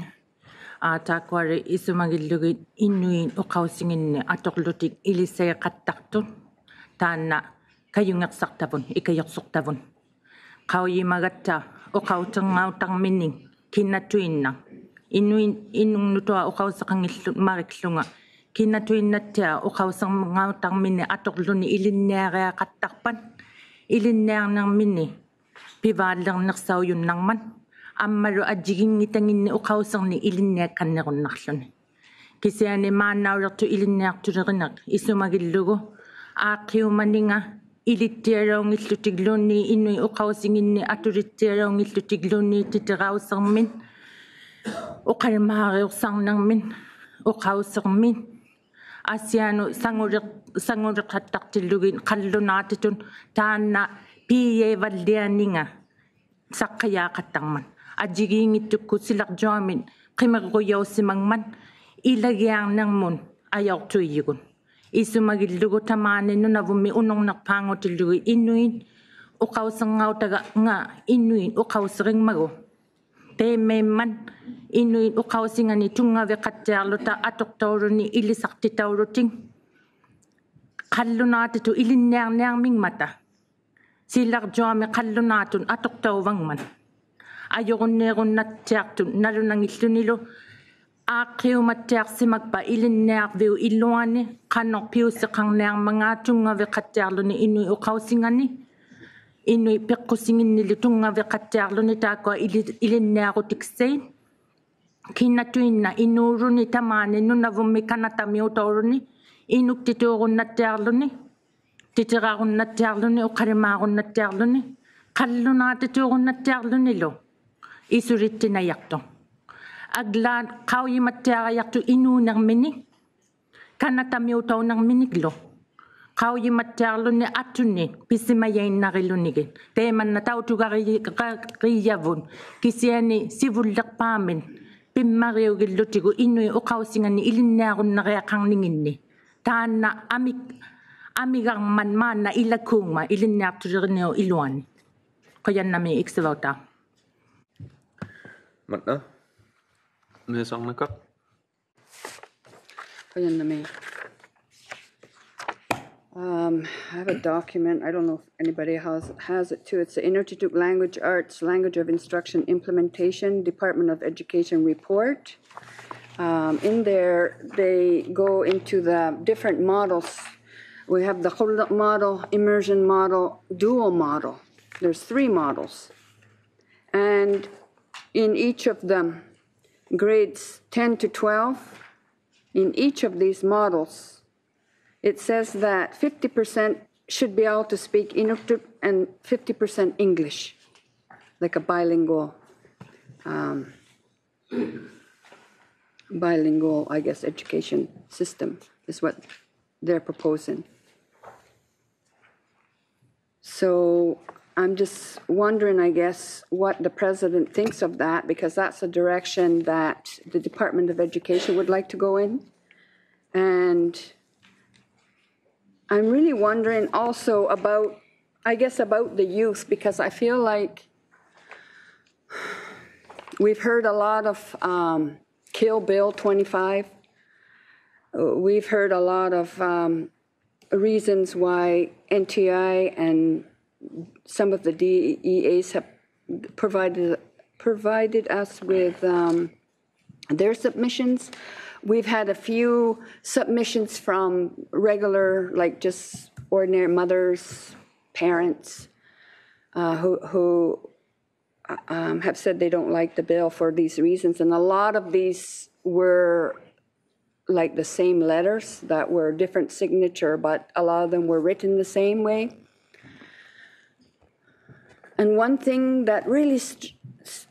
ᐋ, ᑖᒃᑯᐊᓕ ᐃᓱᒪᒋᓪᓗᒋᑦ ᐃᓄᐃᑦ ᐅᖃᐅᓯᖏᓐᓂᒃ ᐊᑐᕐᓗᑎᒃ ᐃᓕᓴᐃᖃᑦᑕᖅᑐᑦ ᑖᓐᓇ ᑲᔪᖏᖅᓴᖅᑕᕗᑦ, ᐃᑲᔪᖅᓱᖅᑕᕗᑦ. ᖃᐅᔨᒪᒐᑦᑕ ᐅᖃᐅᓯᖓᐅᑕᕐᒥᓂᒃ ᑭᓇᑐᐃᓐᓇᖅ. ᐃᓄᐃᑦ, ᐃᓄᖕᓄᑐᐊᖅ ᐅᖃᐅᓯᖃᙱᓪᓗ-, ᒪᕆᒃᖢᖓ. ᑭᓇᑐᐃᓐᓇᑦᑎᐊᖅ ᐅᖃᐅᓯᖓᐅᑕᕐᒥᓂᒃ ᐊᑐᕐᓗᓂ ᐃᓕᓐᓂᐊᕆᐊᖃᑦᑕᖅᐸᑦ. ᐃᓕᓐᓂᐊᕐᓂᕐᒥᓂᒃ ᐱᕚᓪᓕᕐᓂᖅᓴᐅᔪᓐᓇᕐᒪᑦ. ᐊᒻᒪᓗ ᐊᔾᔨᒌᙱᑕᖏᓐᓂᒃ ᐅᖃᐅᓯᕐᓂᒃ ᐃᓕᓐᓂᐊᒃᑲᓐᓂᕈᓐᓇᕐᓗᓂ. ᑭᓯᐊᓂ ᒫᓐᓇᐅᓕᖅᑐᖅ ᐃᓕᓐᓂᐊᖅᑐᓕᕆᓂᖅ ᐃᓱᒪᒋᓪᓗᒍ ᐋᖅᑭᐅᒪᓂᖓ ᐃᓕᑦᑎᐊᓚᐅᙱᖦᖢᑎᒡᓘᓐᓃᑦ ᐃᓄᐃᑦ ᐅᖃᐅᓯᖏᓐᓂᒃ ᐊᑐᓕᑦᑎᐊᓚᐅᙱᖦᖢᑎᒡᓘᓐᓃᑦ ᑎᑎᕋᐅᓯᕐᒥᒃ, ᐅᖃᓕᒫᕆᐅᖅᓴᕐᓂᕐᒥᒃ, ᐅᖃᐅᓯᕐᒥᒃ, ᐊᓯᐊᓄᑦ ᓴᖑᓕᖅ-, ᓴᖑᓕᖃᑦᑕᖅᑎᓪᓗᒋᑦ ᖃᓪᓗᓈᑎᑐᑦ ᑖᓐᓇ ᐱᔭᐃᕙᓪᓕᐊᓂᖓ ᓴᖅᑭᔮᖃᑦᑕᕐᒪᑦ. ᐊᔾᔨᒌᙱᑦᑐᒃᑯᑦ ᓯᓚᕐᔪᐊᒥᒃ ᕿᒥᕐᕈᔭᐅᓯᒪᖕᒪᑦ ᐃᓚᒋᐊᕐᓂᕐᒧᑦ ᐊᔭᐅᖅᑐᐃᔪᒍᑦ. ᐃᓱᒪᒋᓪᓗᒍ ᑕᒫᓂ ᓄᓇᕗᒻᒥ ᐅᓄᕐᓂᖅᐹᖑᑎᓪᓗᒋᑦ ᐃᓄᐃᑦ ᐅᖃᐅᓯᖓᐅᑕᖓ ᐃᓄᐃᑦ ᐅᖃᐅᓯᕆᖕᒪᒍ. ᑕᐃᒪᐃᒻᒪᑦ ᐃᓄᐃᑦ ᐅᖃᐅᓯᖓᓂᒃ ᑐᙵᕕᖃᑦᑎᐊᕐᓗᑕ ᐊᑐᖅᑕᐅᓗᓂ ᐃᓕᓴᖅᑎᑕᐅᓗᑎᒃ ᖃᓪᓗᓈᑎᑐᑦ ᐃᓕᓐᓂᐊᕐᓂᐊᕐᒥᖕᒪᑕ. ᓯᓚᕐᔪᐊᒥ ᖃᓪᓗᓈᑐᑦ ᐊᑐᖅᑕᐅᕙᖕᒪᑦ. ᐊᔪᕈᓐᓃᕈᓐᓇᑦᑎᐊᖅᑐᑦ ᓇᓗᓇᙱᖦᖢᓂᓗ ᐋᖅᑭᐅᒪᑦᑎᐊᖅᓯᒪᒃᐸᑦ ᐃᓕᓐᓂᐊᕐᕕᐅᑉ ᐃᓗᐊᓂ ᖃᓄᖅ ᐱᐅᓯᖃᕐᓂᐊᕐᒪᖔᑦ ᑐᙵᕕᖃᑦᑎᐊᕐᓗᓂ ᐃᓄᐃᑦ ᐅᖃᐅᓯᖓᓂᒃ, ᐃᓄᐃᑦ ᐱᖅᑯᓯᖏᓐᓂᓗ ᑐᙵᕕᖃᑦᑎᐊᕐᓗᓂ ᑖᒃᑯᐊ ᐃᓕ-, ᐃᓕᓐᓂᐊᕈᑎᒃᓴᐃᑦ. ᑭᓇᑐᐃᓐᓇᖅ ᐃᓅᓗᓂ ᑕᒫᓂ ᓄᓇᕗᒻᒥ ᑲᓇᑕᒥᐅᑕᐅᓗᓂ ᐃᓄᒃᑎᑑᕈᓐᓇᑦᑎᐊᕐᓗᓂ, ᑎᑎᕋᕈᓐᓇᑦᑎᐊᕐᓗᓂ, ᐅᖃᓕᒫᕈᓐᓇᑦᑎᐊᕐᓗᓂ, ᖃᓪᓗᓈᑎᑑᕈᓐᓇᑦᑎᐊᕐᓗᓂᓗ ᐃᓱᓕᑦᑎᓇᔭᖅᑐᖅ. ᐊᒡᓛᑦ ᖃᐅᔨᒪᑦᑎᐊᕋᔭᖅᑐᖅ ᐃᓅᓂᕐᒥᓂᒃ, ᑲᓇᑕᒥᐅᑕᐅᓂᕐᒥᓂᒡᓗ. ᖃᐅᔨᒪᑦᑎᐊᕐᓗᓂ ᐊᑐᓂ ᐱᓯᒪᔭᐃᓐᓇᕆᓗᓂᒋᑦ. ᑕᐃᒪᓐᓇ ᑕᐅᑐᒐᕆ-, ᒐ-, ᕆᔭᕗᑦ. ᑭᓯᐊᓂ ᓯᕗᓪᓕᖅᐹᒥᒃ ᐱᒻᒪᕆᐅᒋᓪᓗᑎᒍ ᐃᓄᐃᑦ ᐅᖃᐅᓯᖓᓂᒃ ᐃᓕᓐᓂᐊᕈᓐᓇᕆᐊᖃᕐᓂᖏᓐᓂᒃ. ᑖᓐᓇ ᐊᒥ-, ᐊᒥᒐᕐᒪᑦ ᒫᓐᓇ ᐃᓚᑰᖕᒪᑦ ᐃᓕᓐᓂᐊᖅᑐᓕᕆᓂᐅᑉ ᐃᓗᐊᓂ. ᖁᔭᓐᓇᒦᒃ ᐃᒃᓯᕙᐅᑕ. ᒪᑦᓇ. ᓂᓱᕐᓇᑲ. ᖁᔭᓐᓇᒦᒃ. Um, I have a document. I don't know if anybody has, has it too. It's the Inuktitut Language Arts, Language of Instruction Implementation, Department of Education report. Um, in there, they go into the different models. We have the Qulluq model, immersion model, dual model. There's three models. And in each of them, grades ten to twelve, in each of these models, it says that fifty percent should be able to speak Inuktitut and fifty percent English, like a bilingual, um, bilingual, I guess, education system is what they're proposing. So I'm just wondering, I guess, what the president thinks of that, because that's a direction that the Department of Education would like to go in. And I'm really wondering also about, I guess, about the youth, because I feel like we've heard a lot of, um, Kill Bill twenty-five. Uh, we've heard a lot of, um, reasons why N T I and some of the D E As have provided, provided us with, um, their submissions. We've had a few submissions from regular, like, just ordinary mothers, parents, uh, who, who, uh, um, have said they don't like the bill for these reasons. And a lot of these were like the same letters that were different signature, but a lot of them were written the same way. And one thing that really, st- st-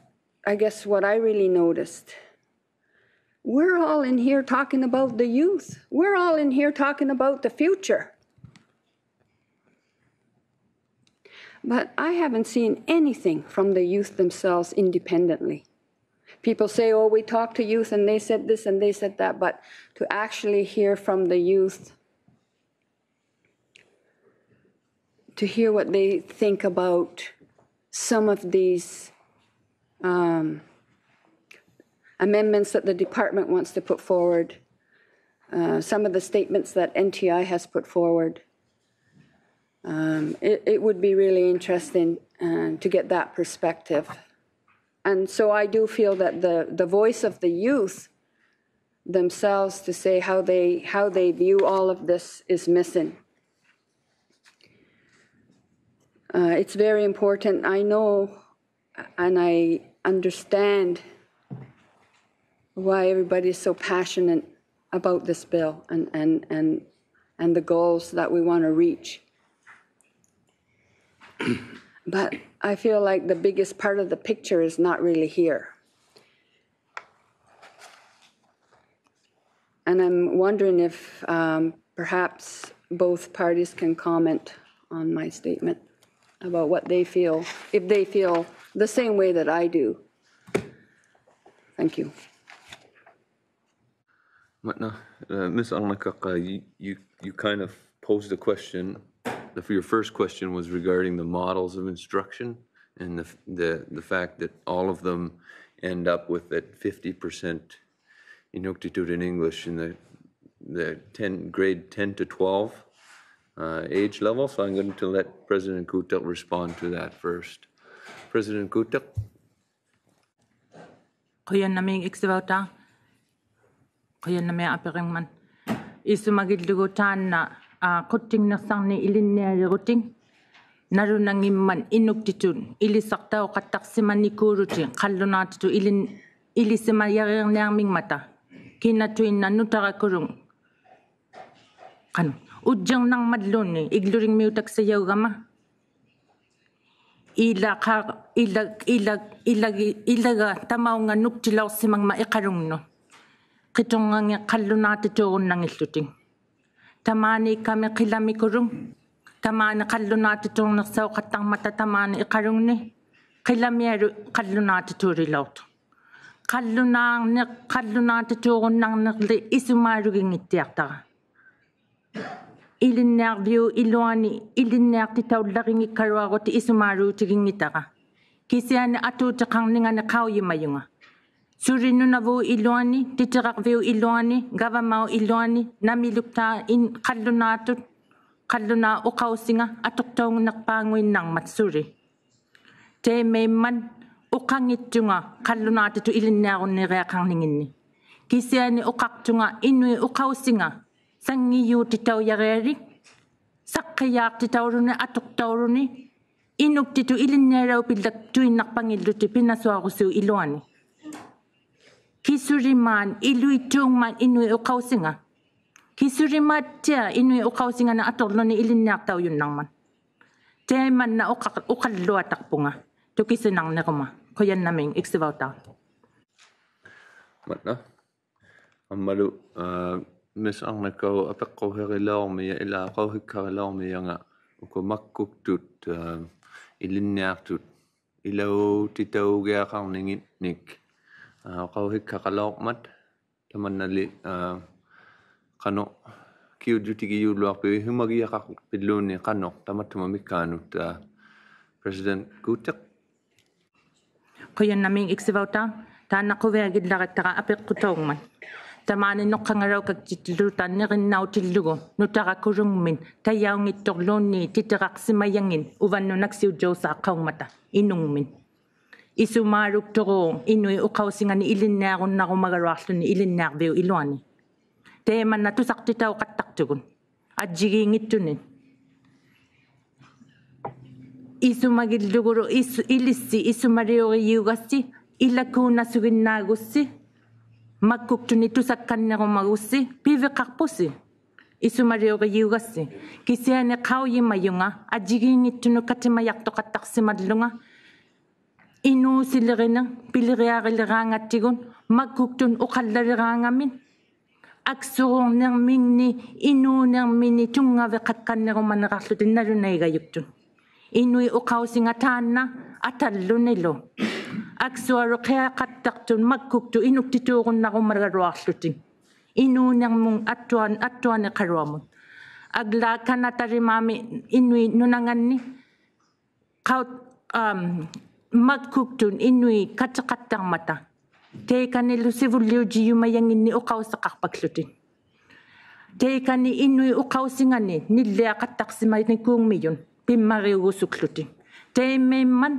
I guess what I really noticed, we're all in here talking about the youth. We're all in here talking about the future. But I haven't seen anything from the youth themselves independently. People say, "Oh, we talked to youth and they said this and they said that," but to actually hear from the youth, to hear what they think about some of these, um, amendments that the department wants to put forward, uh, some of the statements that N T I has put forward. Um, it, it would be really interesting, uh, to get that perspective. And so I do feel that the, the voice of the youth themselves to say how they, how they view all of this is missing. Uh, it's very important. I know and I understand why everybody is so passionate about this bill and, and, and, and the goals that we want to reach. But I feel like the biggest part of the picture is not really here. And I'm wondering if, um, perhaps both parties can comment on my statement about what they feel, if they feel the same way that I do. Thank you. Maanna, uh, Miss Arnakaka, you, you, you kind of posed the question. The, your first question was regarding the models of instruction and the, the, the fact that all of them end up with that fifty percent Inuktitut in English in the, the ten, grade ten to twelve, uh, age level. So I'm going to let President Kutek respond to that first. President Kutek. Qujannamiik Iksivautaa. Qujannamiik apirimman. Isumagillugu taanna, aa, quttingniqsarni ilinniarirutik nalunangimmat inuktitut ilisaqtauqattaqsimanikuulutik qallunaattitut ilin-, ilisimajariirniarmingmata kinatuinnaq nutarakuluk. Qanuq. Ujjirnarmalluunniit iglulingmiutaksajaugama. Ilaqa, ila, ila, ilagi, ilaga tamaunga nuktilauqsimangmat Iqalungnut. Qiturngangi qallunaattituurunnangillutik. Tamaani kami qilamikuluk. Tamaani qallunaattituurniqsauqattarmata tamaani Iqalungni. Qilamialu qallunaattituulilauqtuq. Qallunaarniq, qallunaattituurunnarniqli isumaaluginngittiaqtara. Ilinniarviup iluani ilinniaqtitaularingikkaluarutik isumaaluutiginngitara. Kisiani atuutiqarningani qaujimajunga. Suli Nunavut iluani, Titiraqviup iluani, gavamaup iluani, namiluktaa in-, qallunaatut, qallunaat uqausinga atuqtauniqpaanguinnarmat suli. Taimaimmat uqanngittunga qallunaattitut ilinniarunniiriaqarninginni. Kisiani uqaqtunga inuit uqausinga sanngijuutitaujarialik, saqqijaaqtitauluni, atuqtauluni, inuktitut ilinnialaupillaktuinnaqpangillutik pinasuarusuup iluani. Kisulimaat iluittuungmat inuit uqausinga. Kisulimaattiat inuit uqausingani atuqluni ilinniaqtaujunnarmat. Taimanna uqa-, uqalluataqpunga tukisinarniruma. Qujannamiik Iksivautaa. Maanna. Ammalu, aa, Miss Arnakau apiqquhirilauqmija, ilaa qauhikkarilaurmijanga uku makkuktut, aa, ilinniaqtut ilautitaugiaqarninginnik, aa, qauhikkaqalaurmat. Tamannali, aa, qanuq kiujjutigijuluaqpiuk, ihumagijaqaqpilluunniit qanuq tamatuma mikkaanut, aa, President Kutek. Qujannamiik Iksivautaa, taanna quviagillarattara apiqqutaungmat. Tamaani nuqqangalaukaktilluta nirinnautillugu nutarakulungmit tajaunngittuqluunniit titiraqsimajangit uvannut naksiujjausaat qaungmata inungmit. Isumaalukturuuq inuit uqausingani ilinniarunnarumagaluaqłuni ilinniarviup iluani. Taimanna tusaqtitauqattaqtugut ajjigiinngittunit. Isumagillugulu is-, ilissi isumaliurijiugasi ilakuunasuginnaagussi Makkuktuni tusakkannirumagussi piviqaqpusi. Isumaliurijiugassi. Kisiani qaujimajunga ajigiinngittunut katimajaqtuqattaqsimallunga. Inuusiliriniq piliriariliraangatigut makkuktut uqallaliraangamin. Aksururnirmingni inuunirmini tunngaviqakkannirumaniraqłutik nalunaigajuktut. Inuit uqausinga taanna atallunilu. Aksualu qiaqattaqtut makkuktut inuktituurunnarumagaluaqłutik. Inuunirmut attuan-, attuaniqaluamut. Aglaat kanatalimaami inuit nunanganni qaut-, am, makkuktut inuit katiqattarmata. Taikanilu sivulliujijumajanginni uqausiqaqpakłutik. Taikani inuit uqausingani nilliaqattaqsimanikuungmijut pimmariugusukłutik. Taimaimmat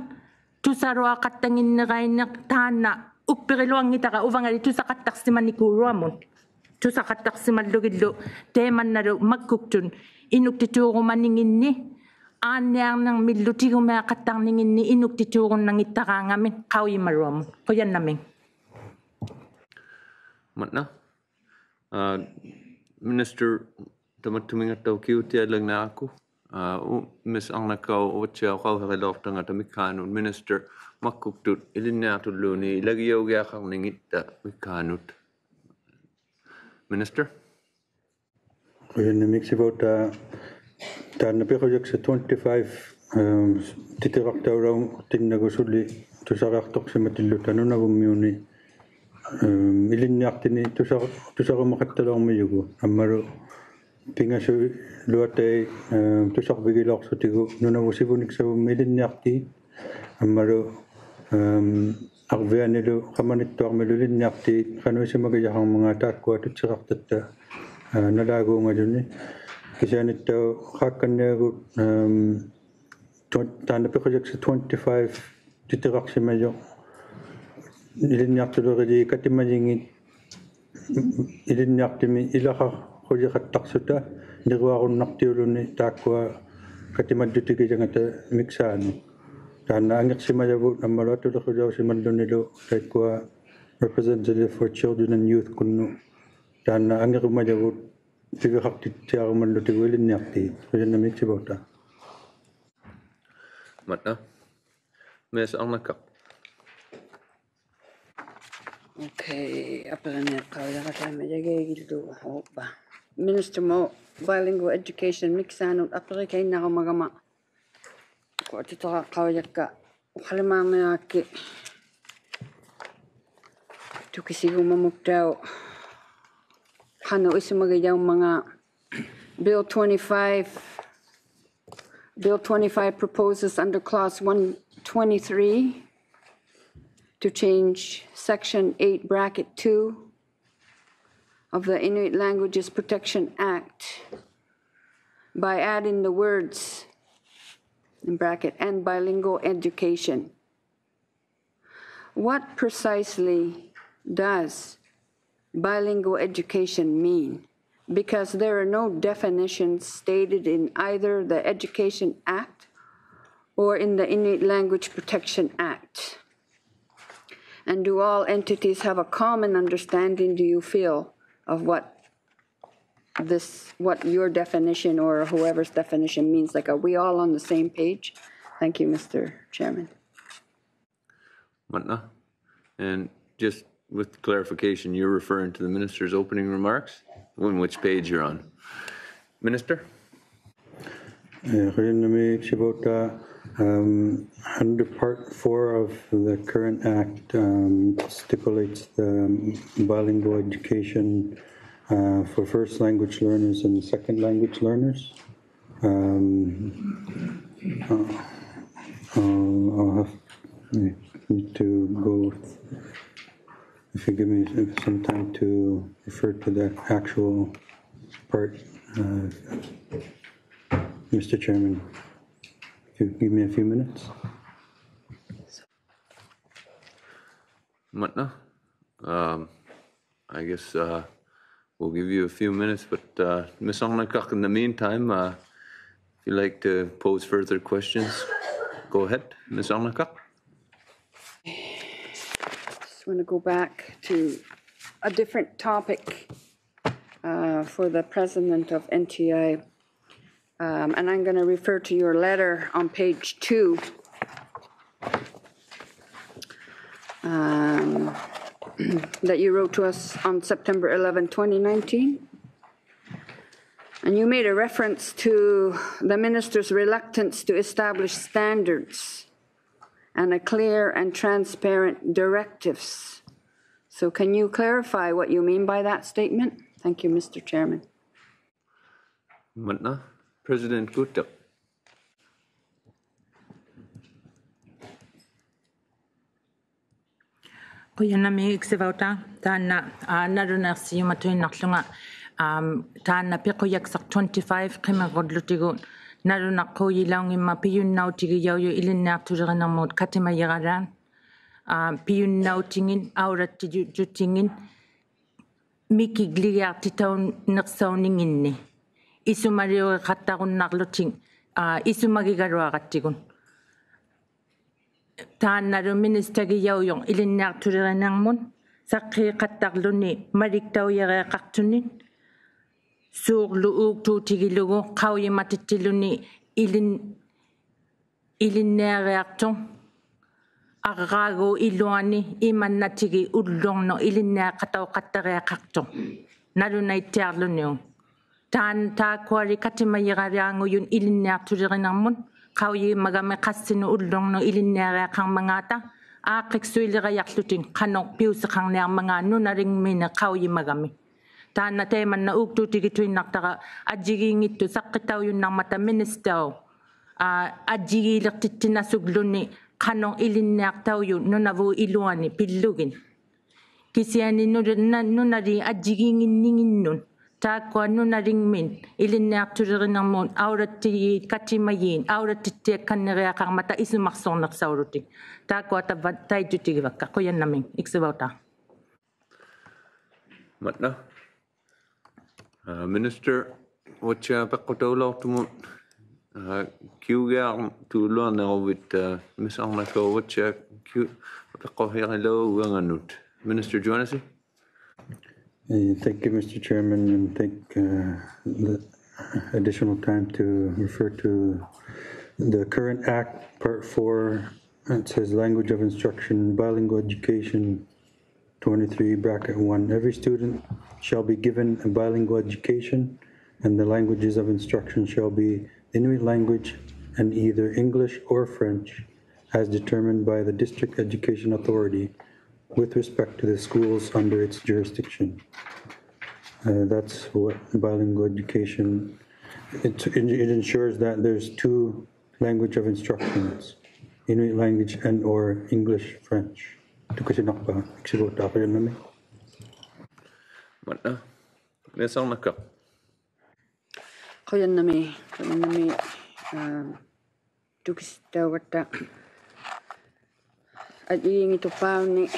tusaluaqattanginnirainiq taanna ukpiriluanngitara uvangali tusaqattaqsimanikuuluamut. Tusaqattaqsimallugillu taimannalu makkuktut inuktituurumaninginni aanniarnirmillu tigumiaqattarninginni inuktituurunnanngittaraangamin qaujimaluamut. Qujannamiik. Maanna. Aa, Minister tamattuminngattauq kiutiallangnaaku. Aa, u-, Miss Arnakaq uvattiaqauhirilauqtangata mikhaanut Minister makkuktut ilinniaqtulluunniit ilagijaugiaqarningitta mikhaanut. Minister? Qujannamiik Sivautaa, taanna piqujaksat twenty-five, um, titiraqtaulauqtinnagu suli tusariaqtuqsimatilluta Nunavummiuni, um, ilinniaqtini tusa-, tusarumaqattalaurmijugut. Ammalu pingasuiluatai, um, tusarvigilauqsutigu Nunavut Sivuniksavummi ilinniaqtiit. Ammalu, um, arvianilu qamanittuarmilu ilinniaqtiit qanuisimagijaqarmangaat taakkua tutsiraqtatta, aa, nalaaguungajuni. Kisianittauq qaakkanniagut, um, twen-, taanna piqujaksat twenty-five titiraqsimajuq ilinniaqtulirijiit katimajingit ilinniaqtimi ilaqaqujiqattaqsuta niruarunnaqtiuluni taakkua katimallutigijangata miksaanut. Taanna angiqsimajavut ammalu atulirrujausimallunilu taikkua Representative for Children and Youth-kunnut. Taanna angirumajavut piviqaqtittiarumallutigu ilinniaqtiit. Qujannamiik Sivautaa. Maanna. Miss Arnakaq. Okay, apiriniaqqaujaqa taama jagigillu uuppa. Minister-mut bilingual education miksaanut apirikainnarumagama. Kua titiraqaujakka uqalimaarniarakkit tukisigumamuktaut qanuq isumagijaumangaat. Bill twenty-five, Bill twenty-five proposes under clause one twenty-three to change section eight bracket two of the Inuit Languages Protection Act by adding the words, in bracket, "and bilingual education." What precisely does bilingual education mean? Because there are no definitions stated in either the Education Act or in the Inuit Language Protection Act. And do all entities have a common understanding, do you feel, of what this, what your definition or whoever's definition means? Like, are we all on the same page? Thank you, Mister Chairman. Maanna. And just with clarification, you're referring to the minister's opening remarks, in which page you're on. Minister? Ē, qujannamiik Sivautaa, um, under part four of the current act, um, stipulates the, um, bilingual education, uh, for first language learners and second language learners. Um, uh, I'll, I'll have, I need to go, if you give me some time to refer to the actual part, uh, Mister Chairman, if you give me a few minutes. Maanna. Um, I guess, uh, we'll give you a few minutes, but, uh, Miss Arnakaq, in the meantime, uh, if you'd like to pose further questions, go ahead, Miss Arnakaq. Just wanna go back to a different topic uh, for the president of N T I. Um, and I'm going to refer to your letter on page two um, that you wrote to us on September eleventh, twenty nineteen. And you made a reference to the minister's reluctance to establish standards and a clear and transparent directives. So can you clarify what you mean by that statement? Thank you, Mister Chairman. Manna, President Guttock. Qujanarmi iksivauta, taanna aa, nalunaiqsiumatuinnarlunga, aam, taanna piqujaksaq twenty-five qimirrullutigu, nalunaqquujilaunngimmat pijunnautigijaujuq ilinniaqtulirinirmut katimajiralaat, aam, pijunnautingit, aulattitjutingit, mikigligaqtitaunniqsauninginni, isumaliuriqattarunnarlutik, aa, isumagigaluaqattigut. Taannalu ministagijaujuq ilinniaqtulirinirmut, saqqiiqattarluni maliktaujariaqaqtunit, suurlu uuktuutigilugu qaujimatittiluni ilin, ilinniariaqtuq, arraaguup iluani imannatigi ullurnut ilinniaqatauqattariaqaqtuq, nalunaittiarluniuk. Taan, taakkuali katimajiralaangujut ilinniaqtulirinirmut, qaujimagami qassinut ullurnut ilinniariaqarmangaata, aaqqiksuilirajaqłutik qanuq piusiqarniarmangaat nunalingminit qaujimagami. Taanna taimanna uuktuutigituinnaqtara ajjigiinngittuq saqqitaujunnarmata ministaup, aa, ajjigiiliqtittinasugluni qanuq ilinniaqtaujuq Nunavut iluani pillugit. Kisiani nuna, na, nunaliit ajjigiinnginninginnut, taakkua nunalingmit ilinniaqtulirinirmut aulattijiit katimajiit aulattittiakkanniriaqarmata isumaqsurniqsaulutik. Taakkua tavva taijjutigivakka. Qujanarmi iksivauta. Manna. Aa, Minister, uatsia peqqutaulauqtumut, aa, kiugiartuuluarniruvit, aa, Miss Arnakaup, uatsia kiu, peqquhiarilaugangannut. Minister Juanasi? Uh, Thank you, Mister Chairman, and thank uh, the additional time to refer to the current Act, Part four. It says language of instruction, bilingual education, twenty-three bracket one. Every student shall be given a bilingual education, and the languages of instruction shall be Inuit language and either English or French as determined by the district education authority with respect to the schools under its jurisdiction. Uh, that's what bilingual education, it, it ensures that there's two language of instructions, Inuit language and or English, French. Tukisinaqpa, iksivauta, qujanarmi. Manna. Miss Arnakaup. Qujanarmi, qujanarmi, um, tukisitaugatta. Ajjigiinngittuqpauni,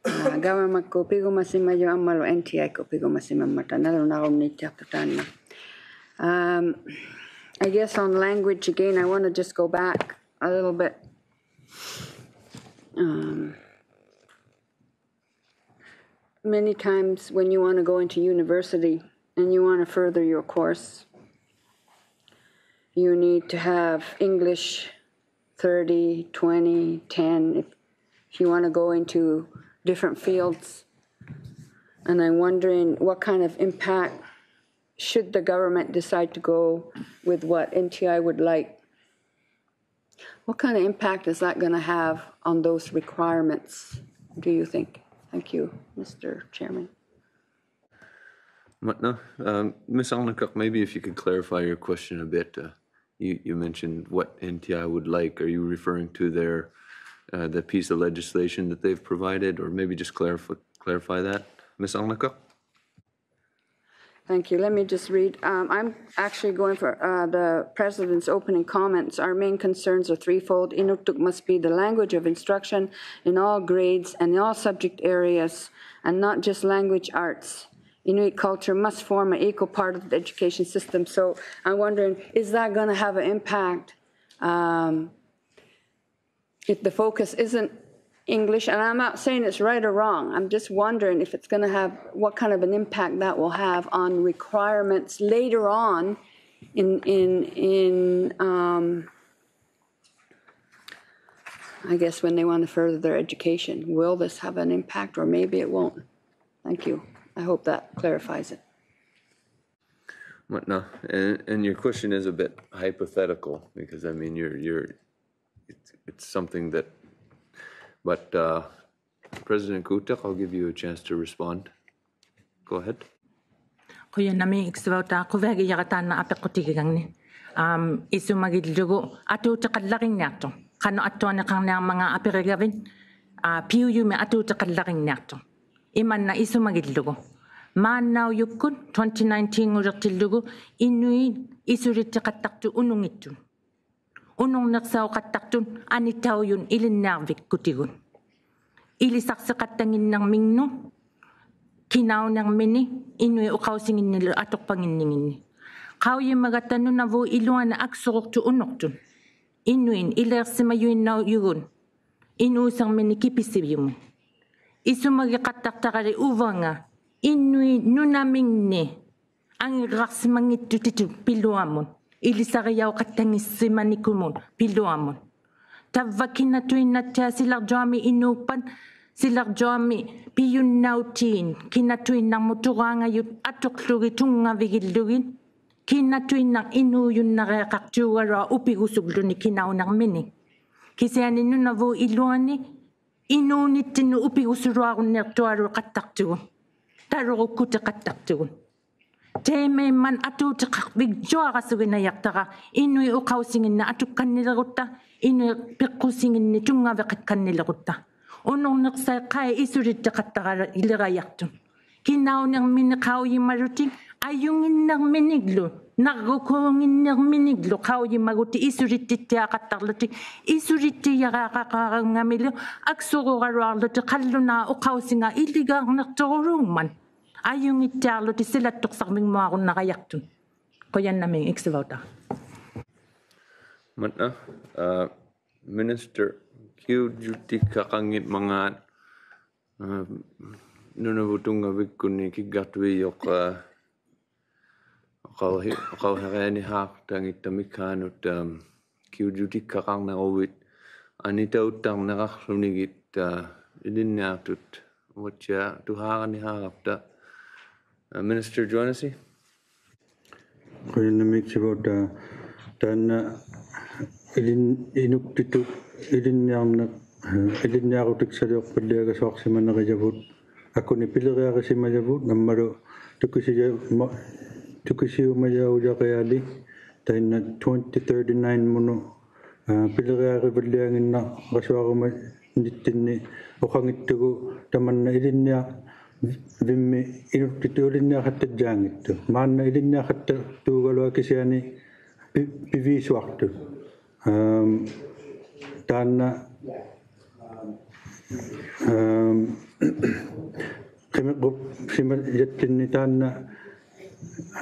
aa, gavamakkut pigumasimajuq ammalu N T I-kkut pigumasimammata, nalunarunniittiaqtuq taanna. Um, I guess on language again, I want to just go back a little bit. Um, many times when you want to go into university and you want to further your course, you need to have English thirty, twenty, ten, if, if you want to go into different fields. And I'm wondering what kind of impact should the government decide to go with what N T I would like, what kind of impact is that going to have on those requirements, do you think? Thank you, Mister Chairman. Manna, um, Miss Arnakaup, maybe if you could clarify your question a bit. Uh, you, you mentioned what N T I would like. Are you referring to their uh, the piece of legislation that they've provided, or maybe just clarify clarify that, Miss Arnakaup? Thank you. Let me just read. Um, I'm actually going for uh, the president's opening comments. Our main concerns are threefold. Inuktun must be the language of instruction in all grades and in all subject areas, and not just language arts. Inuit culture must form an equal part of the education system. So I'm wondering, is that going to have an impact um, if the focus isn't English, and I'm not saying it's right or wrong. I'm just wondering if it's going to have, what kind of an impact that will have on requirements later on in, in, in, um, I guess when they want to further their education. Will this have an impact, or maybe it won't? Thank you. I hope that clarifies it. But no, and, and your question is a bit hypothetical because, I mean, you're, you're, it's, it's something that, but uh, President Kutak, I'll give you a chance to respond. Go ahead. Qujanarmik Iksivauta, quviagijaqa taanna apiqqutigigangni. Um, isumagillugu atuutiqallaringniaqtuq. Qanuq attuaniqarniarmangaat apirigavit, uh, piujumi atuutiqallaringniaqtuq. Imanna isumagillugu. Maannaujukkut twenty nineteen-nguliqtillugu inuit isulittiqattaqtut ununngittuq. Unurniqsauqattaqtut anitaujut ilinniarvikkutigut. Ilisaqsiqattannginninnirminnut kinaunirmini inuit uqausinginnilu atuqpannginninginni. Qaujimagatta Nunavut iluani aksuruqtut unuqtut. Inuit iliiqsimajuinnaujugut inuusirmini kipisijumut. Isumagiqattaqtarali uvanga inuit nunamingni angirraqsimanngittutitut piluamut, ilisarijauqattanngisimanikuumut piluamut. Tavva kinatuinnattiaq silarjuami inuuppat, silarjuami pijunnautit kinatuinnarmut turaangajut atuqługit tunngavigillugit, kinatuinnaq inuujunnariaqaqtuugaluaq upigusugłuni kinaunirmini. Kisiani Nunavut iluani inuunittinnut upigusuluarunniiqtualuqattaqtugut, talurukkutiqattaqtugut. Taimaimmat atuutiqarvigjuarasuginajaqtara inuit uqausinginni atukkannilirutta, inuit piqqusinginni tunngaviqakkannilirutta. Unurniqsai qai isulittiqattaralirajaqtut. Kinaunirmini qaujimalutik, ajunnginnirminiglu, narrukuunnginnirminiglu qaujimagutik isulittittiaqattarlutik, isulittijariaqaqarungamilu aksururaluarlutik qallunaat uqausingat iligarniqturuluungmat. Ajunngittiarlutik silattuqsarvingmuarunnarajaqtut. Qujanarmik Iksivauta. Matna, uh, Minister, kiujjutikkaqanngitmangaat, uh, Nunavut Tunngavikkunni kiggaqtuijuq, uh, qauhi-, qauhirianihaaqtangitta mikhaanut, um, kiujjutikkaqarniruvit anitauttarniqaqłunigit, uh, ilinniaqtut uvattiaq tuhaarannihaaqaqta, uh, Minister Juanasi? Qujanarmik Iksivauta, taanna ilin-, inuktitut ilinniarniq, eh, ilinniarutiksaliorpalliagasuaqsimanerijavut, akuni piliriarisimajavut, ammalu tukisia-, ma-, tukisiumajaujariali, taanna twenty thirty-nine-munut, eh, piliriarivalliannginnarasuarumanittinni uqangittugu tamanna ilinniar-, vimmi inuktitut ilinniaqattajjaanngittuq. Maanna ilinniaqattaqtuugaluaq kisiani pi-, piviisuaqtut. Um, taanna, um, qimiqquqsimajattinni taanna,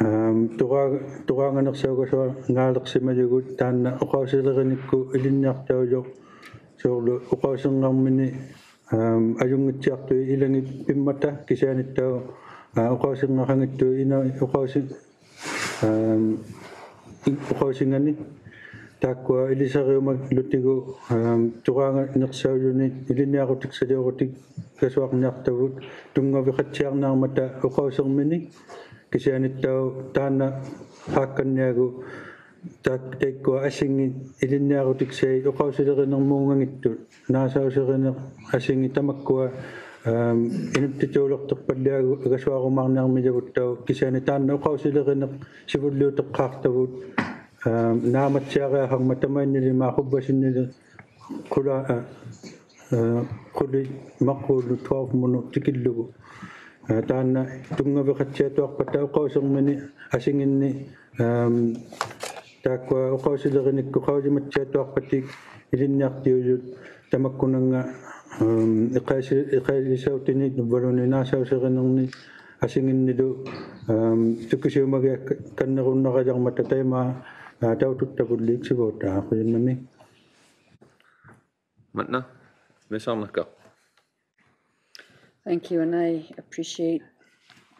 um, tura-, turaanganiqsaugaluaqsimajugut taanna uqausilirinikku ilinniaqtaujuq, suurlu uqausirngarmini, um, ajunngittiaqtut ilangit pimmata kisianittauq, uh, uqausirnaqanngittuq ina uqausi-, um, uqausingani. Taakkua ilisariumalutigu, um, turaanganiqsaujunit ilinniarutiksaliorutigaluaqsimajugut tunngaviqattiarniarmata uqausirmini, kisianittauq taanna qaakkanniagu taak-, taikkua asingit ilinniarutiksait uqausilirinermuunganngitsut, naasausiriniq asingit tamakkua, um, inuktituuliqtiqpalliagasuarumaarniarmijavuttauq, kisiani taanna uqausilirineq sivulliutiqqaaqtavut, um, naamatsiariaqarmat tamainnili maaqqubbasinnili qula-, uh, uh, qulimaqquullu twelve-munut tikillugu. Uh, taanna tunngaviqattiatuarpata uqausirmini asinginni, um, taakkua uqausilirinikkut qaujimattiatuarpatik ilinniaqtiujut tamakkunannga, um, iqaisi-, iqailisautinik uvvaluunniit naasausirinerni asinginnilu, um, tukisiumagiakkannirunnarajarmata taimaa, uh, taututtavulli Iksivauta, qujanarmik. Matna. Miss Arnakka. Thank you, and I appreciate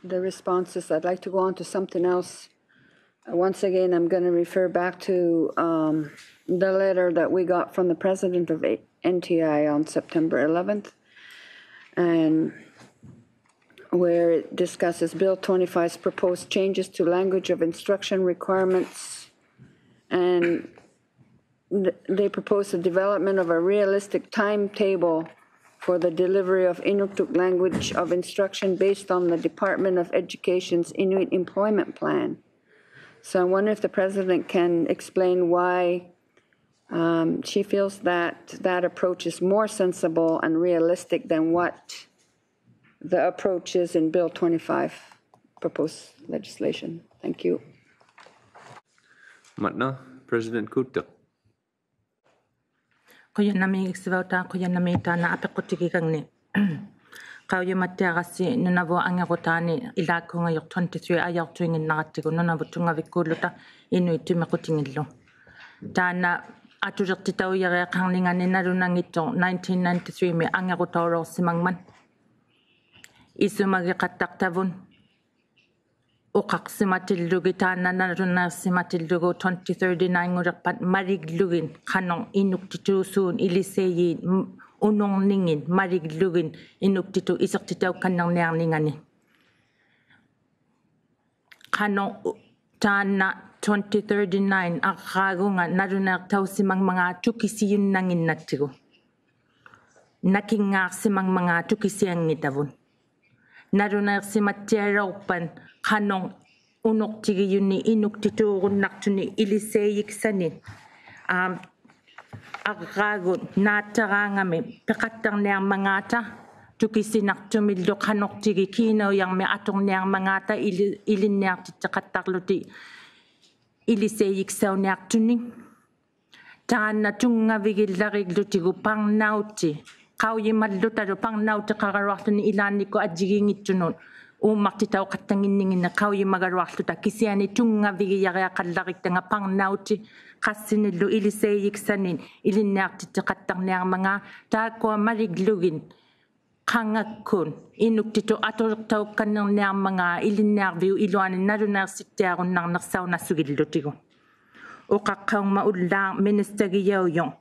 the responses. I'd like to go on to something else. Uh, once again, I'm going to refer back to um, the letter that we got from the president of N T I on September eleventh, and where it discusses Bill twenty-five's proposed changes to language of instruction requirements, and they propose the development of a realistic timetable for the delivery of Inuktitut language of instruction based on the Department of Education's Inuit Employment Plan. So I wonder if the president can explain why um, she feels that that approach is more sensible and realistic than what the approach is in Bill twenty-five proposed legislation. Thank you. Matna, President Kutta. Qujanarmiik Sivauta, qujanarmiik taanna apiqqutigigangni. Qaujimattiarassi Nunavut angirutaani ilaakkuungajuq twenty-three ajauqtuinnginnaratsigu Nunavut tunngavikkuulluta Inuit timiqutingillu. Taanna atuliqtitaujariaqarningani nalunanngittuq nineteen ninety-three-mi angirutaulauqsimangmat. Isumagiqattaqtavut uqaqsimatillugit taanna nalunaiqsimatillugu twenty thirty-nine-nguliqpat maliglugit qanuq inuktituusuun ilisayit unurningit maliglugit inuktitut isiqtitaukkannirniarningani. Qanuq taanna twenty thirty-nine arraagunga nalunaiqtausimangmangaat tukisijunnannginnatsigu. Nakinngaaqsimangmangaat tukisianngitavut. Nalunaiqsimattialaurpat qanuq unuqtigijuni inuktituurunnaqtuni ilisayiksanit. Am, arraagut naattaraangamik piqattarniarmangaata tukisinaqtumillu qanuqtigit kiinaujarmik aturniarmangaata ili, ilinniaqtittiqattarlutik ilisayiksauniaqtunik. Taanna tunngavigillariglutigu parnauti qaujimallutalu parnautiqaraluaqłuni ilaannikkut ajjigiinngittunut uummaqtitauqattannginninginni qaujimagaluaqłuta kisiani tunngavigijariaqallariktangat parnauti qassinillu ilisayiksanit ilinniaqtittiqattarniarmangaat taakkua maliglugit qangakkut inuktitut atuliqtaukkannirniarmangaat ilinniarviup iluani nalunaiqsittiarunnarniqsaunasugillutigu. Uqaqqaungmat ullaaq ministagijaujuq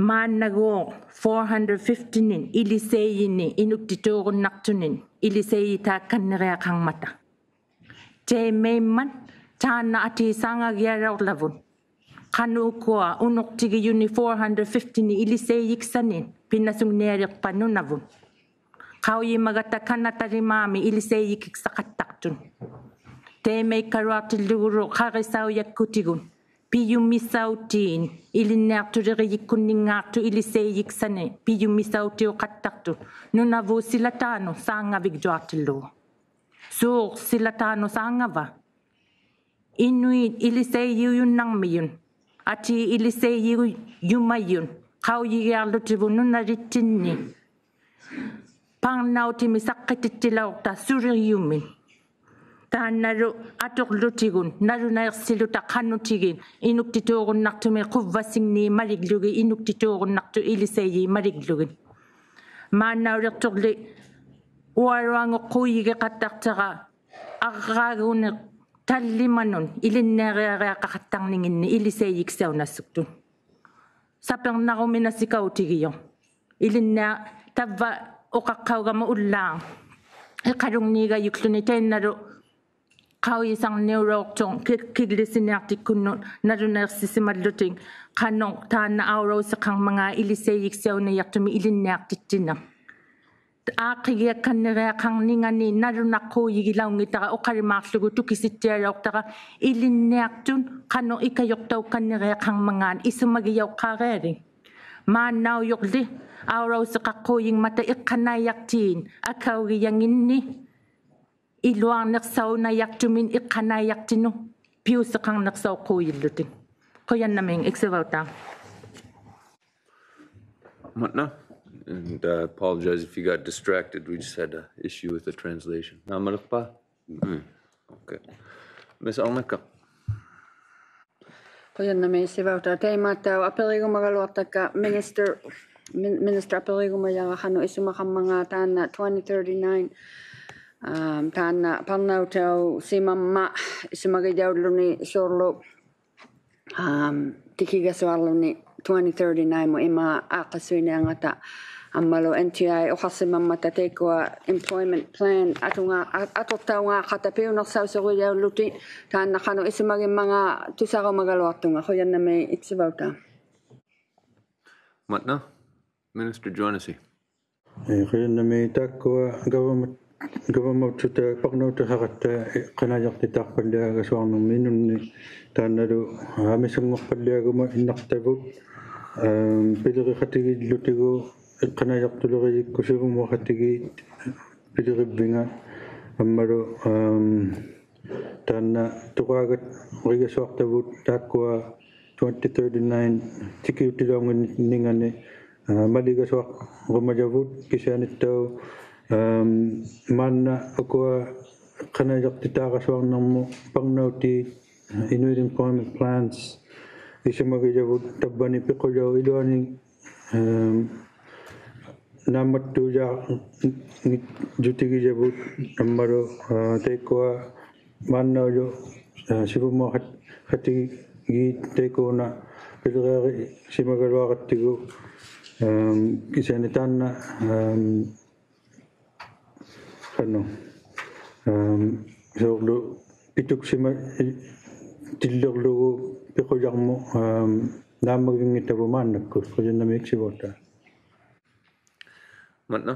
maannaguuq four hundred fifty-nik ilisayinit inuktituurunnaqtunit ilisayitakkanniriaqarmata. Taimaimmat taanna atisaangagialaurlavut. Qanuukkua unuqtigijuni four hundred fifty-nik ilisayiksanit pinasungnialiqpat Nunavut. Qaujimagatta kanatalimaami ilisayikkiksaqattaqtut. Taimaikkaluaqtillugulu qarisaujakkutigut pijumisautiin ilinniaqtulirijikkunninngaaqtut ilisayiksanit pijumisautiuqattaqtut Nunavut silataanut saangavigjuaqtillugu. Suuq silataanut saangava? Inuit ilisayijunarmijut, atii ilisayijumajut qaujigiarlutivut nunalittinni parnautimik saqqitittilaurta sulijumik. Taannalu aturlutigut nalunaiqsiluta qanutigit inuktituurunnaqtumik quvvasingnit maliglugit inuktituurunnaqtut ilisayit maliglugit. Maannauliqtuqli ualuanguqquujigiqattaqtara arraaguniq tallimanut ilinniariariaqaqattarninginni ilisayiksaunasuktut. Sapirnaruminasikautigijut. Ilinnia tavva uqaqqaugama ullaaq. Iqalungniigajukłuni tainnalu qaujisarniulauqtuq ki-, killisiniaqtikkunnut nalunaiqsisimallutik qanuq taanna aulausiqarmangaat ilisayiksaunajaqtumik ilinniaqtittinik. Aaqqigiakkanniriaqarningani nalunaqquujigilaunngittara uqalimaaqługu tukisittialauqtara ilinniaqtut qanuq ikajuqtaukkanniriaqarmangaat isumagijauqqaarialik. Maannaujuqli aulausiqaqquujingmata iqqanaijaqtiit akaugijanginni iluarniqsaunajaqtumit iqqanaijaqtinut piusiqarniqsauqquujillutik. Qujannamiik Sivauta. Matna, and uh, apologize if you got distracted. We just had an issue with the translation. Naamaliqpa? Mm. Okay. Miss Arnakka. Qujannamiik Sivauta. Taimattauq apirigumagaluaqtakka Minister Min-, Minister apirigumajara qanuq isumaqarmangaat taanna twenty thirty-nine, um, taanna parnautausimammat isumagijaulluni suurlu, um, tikigasuarluni twenty thirty-nine-mut ima aaqqissuiniarngata ammalu N T I uqaqsimammata taikkua employment plan atunga-, a-, atuqtaungaaqqata piunaqsausugijaullutik taanna qanuq isumagimmangaat tusarumagaluaqtunga. Qujannamiik Iksivautaa. Matna, Minister Juanasi. Ee, qujannamiik taakkua gavama-, gavamautsutta parnautusaqatta, ee, qanajaqtitaaqpalliagasuarnirmi inunni taannalu amisunnguqpalliaguma innaqtavut, um, piliriqatigillutigu, ee, qanajaqtulirijikkut sivumuqatigiit pilirivvinga ammalu, um, taanna tuqaagat-, rigasuaqtavut taakkua twenty thirty-nine tikiutilaungningani, aa, maligasuaqarumajavut kisianittauq, um, maanna ukua qanajaqtitaarasuarnirmut parnautiit Inuit Employment Plans isumagijavut tavvani piqujauq iluani, um, naammattuujaarnigijavut ammalu, aa, taikkua maannaujuq, aa, sivumuqat-, qatigiit taikkuuna piliriarisimagaluaqattigu, um, kisiani taanna, um, qanuq, um, suurlu pituksima-, tillirlugu piqujarmut, um, naammaginngittavut maannakkut. Qujannamiik Iksivautaa. Matna.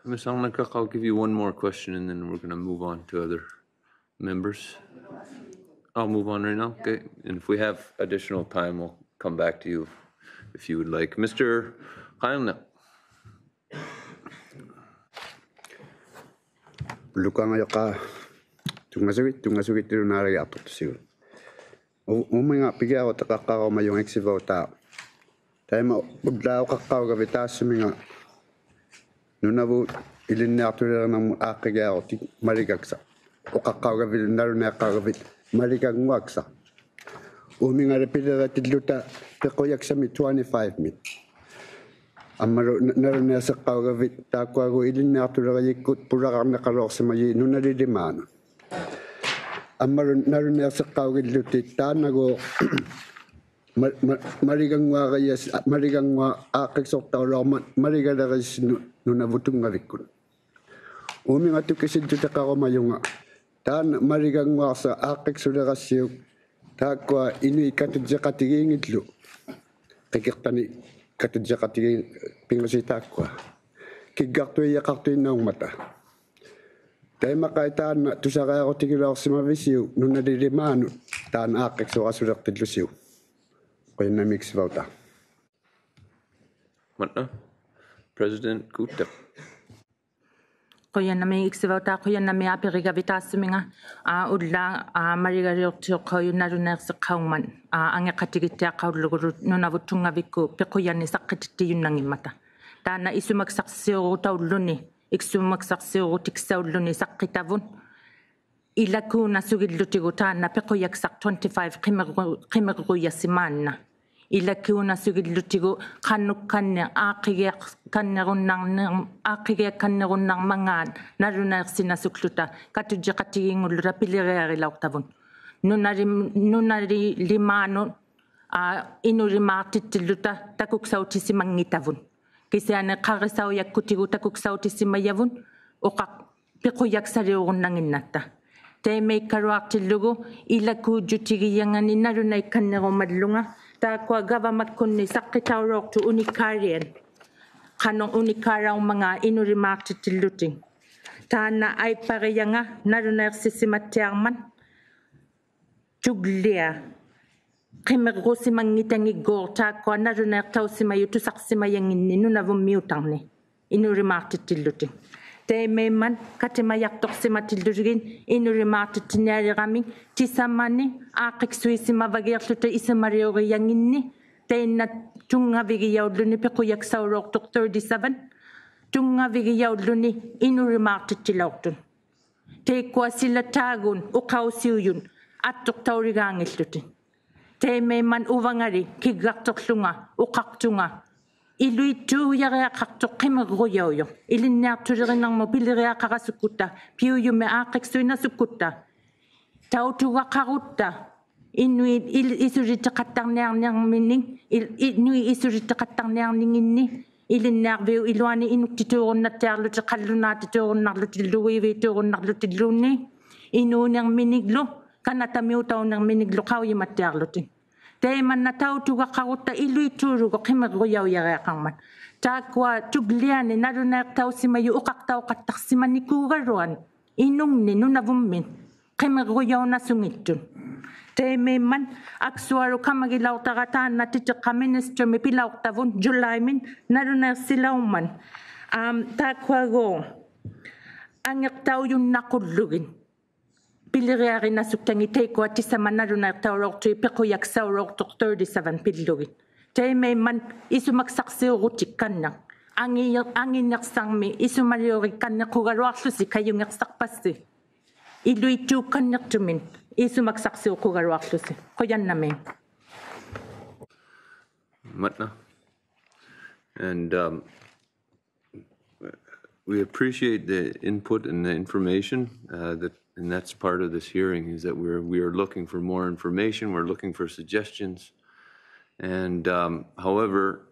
Miss Arnakak, I'll give you one more question and then we're gonna move on to other members. I'll move on right now, okay? And if we have additional time, we'll come back to you if you would like. Mister Qairniq. Lukangajuqa tunngasugi-, tunngasugittulunnaalagiaqtuqtuq siu. U-, uuminga pigiarutiqaqqaarumajunga Iksivautaa. Taima ullauqaqqaugavit taassuminga Nunavut Ilinniaqtulirinirmut aaqqigiarutik maligaksaq. Uqaqqaugavit, nalunaiqqaugavit maligannguaksaq. Uumingali piliritilluta piqujaksamik twenty-five-mit. Ammalu na-, nalunaiqsiqqaugavit taakkuagu ilinniaqtulirijikkut pulaqarniqaluaqsimajik nunalilimaanut. Ammalu nalunaiqsiqqaugillutik taannagu ma-, ma-, maligannguarias-, maligannguaq aaqqiksuqtaulauqmat maligaliriassi nu-, Nunavut Tunngavikkut. Uuminga tukisilluteqarumajunga taanna maligannguaqsaq aaqqiksulirassiuk taakkua inuit katujjiqatigiinngillu. Qikiqtanik katujjiqatigiinngi-, pingusiit taakkua. Kiggaqtuijaqaqtuinnaungmata. Taimaqai taanna tusariarutigilauqsimavisiuk nunalilimaanut taanna aaqqiksuurasuliqtillusiuk. Qujannamiik Iksivautaa. Matna. President Kutak. Qujannamiik Iksivautaa, qujannamiik apirigavit taassuminga, aa, ullaaq, aa, maligaliuqtiuqqaujut nalunaiqsiqqaungmat, aa, angiqatigiittiaqaulugulu Nunavut Tunngavikkut piqujanik saqqitittijunnanngimmata. Taanna isumaksaqsiurutaulluni, isumaksaqsiurutiksaulluni saqqitavut. Ilakuunasugillutigu taanna piqujaksaq twenty-five qimirru-, qimirrujasi maanna. Ilakuunasugillutigu qanukkannit aaqqigiakkannirunnarni-, aaqqigiakkannirunnarmangaat nalunaiqsinasukłuta katujjiqatigiinngulluta piliriarilauqtavut. Nunali-, nunalilimaanut, aa, inulimaaqtittilluta takuksauttisimanngitavut. Kisiani qarisaujakkutigu takuksauttisimanngitavut, uqaq piqujaksaliurunnannginnatta. Taimaikkaluaqtillugu ilakuujjutigijangani nalunaikannirumallunga, taakkua gavamakkunni saqqitaulauqtut unikkaaliat. Qanuq unikkaalaumangaat inulimaaqtittillutik. Taanna aipparijanga nalunaiqsisimattiarmat. Tullia. Qimirrusimanngitanngigguuq taakkua nalunaiqtausimajut tusaqsimajannginni Nunavummiutarni inulimaaqtittillutik. Taimaimmat katimajaqtuqsimatillugit inulimaaqtittinialiramik tisamani aaqqiksuisimavagiiqłuta isumaliurijannginni tainna tunngavigijaulluni piqujaksaulauqtuq thirty-seven, tunngavigijaulluni inulimaaqtittilauqtut. Taikkua silataagul uqausiujut attuqtauligaanngillutik. Taimaimmat uvangali kiggaqtuqłunga uqaqtunga Iluittuujariaqaqtuq qimirrujaujuq. Ilinniaqtulirinirmut piliriaqarasukkutta, piujummi aaqqiksuinnasukkutta. Tautugaqarutta, inuit il-, isulitiqattarniarnirminik, il-, inuit isulitiqattarniarninginni, ilinniarviup iluani inuktituurunnattiarlutik, qallunaatituurunnarlutillu, uiviittuurunnarlutilluunniit, inuunirminiglu, kanatamiutaunirminiglu qaujimattiarlutik. Taimanna tautugaqarutta iluittuulugu qimirrujaujariaqarmat. Taakkua tugliani nalunaiqtausimajuq uqaqtauqattaqsimanikuugaluan inungni Nunavummi qimirrujaunasungittut. Taimaimmat aksualu kamagilautara taanna titiqqa ministrimi pilauqtavut July-mit nalunaiqsilaungmat. Am, taakkuaguuq angiqtaujunnaqqullugit piliriarinasuktangit taikkua tisama nalunaiqtaulauqtut piqujaksaulauqtuq thirty-seven pillugit. Taimaimmat isumaksaqsiurutikkanniq. Angi-, anginiqsarmi isumaliurikkanniqugaluaqłusi kajungiqsaqpassi. Iluittuukkanniqtumit isumaksaqsiuqugaluaqłusi. Qujannamiik. Matna. And um, we appreciate the input and the information uh, that, and that's part of this hearing, is that we're, we are looking for more information, we're looking for suggestions. And um, however,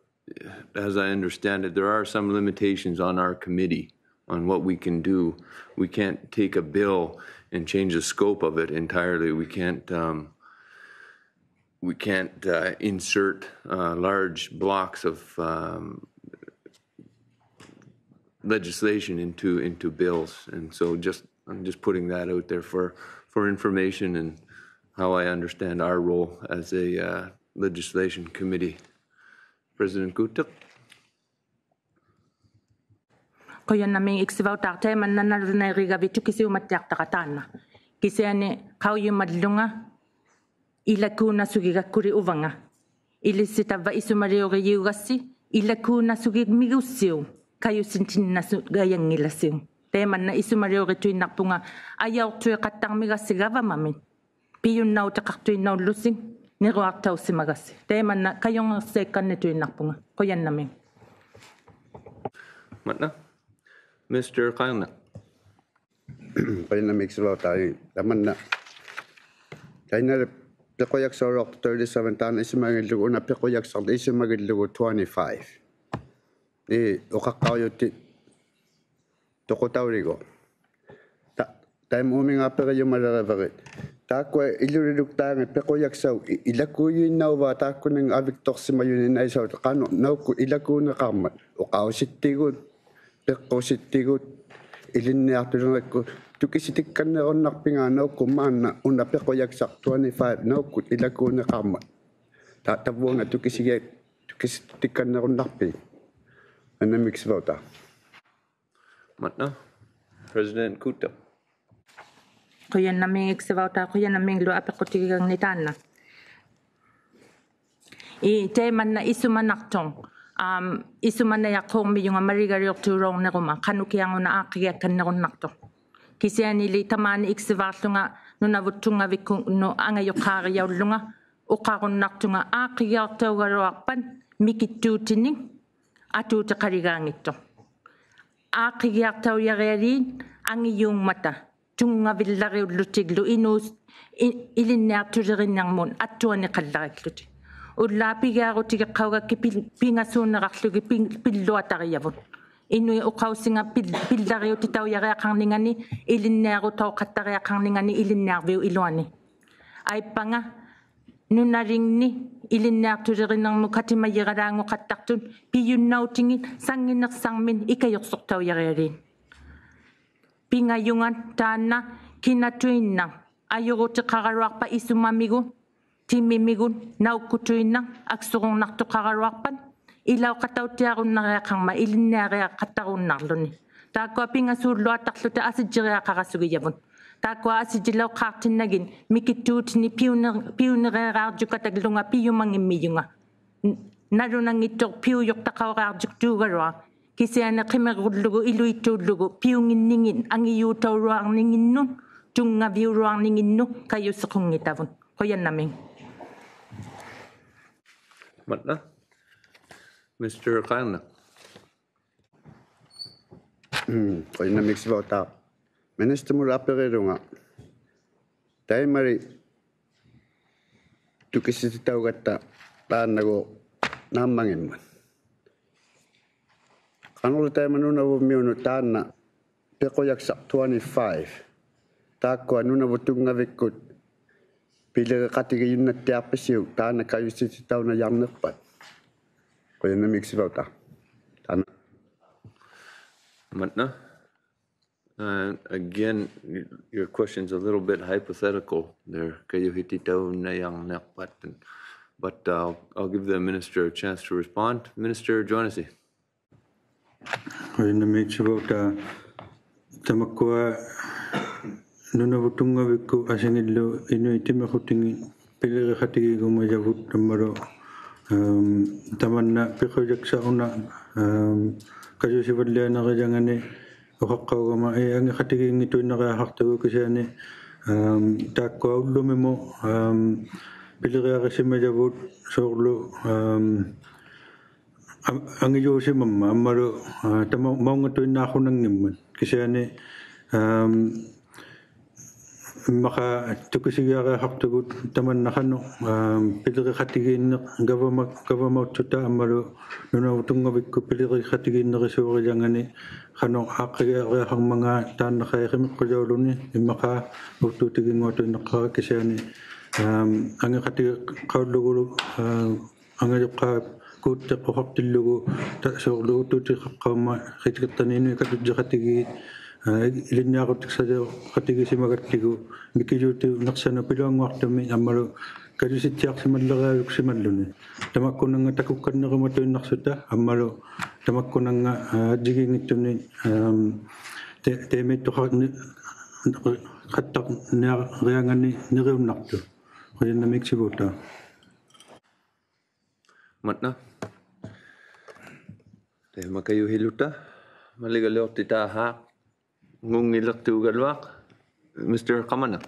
as I understand it, there are some limitations on our committee on what we can do. We can't take a bill and change the scope of it entirely. We can't, um, we can't uh, insert uh, large blocks of um, legislation into, into bills. And so just, I'm just putting that out there for, for information and how I understand our role as a uh, legislation committee. President Gutek. Qujannamiik Iksivauta, taimanna nalunairigavit tukisiumattiaqtara taanna. Kisiani qaujimallunga ilakuunasugigakkulit uvanga. Ilissi tavva isumaliurijiugassi ilakuunasugimigussiuk kajusintinnasugajanngilasiuk. Taimanna isumaliurituinnaqpunga ajauqtuiqattarmigassi gavamamit. Pijunnautiqaqtuinnaullusi niruaqtausimagassi. Taimanna kajungiqsaikkannituinnaqpunga. Qujannamiik. Matna. Mister Qairniq. Qujannamiik Iksivauta, taimanna. Tainna piqujaksaulauqtuq thirty-seven taanna isumagillugu, una piqujaksaqta isumagillugu twenty-five. Ii, uqaqqaujutit tuqutauligu. Ta-, taima uuminga pirijumaliqvit. Taakkua iluliluktaangit piqujaksauk i-, ilakuujuinnauvaa taakkunannga aviktuqsimajuninaisautit qanuq naukkut ilakuuniqarmat. Uqausittigut, piqqusittigut, ilinniaqtulirikkut, tukisitikkannirunnaqpinga naukkut maanna una piqujaksaq twenty-five naukkut ilakuuniqarmat. Ta-, tavvuuna tukisija-, tukisitikkannirunnaqpit. Qujannamiik Iksivauta. Matna. President Gutek. Qujannamiik Iksivauta, qujannamiiglu apiqqutigigangni taanna. Ii, taimanna isumanaqtuq, am, isumanajaqquurmijunga maligaliuqtuulaurniruma qanukiaq una aaqqigiakkannirunnaqtuq. Kisianili tamaani iksivaarlunga Nunavut Tunngavikkunnut angajuqqaarijaullunga uqarunnaqtunga aaqqigiaqtaugaluaqpat mikittuutinik atuutiqaligaanngittuq. Aaqqigiaqtaujarialiit angijuungmata tunngavillariullutiglu inuus-, i-, ilinniaqtulirinirmut attuaniqallariqłutik. Ullaaq pigiarutigiqqaugakkit pi-, pingasuuniraqługit pi-, pilluatarijavut. Inuit uqausinga pil-, pillariutitaujariaqarningani, ilinniarutauqattariaqarningani ilinniarviup iluani. Aippanga nunalingni ilinniaqtulirinirmut katimajiralaanguqattaqtut pijunnautingit sannginiqsarmit ikajuqsuqtaujarialiit. Pingajunga taanna kinatuinnaq ajurutiqaraluaqpat isumamigut, timimigut, naukkutuinnaq aksurunnaqtuqaraluaqpat ilauqatautiarunnariaqarmat ilinniariaqattarunnarluni. Taakkua pingasuulluataqłuta asijjiriaqarasugijavut. Taakkua asijjilauqqaaqtinnagit mikittuutinik piuni-, piuniriiraarjukataglunga pijumanngimmijunga. N-, nalunanngittuq piujuqtaqauraarjuktuugaluaq. Kisiani qimirrullugu iluittuullugu piunnginningit angijuutauluarninginnut tunngaviuluarninginnut kajusiqunngitavut. Qujannamiik. Matna. Mister Qajarnaq. Qujanarmiik sivautaa. Minister-mut apirilunga. Taimali tukisititaugatta taannagu naammanngimmat. Qanuq taima Nunavummiunut taanna piqujaksaq twenty-five. Taakkua Nunavut Tunngavikkut piliriqatigijunnattiaqpisiuk taanna kajusititaunajarniqpat? Qujanarmiik sivautaa. Taanna. Matna. Uh, again, y-, your question's a little bit hypothetical there, kajusititaunajarniqpat. But uh, I'll give the minister a chance to respond. Minister Juanasi. Qujanarmiik sivautaa. Tamakkua Nunavut Tunngavikkut asingillu inuit timiqutingit piliriqatigiigumajavut ammalu, um, tamanna piqujaksaq una, um, kajusivallianarijangani uqaqqaugama, ii, angiqatigiinngittuinnariaqaqtugut kisiani, um, taakkua ullumimut, um, piliriarisimajavut suurlu, um, am-, angijuusimammat ammalu, uh, tama-, maunngatuinnaaqunanngimmat kisiani, um, immaqa tukisigiariaqaqtugut tamanna qanuq, um, piliriqatigiinniq gavama-, gavamauttuta ammalu Nunavut Tunngavikkut piliriqatigiinnirisuurijangani qanuq aaqqigiariaqarmangaat taanna qai qimiqqujauluni immaqa uuttuutiginnguatuinnaqqaaraq kisiani, um, angiqatigiiqqaullugu, um, angajuqqaakkuuttiqquqaqtillugu, ta-, suurlu uuttuutiqaqqaummat qikiqtani inuit katujjiqatigiit, aa, ilinniaqutiksaliuqatigiisimagattigu, mikijuutiuniqsanut piluannguaqtumi ammalu kajusittiaqsimalliriajuqsimalluni. Tamakkunannga takukkannirumatuinnaqsuta ammalu tamakkunannga, aa, ajjigiinngittunit, um, te-, temittuqarni-, qattarniariangani niriunnaqtut. Qujanarmiik sivautaa. Matna. Taima kajuhiluta. Maligaliuqtitaaq ngunngiliqtuugaluaq. Mister Qamanaq.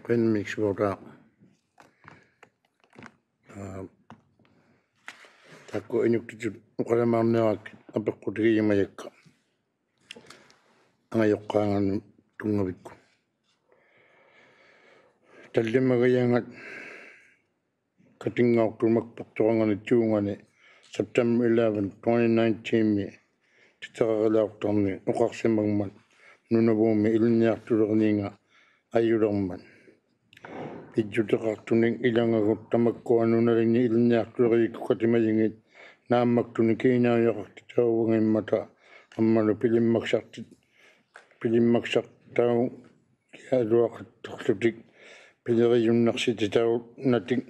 Qujanarmiik sivautaa. Aa, taakkua inuktitut uqalamaarniarakkit apiqqutigijumajakka. Angajuqqaanganut Tunngavikkut. Tallimagajangat katinngauqtumakpiqturanganituungani September eleven, twenty nineteen-mi titirarilaurtarni uqaqsimangmat Nunavummi ilinniaqtulirninga ajulirmat. Pijjutiqaqtunik ilangagut tamakkua nunalingni ilinniaqtulirikkut katimajingit naammaktunik kiinaujaqaqtitauvangimmata ammalu pilimmaksaqti-, pilimmaksaqtaugialuaqattuqłutik pilirijunnaqsititaunatik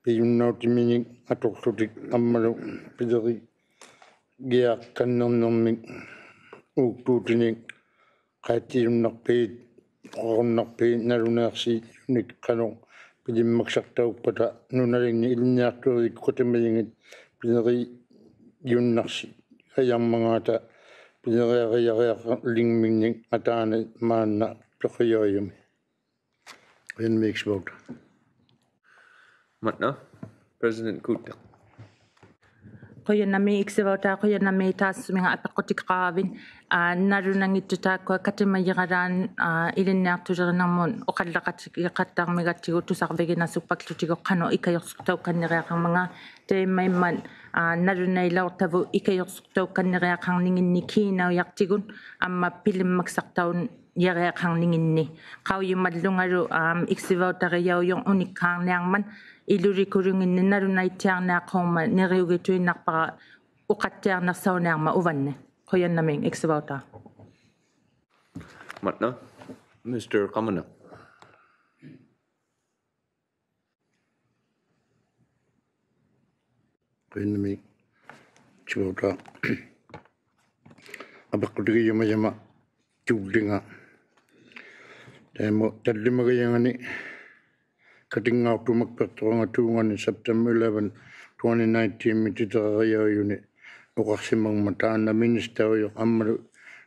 pijunnautiminik atuqłutik ammalu pilirigiaqqannirnirmik uuktuutinik qaittijunnaqqit, uqarunnaqpit nalunaiqsijunik qanuq pilimmaksaqtauppata nunalingni ilinniaqtulirikkut katimajingit pilirijunnaqsigajarmangaata piliriarijariaqalingminnik ataani maanna piqijaujumi. Qujanarmiik sivautaa. Matna, President Kuuttiq. Qujanarmiik sivautaa, qujanarmiik taassuminnga apiqqutiqaravit, aa, nalunanngittuq taakkua katimajiralaat, aa, ilinniaqtulirnirmut uqallaqatigiqattarmigattigu tusarviginasukpakłutigu qanuq ikajuqsuqtaukkanniriaqarmangaat, taimaimmat, aa, nalunailauqtavut ikajuqsuqtaukkanniriaqarninginni kiinaujaqtigut amma pilimmaksaqtaun- jariaqarninginni. Qaujimallungalu, am, iksivautarjaujuq unikkaarniarmat, ilulikulunginni nalunaittiarniaqquummat niriugituinnaqpara uqattiarniqsauniarmat uvanni. Qujanarmiik iksivautaa. Matna, Mister Qamanaq. Qujanarmiik sivautaa. Apiqqutigijumajama tullinga. Taima tallimagajangani katinngauqtumakpiqtuqangatuungani September eleven, twenty nineteen-mi titirarijaujuni uqaqsimangmat taanna ministeriuq ammalu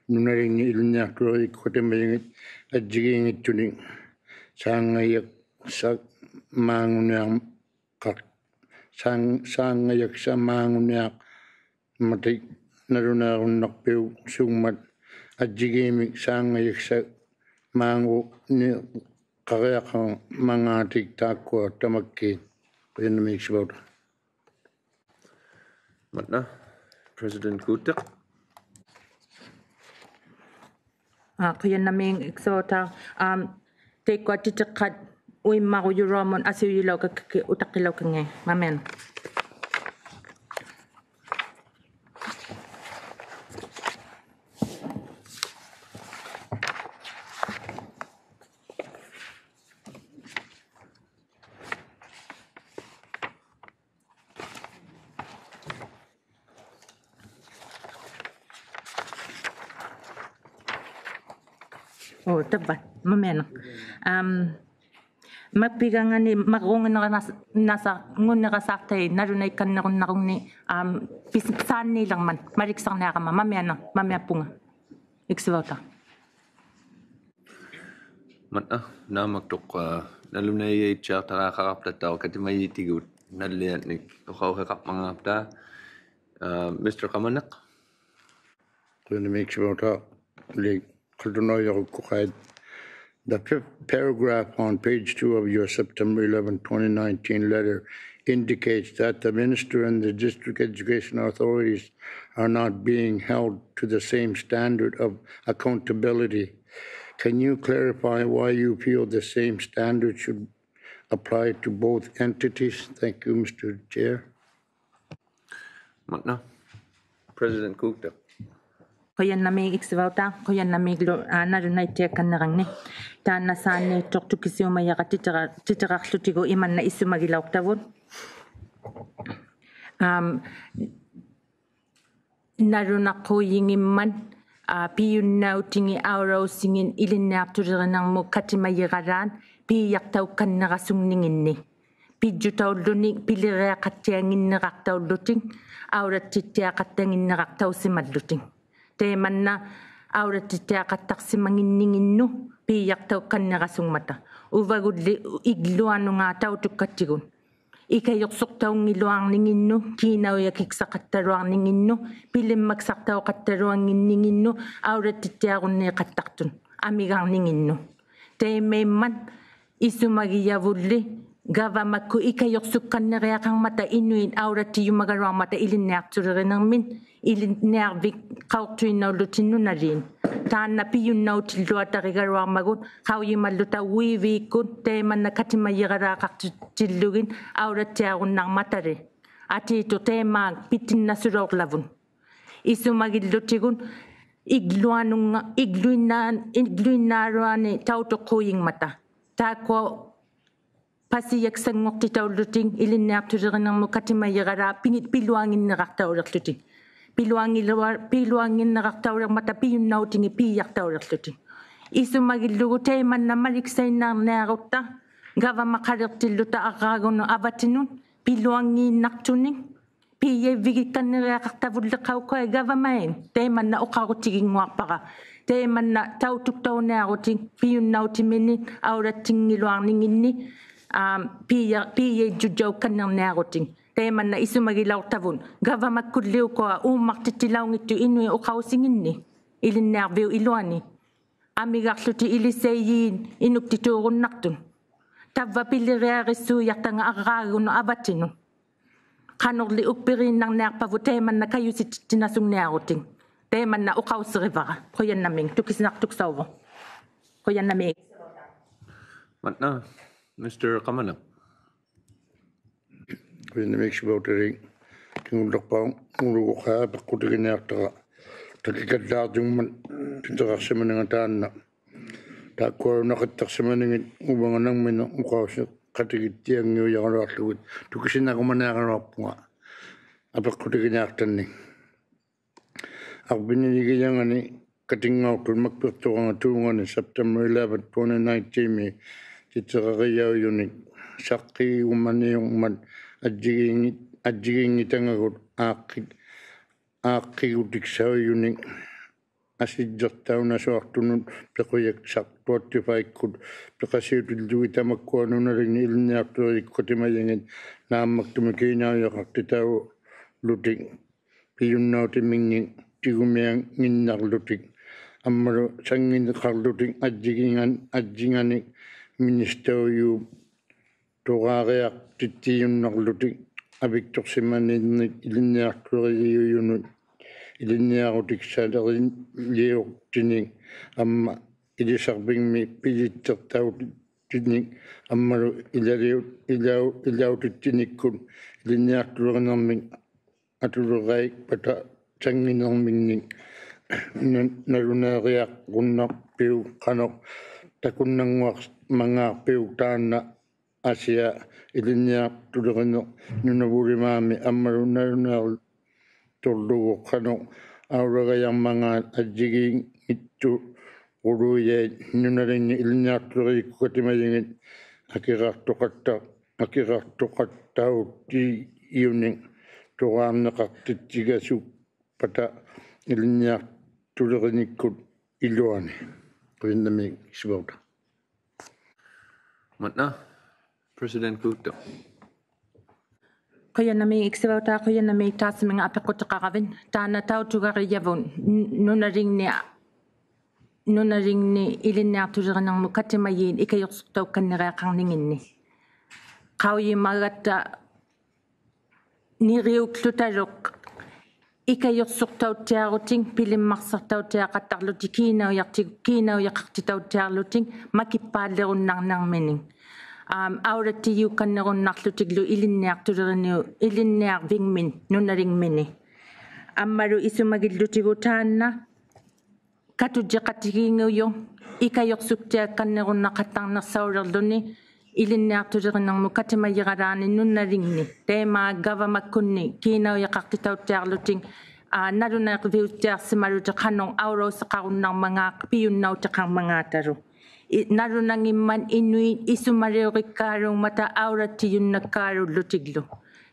nunalingni ilinniaqtulirikkut katimajingit ajjigiinngittunik saanngajaqsamaanguniarmat qaq-, saang-, saangajaksamanguniarmatik nalunairunnaqpiuk suummat ajjigiimik saangajaksamanguniqariaqarmangaatik taakkua tamakkit. Qujannamiik Sivauta. Maanna, President Kuutiq. Aa, qujannamiik Sivauta, am, taikkua titiqqat uimmarujuruamut asiujilaukakkit utaqqilaukanngit, mamiaq. Oo, tavva, mamiaq. Am, mapigangani marruunguniranas-, nasa-, ngunirasaaqtai nalunaikannirunnarungni, am, pis-, saanniilirmat, maliksarniarama, mamiaq, mamiappunga. Sivauta. Maanna, naammaktuq, aa, nalunaijaittiaqtariaqaraptattauq katimajiitigut nalliannik uqauhiqarmangaapta, aa, Mister Qamaniq. Qujannamiik Sivauta, lik, qallunaujaqukkuqait. The fifth paragraph on page two of your September eleventh, twenty nineteen letter indicates that the minister and the district education authorities are not being held to the same standard of accountability. Can you clarify why you feel the same standard should apply to both entities? Thank you, Mister Chair. Maanna, President Kuutiq. Qujannamiik Sivauta, qujannamiiglu, aa, nalunaittiakannirangni. Taanna saanniittuq tukisiumajara titira-, titiraqłutigu imanna isumagilauqtavut. Am, nalunaqujingimmat, aa, pijunnautingit aulausingit ilinniaqtulirinirmut katimajiralaat piijaqtaukkannirasungninginni. Pijjutaulluni piliriaqattianginniraqtaullutik, aulattittiaqattannginniraqtausimallutik. Taimanna aulattittiaqattaqsimanginninginnut piijaqtaukkannirasungmata. Uvagulli igluanunga tautukkatigut. Ikajuqsuqtaungiluarninginnut, kiinaujakiksaqattaluarninginnut, pilimmaksaqtauqattaluarninginnut, aulattittiarunniiqattaqtut, amigarninginnut. Taimaimmat isumagijavulli gavamakkut ikajuqsukkanniriaqarmata inuit aulattijumagaluarmata ilinniaqtulirinirmit, ilinniarviqauqtuinnaullutik nunaliit. Taanna pijunnautilluatarigaluarmagut qaujimalluta uiviikkut taimanna katimajiralaaqaqtillugit aulattiarunnarmatali. Atiituq taimaak pitinnasulauqłavut. Isumagillutigut igluanunga, igluinna-, igluinnaaluani tautuqujingmata. Taakkua pasijaksanguqtitaullutik ilinniaqtulirinirmut katimajiralaat pi-, piluanginniraqtauliqłutik. Piluangilua-, piluanginniraqtaulirmata pijunnautingit piijaqtauliqłutik. Isumagillugu taimanna maliksainnarniarutta gavamaqaliqtilluta arraagunut avatinut piluangiinnaqtunik piijaivigikkanniriaqaqtavulli qaukkua gavamait, taimanna uqarutiginnguaqpara. Taimanna tautuktauniarutik pijunnautiminit aulattinngiluarninginni, am, piija-, piijaijjujaukannirniarutik. Taimanna isumagilauqtavut gavamakkulli ukua uummaqtittilaungittut inuit uqausinginni ilinniarviup iluani. Amigaqłutik ilisaijiit inuktituurunnaqtut. Tavva piliriarissuujaqtanga arraagunut avatinut. Qanurli ukpiriinnarniaqpavut taimanna kajusitittinasungniarutik. Taimanna uqausirivara. Qujannamiik, tukisinaqtuksauvuq. Qujannamiik. Maanna, Mister Qamaniq. Qujannamiik Sivauta, lik, kingullaqpauq, uquqaa apiqqutiginiaqtara takikallaaqtungmat titiraqsimaninga taanna. Taakkualu naqittaqsimaningit uvanga nangminut uqausiqatigittianngiujaraluaqługit tukisinarumaniaraluaqpunga apiqqutiginiaqtanni. Arvinirigijangani katinngauqtut makpiqtuqanga tuungani September eleventh, twenty nineteen-mi titirarijaujuni saqqiigumaniungmat ajjigiinngit-, ajjigiinngitangagut aaqqi-, aaqqigutiksaujuni asijjiqtaunasuaqtunut piqujaksaq twenty-five-kkut piqasiutillugit tamakkua nunalingni ilinniaqtulirikkut katimajangit naammaktumik kiinaujaqaqtitauqłutik pijunnautimingnik tigumianginnaqłutik ammalu sanngiqaqłutik ajjigingan-, ajjinganik ministaujuup turaariaqtittijunnaqłutik aviktuqsimanirnik ilinniaqtuliriujunut ilinniarutiksalirilliuqtinik amma ilisarvingmi pijittiqtautittinik ammalu ilaliu-, ilau-, ilautittinikkut ilinniaqtulirinirmik atuliraikpata sannginirmingnik na-, nalunaiqarunnaqpiuk qanuq takunnannguaqmangaaqpiuk taanna asia ilinniaqtulirinik Nunavumlimaami ammalu nalunaiqturlugu qanuq aulagajarmangaat ajjigiinngittuqulujait nunalingni ilinniaqtulirikkut katimajangit akiraqtuqatta-, akiraqtuqattauttijunit turaarniqaqtittigasukpata ilinniaqtulirinikkut iluani. Qujanarmiik iksivauta. Maanna, President Kutaq. Qujanarmiik iksivauta, qujanarmiik taassuminga apiqutiqaravit. Taanna tautugarijavut n-, nunalingni, nunalingni ilinniaqtulirinirmut katimajiit ikajuqsuqtaukkanniriaqarninginni. Qaujimagatta niriuklutalu ikajuqsuqtauttiarutik, pilimmaqsaqtauttiaqattarlutik, kiinaujaqti-, kiinaujaqaqtitauttiarlutik makippaallirunnarnirminik. Am, aulattijuukkannirunnaqłutiglu ilinniaqtuliriniu-, ilinniarvingmit nunalingmini. Ammalu isumagillutigu taanna katujjiqatigiingujuq ikajuqsuktiakkannirunnaqattarniqsaulirluni ilinniaqtulirinirmut katimajiralaani nunalingni. Taima gavamakkunni kiinaujaqaqtitauttiarlutik, aa, nalunaiqviuttiaqsimalutik qanuq aulausiqarunnarmangaaq pijunnautiqarmangaatalu. I-, nalunangimmat inuit isumaliurikkaaluungmata aulattijunnakkaluullutiglu.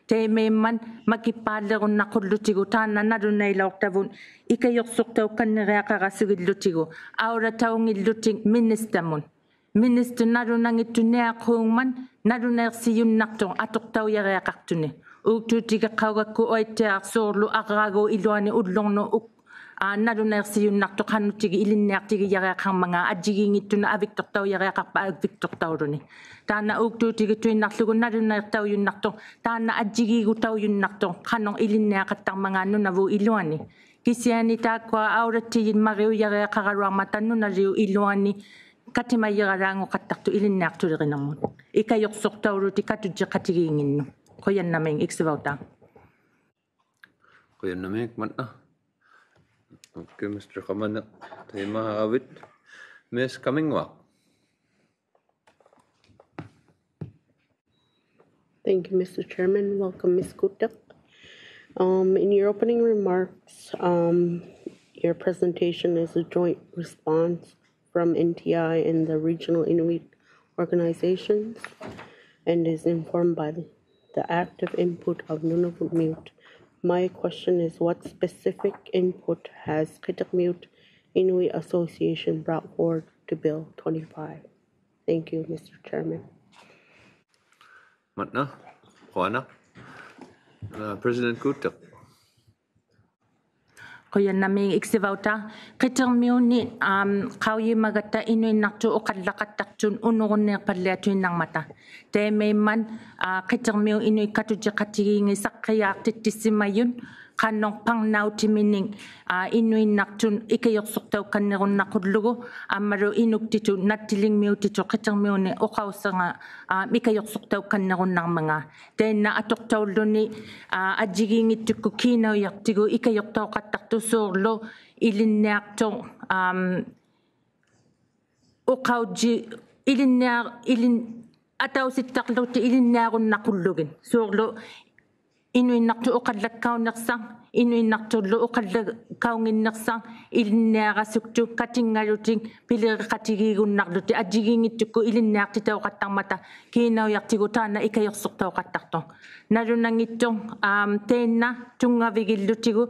Taimaimmat makippaallirunnaqqullutigu taanna nalunailauqtavut ikajuqsuqtaukkanniriaqarasugillutigu aulataungillutik ministamut. Minister nalunangittuniaqquungmat nalunaiqsijunnaqtuq atuqtaujariaqaqtuni. Uuktuutigiqaugakku uittiaq suurlu arraaguup iluani ullurnut uk-, aa, nalunaiqsijunnaqtuq qanuqtigi ilinniaqtigijariaqarmangaat ajjigiinngittunut aviktuqtaujariaqaqpat aviktuqtauluni. Taanna uuktuutigituinnaqługu nalunaiqtaujunnaqtuq, taanna ajjigiigutaujunnaqtuq qanuq ilinniaqattarmangaat Nunavut iluani. Kisiani taakkua aulattijit mariujariaqaraluarmata nunaliup iluani katimajiralaanguqattaqtut ilinniaqtulirinirmut. Ikajuqsuqtaulutik katujjiqatigiinginnut. Qujannamiik iksivauta. Qujannamiik maanna. Okay, Mister Qamaniq, taimaavit. Miss Kaminguaq. Thank you, Mister Chairman. Welcome, Miss Kutaq. Um, in your opening remarks, um, your presentation is a joint response from N T I and the regional Inuit organizations and is informed by the, the active input of Nunavut Miut. My question is, what specific input has Qhitiqmiut Inuit Association brought forward to Bill twenty-five? Thank you, Mister Chairman. Maanna, qujanaq. Uh, President Kutaq. Qujannamiik iksivauta, Qhitiqmiuni, am, qaujimagatta inuinnaqtuq uqallaqattaqtut unurunniiqpalliatuinnarmata. Taimaimmat, aa, Qhitiqmiut Inuit Katujjiqatigiingit saqqijaaqtittisimajut, qanuq parnautiminik, aa, inuinnaqtut ikajuqsuqtaukkannirunnaqullugu, ammalu inuktitut nattilingmiutitut Qhitiqmiuni uqausira, aa, ikajuqsuqtaukkannirunnarmangaat. Tainna atuqtaulluni, aa, ajjigiinngittukkut kiinaujaqtigu ikajuqtauqattaqtut suurlu ilinniaqtuq, am, uqaujji-, ilinniar-, ilin-, atausittaqłutik ilinniarunnaqullugit. Suurlu inuinnaqtuq uqallakkaunniqsaq, inuinnaqtullu uqallakkaunginniqsaq, ilinniarasuktut katinngalutik piliriqatigiigunnaqłutik, ajjigiinngittukkut ilinniaqtitauqattarmata, kiinaujaqtigu taanna ikajuqsuqtauqattaqtuq. Nalunanngittuq, am, tainna tunngavigillutigu,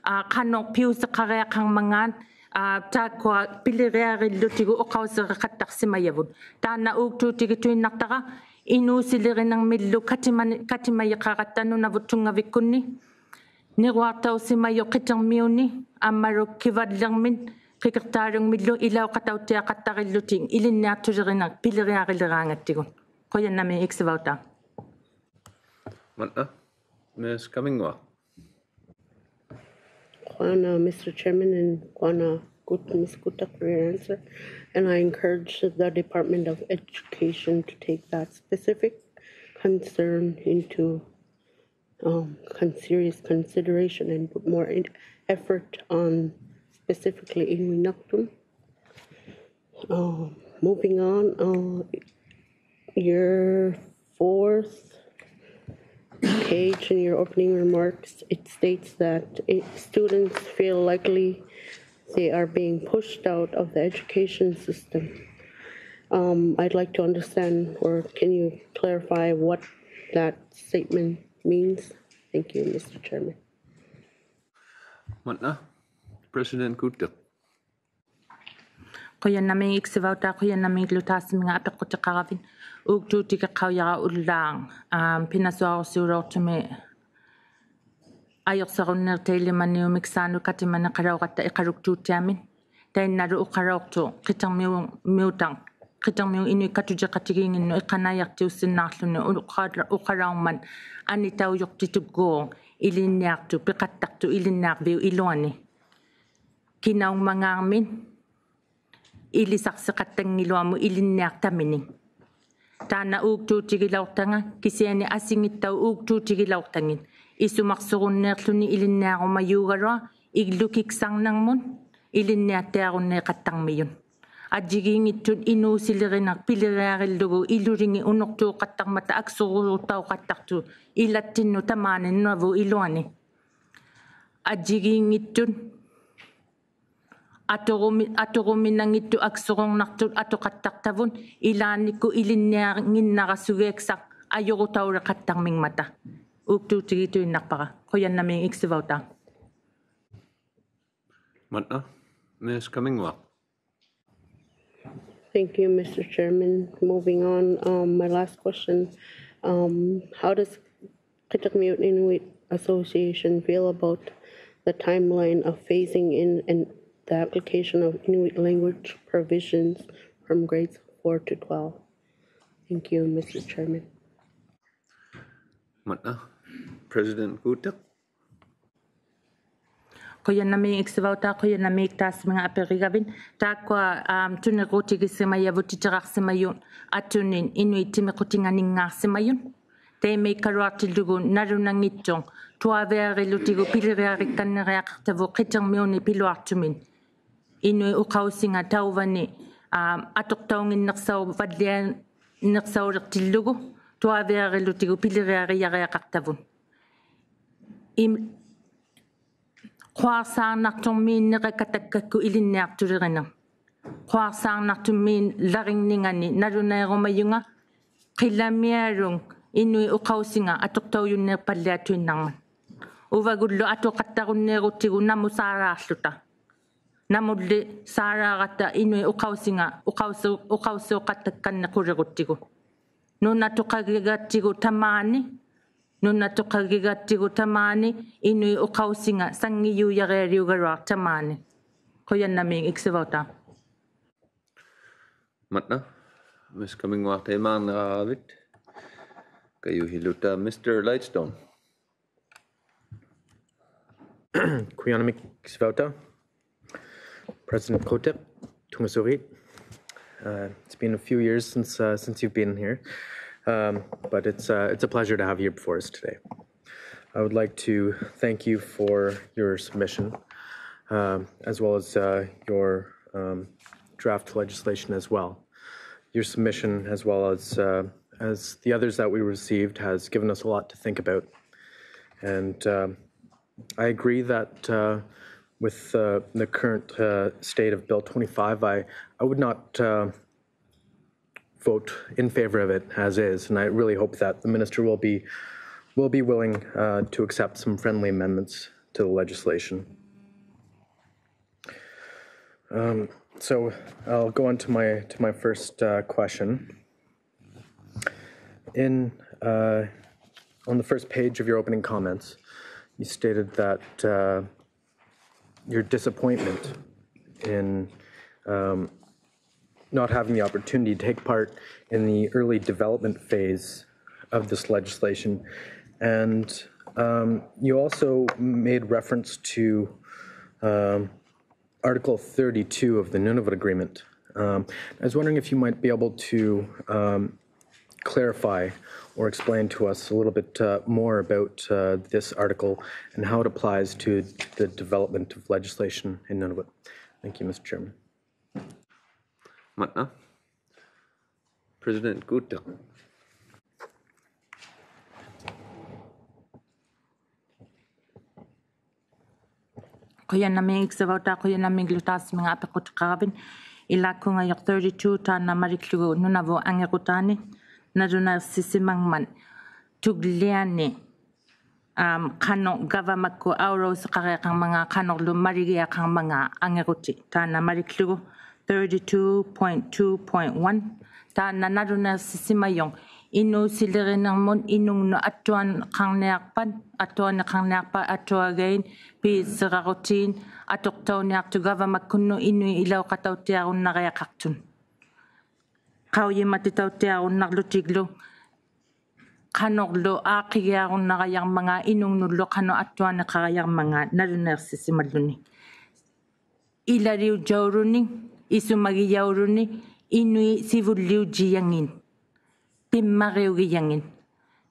aa, qanuq piusiqariaqarmangaat, aa, taakkua piliriarillutigu uqausiriqattaqsimajavut. Taanna uuktuutigituinnaqtara inuusilirinirmillu katimani-, katimajiqaratta Nunavut Tunngavikkunni niruaqtausimajuq qitirmiuni ammalu Kivallirmit Qikiqtaalungmillu ilauqatauttiaqattarillutik ilinniaqtulirinik piliriariliraangattigu. Qujanarmik iksivautaa. Maanna, Miss Kaminguaq. Qujanaq, Mister Chairman, and qujanaq, Kut-, Miss Kutak, for your answer. And I encourage the Department of Education to take that specific concern into, um, con-, serious consideration and put more in-, effort on specifically Inuit Naqtum. Um, moving on, uh, your fourth page in your opening remarks, it states that it, students feel likely they are being pushed out of the education system. Um, I'd like to understand, or can you clarify what that statement means? Thank you, Mister Chairman. Maanna, President Kutak. Qujanarmik iksivautaa, qujanarmik ilutaasiminga apiqqutiqaravit. Uuktuutigiqaujara ullaaq, aa, pinasuarusiulauqtumi ajuqsarunniiqta ilimaniumik saanut katimaniqalauqatta iqaluktuuttiamit. Tainnalu uqalauqtuq qitirmiu-, miutaq, qitirmiuq Inuit katujiqatigiinginnut iqanaijaqtiusinnaaqłuni uqala-, uqalaungmat anitaujuqtitugguuq ilinniaqtuq, piqattaqtuq ilinniarviup iluani. Kinaungmangaarmit ilisaqsiqattanngiluamut ilinniaqtaminik. Taanna uuktuutigilauqtanga, kisiani asingittauq uuktuutigilauqtangit. Isumaqsurunniiqłuni ilinniarumajuugaluaq, iglukiksarnirmut ilinniattiarunniiqattarmijut. Ajjigiinngittut inuusilirinik piliriarillugu ilulingit unuqtuuqattarmata aksurutauqattaqtut ilattinnut tamaani Nunavut iluani. Ajjigiinngittut aturumi-, aturuminanngittut aksururnaqtut atuqattaqtavut, ilaannikkut ilinniannginnarasugiaksaq ajurutauliqattarmingmata. Uuktuutigituinnaqpara. Qujanarmik iksivautaa. Maanna, Miss Kaminguaq. Thank you, Mister Chairman. Moving on, um, my last question. Um, how does Qitirmiut Inuit Association feel about the timeline of phasing in and the application of Inuit language provisions from grades four to twelve? Thank you, Mister Chairman. Maanna, President Kutak. Qujanarmik iksivautaa, qujanarmik taasiminga apirigavit. Taakkua, um, tunirutigisimajavut titiraqsimajut atunit Inuit timiqutinganinngaaqsimajut. Taimikkaluaqtillugu nalunanngittuq tuaviarilutigu piliriarikkanniriaqaqtavut qitirmiuni piluaqtumit. Inuit uqausinga tauvani, um, atuqtaunginniqsauvallianniqsauliqtillugu tuaviarilutigu piliriarijariaqaqtavut. Im-, Quaqsaarnaqtummiinniqakkatakkakkut ilinniaqtulirinik. Quaqsaarnaqtummiinlaringningani nalunairumajunga qilamialuk Inuit uqausinga atuqtaujunniiqpalliatuinnarmat. Uvagullu atuqattarunniiruttigu namusaalaaqłuta. Namulli saalaaratta Inuit uqausinga uqausu-, uqausuuqatakkanniq quliruttigu. Nunatuqagigattigu tamaani, nunatuqagigattigu tamaani, Inuit uqausinga sanngijuujarialiugaluaq tamaani. Qujanarmik iksivautaa. Maanna, Miss Kaminguaq taimaarniaravit. Kajuhiluta, Mister Lightstone. Qujanarmik iksivautaa. President Kutak, Tunngasurit. Uh, it's been a few years since, uh, since you've been here, um, but it's, uh, it's a pleasure to have you before us today. I would like to thank you for your submission, um, as well as, uh, your, um, draft legislation as well. Your submission, as well as, uh, as the others that we received, has given us a lot to think about. And, um, I agree that, uh, with, uh, the current, uh, state of Bill twenty-five, I, I would not, uh, vote in favor of it as is, and I really hope that the minister will be, will be willing, uh, to accept some friendly amendments to the legislation. Um, so I'll go on to my to my first uh, question. In uh, on the first page of your opening comments, you stated that uh, your disappointment in um, not having the opportunity to take part in the early development phase of this legislation. And um, you also made reference to um, Article thirty-two of the Nunavut Agreement. Um, I was wondering if you might be able to um, clarify or explain to us a little bit uh, more about uh, this article and how it applies to the development of legislation in Nunavut. Thank you, Mister Chairman. Maanna. President Guta. Qujanarmik Savauta, qujanarmik lutaasimanga apiqutiqaravit. Ilaa kungayuq thirty-two taanna maliklugu Nunavut angirutaani nalunaiqsisimangmat tugliani, um, qanuq gavamakkut aulausiqariaqarmangaat qanurlu maligiaqarmangaat angirutik. Taanna maliklugu thirty-two point two point one. Taanna nalunaiqsisimajuq inuusilirinirmut inungnut attuaniqarniaqpat, attuaniqarniaqpat attuagait piisirarutit atuqtauniaqtut gavamakkunnut inuit ilauqatautiarunnariaqaqtut. Qaujimatitautiarunnarlutiglu qanurlu aaqqigiarunnarajarmangaat inungnullu qanuq attuaniqarajarmangaat nalunaiqsisimalluni. Ilaliujauluni, isumagijauluni, inuit sivulliujijangit, pimmariugijangit.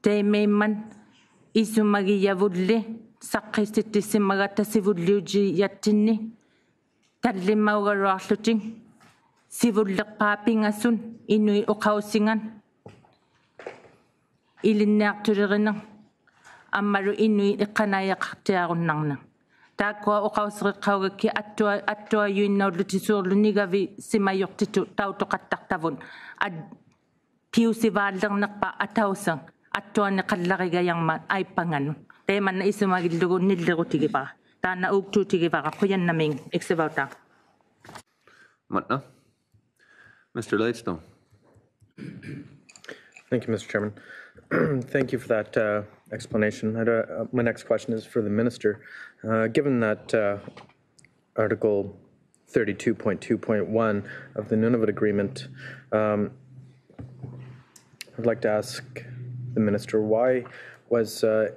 Taimaimmat isumagijavulli saqqitittisimagatta sivulliujijattinni tallimaugaluaqłutik sivulliqpaat pingasut inuit uqausingat ilinniaqtuliriniq ammalu inuit iqqanaijaqaqtiarunnarniq. Taakkua uqausiriqaugakkit attua-, attuajuinnaullutik suurlu nigavisimajuqtitut tautuqattaqtavut. Ad-, piusivaallirniqpat atausiq attuaniqallarigajarmat aippanganut. Taimanna isumagillugu nillirutigivara. Taanna uuktuutigivara. Qujanarmik Savauta. Maanna. Mister Lightstone. Thank you, Mister Chairman. Thank you for that uh, explanation. I had a, uh, my next question is for the minister. Uh, given that uh, Article thirty-two point two point one of the Nunavut Agreement, um, I'd like to ask the minister, why was uh,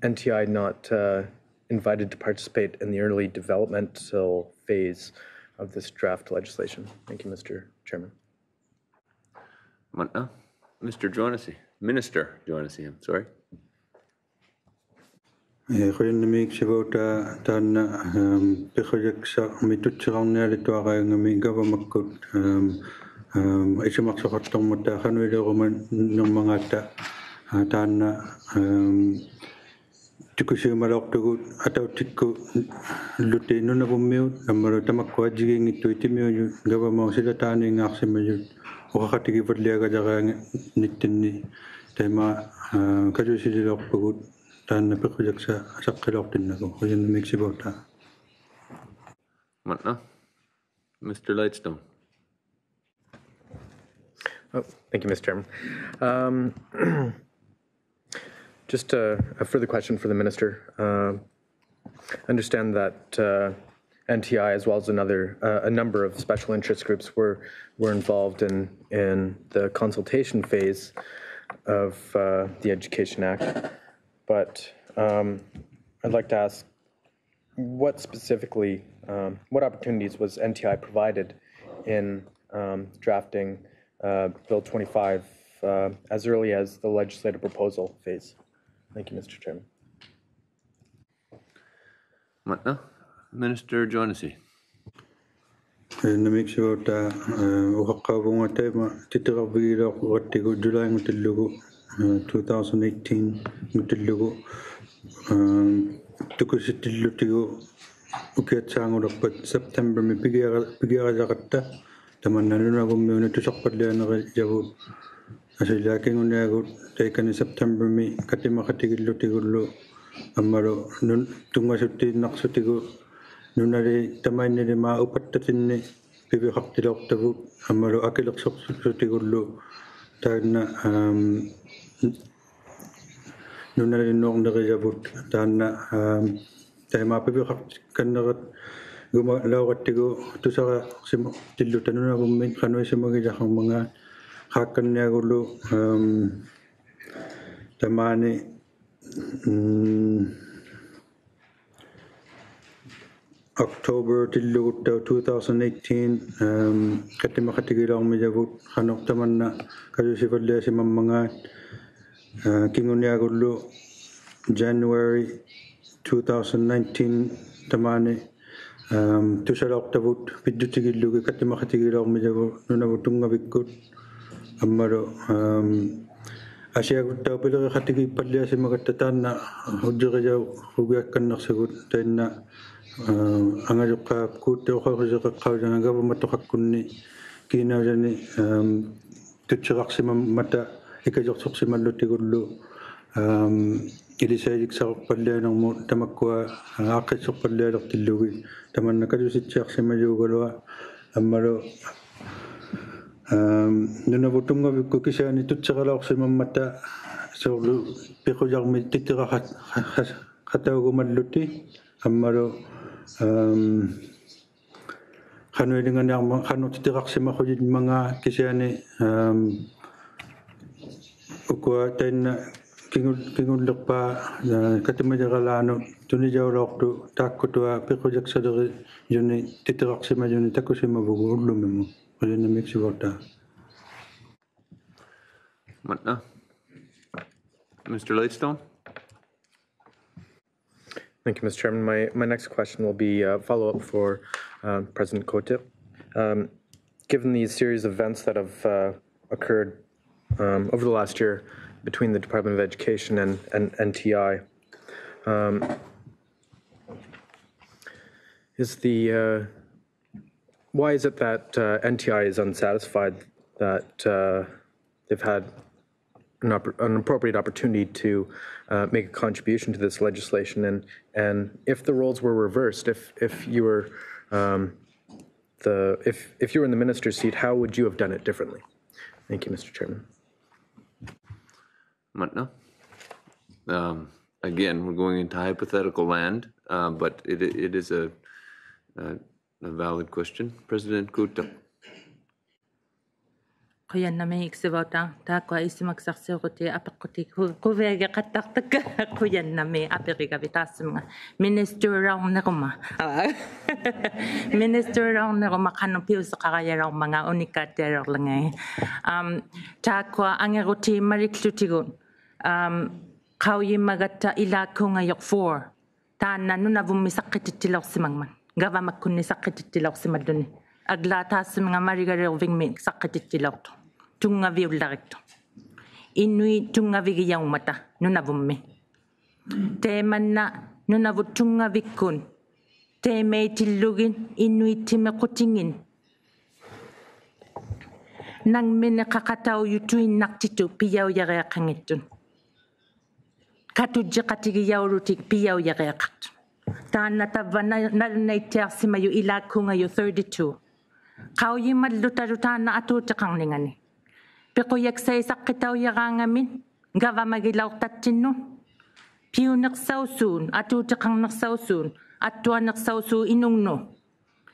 N T I not uh, invited to participate in the early developmental phase of this draft legislation? Thank you, Mister Chairman. Maanna. Mister Juanasi. Minister Juanasi, I'm sorry. Ee, qujanarmik Savauta, taanna, um, piqqujaksarmi tutsiqarnialituaraangami gavamakkut, um, um, isumaqsuqaqturmata qanuiliurumanirmangaatta, uh, taanna, um, tukusiumalauqtugut atautikkullutik Nunavummiut, ammalu tamakkua ajjigiinngittuit timiujut gavamaup silataaniingaaqsimajut uqaqatigivalliagajariannittinni, taima, uh, kajusililauqpugut taanna piqqujaksa saqqilauqtinnagu. Qujanarmik Savauta. Maanna. Mister Lightstone. Oh, thank you, Mister Chairman. Um, just a, a further question for the minister. Uh, I understand that uh, N T I, as well as another uh, a number of special interest groups, were were involved in in the consultation phase of uh, the Education Act. But um, I'd like to ask, what specifically, um, what opportunities was N T I provided in um, drafting uh, Bill twenty-five uh, as early as the legislative proposal phase? Thank you, Mister Chairman. Maanna. Minister Juanasi. Ee, qujanarmik Savauta, ee, uqaqqauvunga taima titirarvigilauqatigu July-ngutillugu, ee, two thousand eighteen-ngutillugu, ee, tukusitillutigu ukiat saanguliqpat September-mi pigiara-, pigiarajaqatta, tamanna Nunavummiunut tusarpallianirijavut. Asulaakinnguniagut taikani September-mi katimaqatigillutigullu ammalu nun-, tunngasuttiinnaqsutigu Nunali tamainnili maa upattatinni piviuqaqtilauqtavut ammalu akiliqsuqsutigullu taanna, am, nunali nuuqnirijavut taanna, am, taimaa piviuqaqtikkannirigumalauqattigu tusaraqsimatilluta Nunavummi qanuq isumagijaqarmangaat qaakkanniagulu, am, tamaani, mm, October-tilluguttauq two thousand eighteen, am, katimaqatigilaurmijavut qanuq tamanna kajusivalliasimammangaat, a, kinguniagullu January two thousand nineteen tamaani, am, tusalauqtavut pijjutigillugit katimaqatigilaurmijavut Nunavut Tunngavikkut ammalu, am, asiaguttauq piliriqatigiippalliasimagatta taanna ujjirijaurugiakkanniqsugut taanna, a, angajuqqaakkuutti uqarusiqaqqaujangat gavamatuqakkunni kiinaujani, am, tutsiraqsimammata ikajuqsuqsimallutigullu, am, ilisaijiksaqpallianirmut tamakkua, a, aaqqissuqpallialiqtillugit tamanna kajusitsisimajugaluaq ammalu, am, Nunavut Tunngavikkut kisiani tutsiralauqsimammata suurlu piqujarmit titiraqat-, qataugumallutik ammalu, am, qanuilinganiarmat qanuq titiraqsimaqujimmangaat kisiani, am, ukua taanna kingu-, kingulliqpaa, a, katimajiralaanut tunijaulauqtuq taakkutuaq piqujaksalirijuni titiraqsimajuni takusimavugut ullumimut. Qujanarmik sivautaa. Mister Ladestone? Thank you, Mister Chairman. My, my next question will be a follow-up for, uh, President Kotek. Um, given these series of events that have, uh, occurred, um, over the last year between the Department of Education and, and N T I, um, is the, uh, why is it that, uh, N T I is unsatisfied that, uh, they've had an oppor-, an appropriate opportunity to, uh, make a contribution to this legislation? And, and if the roles were reversed, if, if you were, um, the, if, if you were in the minister's seat, how would you have done it differently? Thank you, Mister Chairman. Mister Ladestone? Um, again, we're going into hypothetical land, uh, but it, it is a, a, a valid question. President Kotek. Qujanarmik sivautaa, taakkua isumaksaqsiurutit apiqqutit qu-, quviagiqattaqtakka, qujanarmik apirigavit taassuminnga. Ministeriauniruma. Aa. Ministeriauniruma qanuq piusiqarajalaurmangaat unikkaattialaurlingit. Um, taakkua angirutiimmaliqłutigu, um, qaujimagatta ilaakkuungajuq four. Taanna Nunavummi saqqitittilauqsimangmat. Gavamakkunni saqqitittilauqsimalluni. Aglaa taassuminnga maligaliurvingmi saqqitittilauqtuq. Tunngaviullariktuq. Inuit tunngavigijaungmata Nunavummi. Taimanna Nunavut Tunngavikkun taimaitillugit inuit timiqutingit nangminiqaqataujutuinnaqtitut pijaujariaqanngittut. Katujjiqatigijaulutik pijaujariaqaqtut. Taanna tavva na-, nalunnaittiaqsimajuq ilaakkuungajuq thirty-two. Qaujimallutalu taanna atuutiqarningani. Piqujaksait saqqitaujaraangamit gavamagilauqtattinnut. Piuniqsausuut, atuutiqarniqsausuut, attuaniqsausuut inungnut.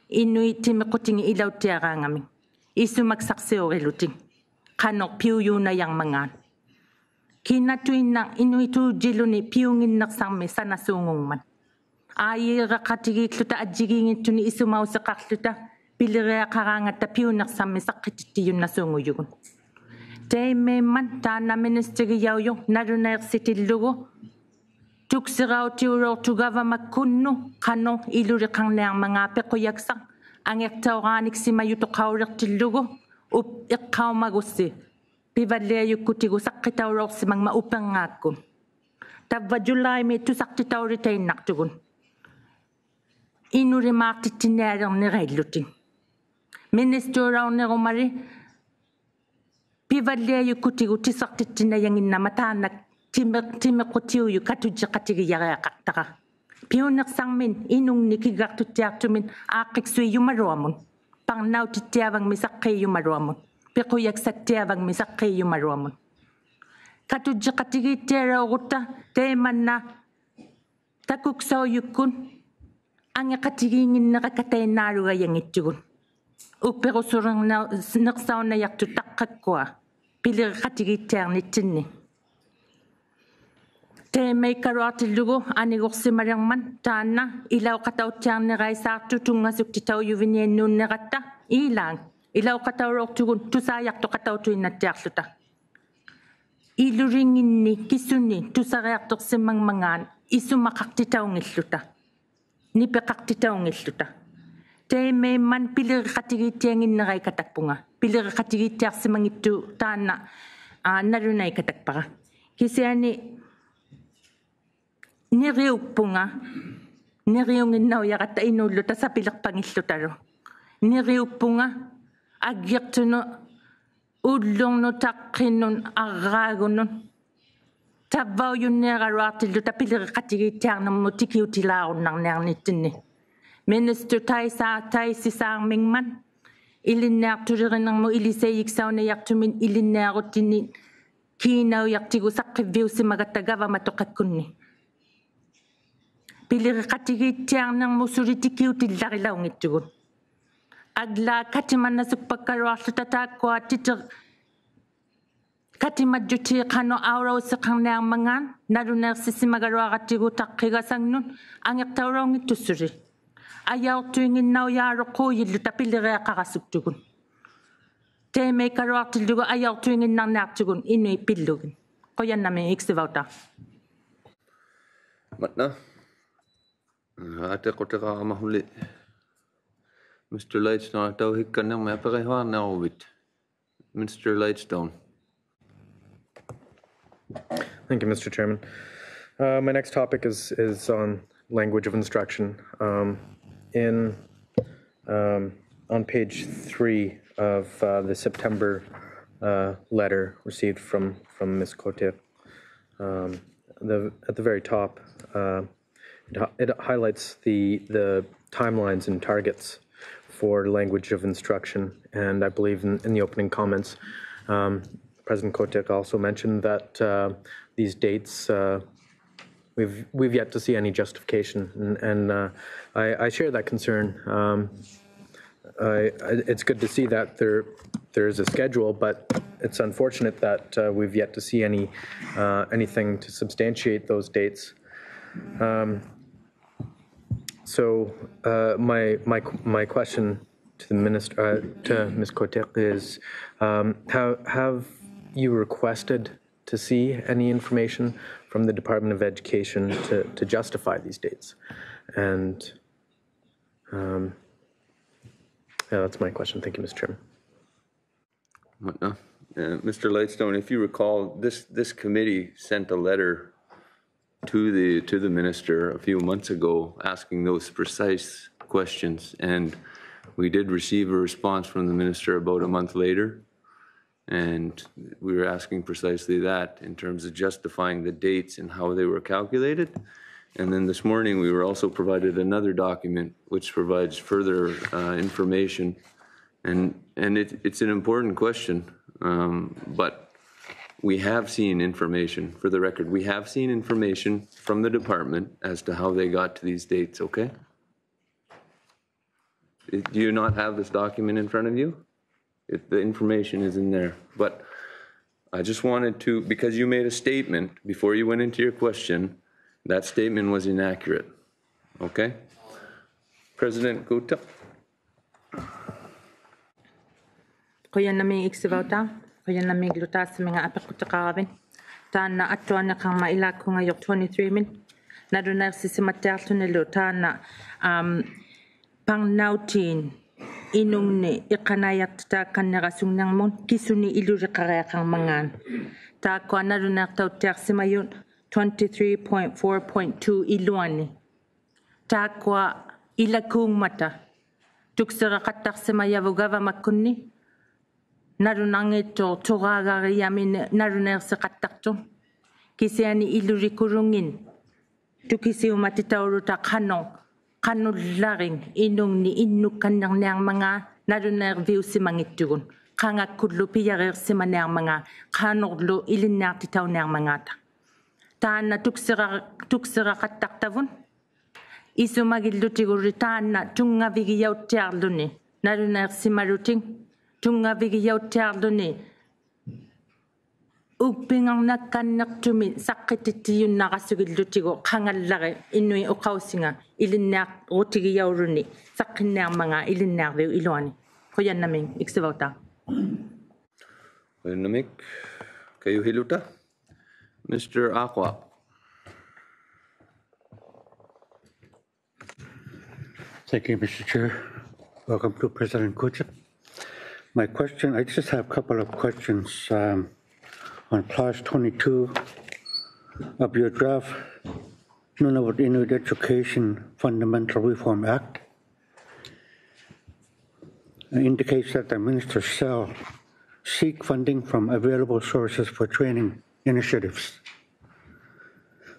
Inuit timiqutingit ilauttiaraangamik. Isumaksaqsiurilutik. Qanuq piujuunajarmangaat. Kinatuinnaq inuit uujjiluni piunginniqsammi sanasuungungmat. Aajiiraqatigiiqłuta ajjigiinngittunik isumausiqaqłuta piliriaqaraangatta piuniqsammi saqqittittijunnasuungujugut. Taimaimmat taanna ministigijaujuq nalunaiqsitillugu tuksirautiulauqtuq gavamakkunnut qanuq iluliqarniarmangaat piqujaksaq angiqtauraaniksimajutuqauliqtillugu up-, iqqaumagussi pivalliajukkutigu saqqitaulauqsimangmat upirngaakkut. Tavva July-mi tusaqtitaulitainnaqtugut. Inulimaaqtittinialirniraillutik. Ministeriaunirumali pivalliajukkutigu tusaqtittinajanginnama taanna timi-, timiqutiujuq katujjiqatigijariaqaqtara. Piuniqsarmin inungnik kiggaqtuttiaqtumin aaqqiksuijumaluamut. Parnautittiavangmik saqqiijumaluamut. Piqujaksattiavangmik saqqiijumaluamut. Katujjiqatigiittialaurutta taimanna takuksaujukkut angiqatigiinnginnirakatainnaalugajanngittugut. Uppirusulinniqsaunajaqtut taqqakkua piliriqatigiittiarnittinni. Taimaikkaluaqtillugu aniguqsimalirmat taanna ilauqatauttiarniraisaaqtut tunngasuktitaujuviniannuunniratta, iilaak ilauqataulauqtugut tusaajaqtuqatautuinnattiaqłuta. Ilulinginni kisuni tusariaqtuqsimangmangaat isumaqaqtitaunngilluta, nipiqaqtitaunngilluta. Taimaimmat piliriqatigiittiannginniraikkatakpunga. Piliriqatigiittiaqsimanngittuq taanna, aa, nalunaikkatappaqa. Kisiani niriukpunga, niriunnginnaujaratta inuulluta sapiliqpanngillutalu. Niriukpunga aggiqtunut, ullungnut, taqqinut, arraagunut. Tavvaujunniaraluaqtilluta piliriqatigiittiarnirmut tikiutilaarunnarniarnittinni. Minister taisa-, taisisaarmingmat ilinniaqtulirinirmut ilisaijiqsaunajaqtumit ilinniaruttinit kiinaujaqtigu saqqivviusimagatta gavamatuqakkunni. Piliriqatigiittiarnirmut suli tikiutillarilaunngittut. Aglaat katimanasukpakkaluaqłuta taakkua titi-, katimajjutii qanuq aulausiqarniarmangaat nalunaiqsisimagaluaratigu taqqigasangnut angiqtaulaunngittuq suli. Ajauqtuinnginnaujaluqquujilluta piliriaqarasuktugut. Taimaikkaluaqtillugu ajauqtuinnginnarniaqtugut inuit pillugit. Qujannamiik iksivautaa. Matna. Atiqutiqaramahuli. Mister Lightstone, tauhikkannirmi apirihuarniaruvit. Mister Lightstone. Thank you, Mister Chairman. Uh, my next topic is, is on language of instruction. Um, in, um, on page three of, uh, the September, uh, letter received from, from Miss Kotir, um, the, at the very top, uh, it hi-, it highlights the, the timelines and targets for language of instruction. And I believe in, in the opening comments, um, President Kotik also mentioned that, uh, these dates, uh, we've, we've yet to see any justification. And, and, uh, I, I share that concern. Um, I, I, it's good to see that there, there is a schedule, but it's unfortunate that, uh, we've yet to see any, uh, anything to substantiate those dates. Um, so, uh, my, my, my question to the minister, uh, to Miz Kotek is, um, have, have you requested to see any information from the Department of Education to, to justify these dates? And, um, yeah, that's my question. Thank you, Mister Chairman. What now? Uh, Mister Lightstone, if you recall, this, this committee sent a letter to the, to the minister a few months ago asking those precise questions, and we did receive a response from the minister about a month later, and we were asking precisely that in terms of justifying the dates and how they were calculated. And then this morning, we were also provided another document which provides further, uh, information. And, and it, it's an important question, um, but we have seen information, for the record, we have seen information from the department as to how they got to these dates, okay? Do you not have this document in front of you? It, the information is in there, but I just wanted to, because you made a statement before you went into your question, that statement was inaccurate, okay? President Gutta? Qujannamiik iksivautaa, qujannamiiglu tassaminnga apiqutiqaravit. Taanna attuaniqarmat ilaakkungajuq twenty-three-mit. Nalunaiqsisimattiaqłunilu taanna, um, parnautiin inungni iqanaijaqtitaakannirasungnirmut kisuni iluliqariaqarmangaat. Taakkua nalunaiqtauttiaqsimajut twenty-three point four point two iluani. Taakkua ilakuungmata tuksiriqattaqsimajavut gavamakkunni, nalunanngiittuq turaagarijami nalunaiqsiqattaqtuq, kisiani ilulikuluunngit Tukisiumatitauluta qanuq, qanullarik inungnik innukkannirniarmangaat nalunaiqviusimanngittugut, qangakkullu pijariiqsimanniarmangaat, qanurlu ilinniaqtitauniarmangaata. Taanna tuksira-, tuksiraqattaqtavut isumagillutigulli taanna tunngavigijauttiarluni nalunaiqsimalutik, tunngavigijauttiarluni ukpingarnakkanniqtumik saqqitittijunnaqqasugilutiguk qangallarik inuit uqausinga ilinniarutigijauluni saqqinniarmangaat ilinniarviup iluani. Qujannamiik iksivautaa. Qujannamiik kajuhiluta. Mister Aqua. Thank you, Mister Chair. Welcome to President Kucak. My question, I just have a couple of questions, um, on clause twenty-two of your draft Nunavut Inuit Education Fundamental Reform Act. It indicates that the minister shall seek funding from available sources for training initiatives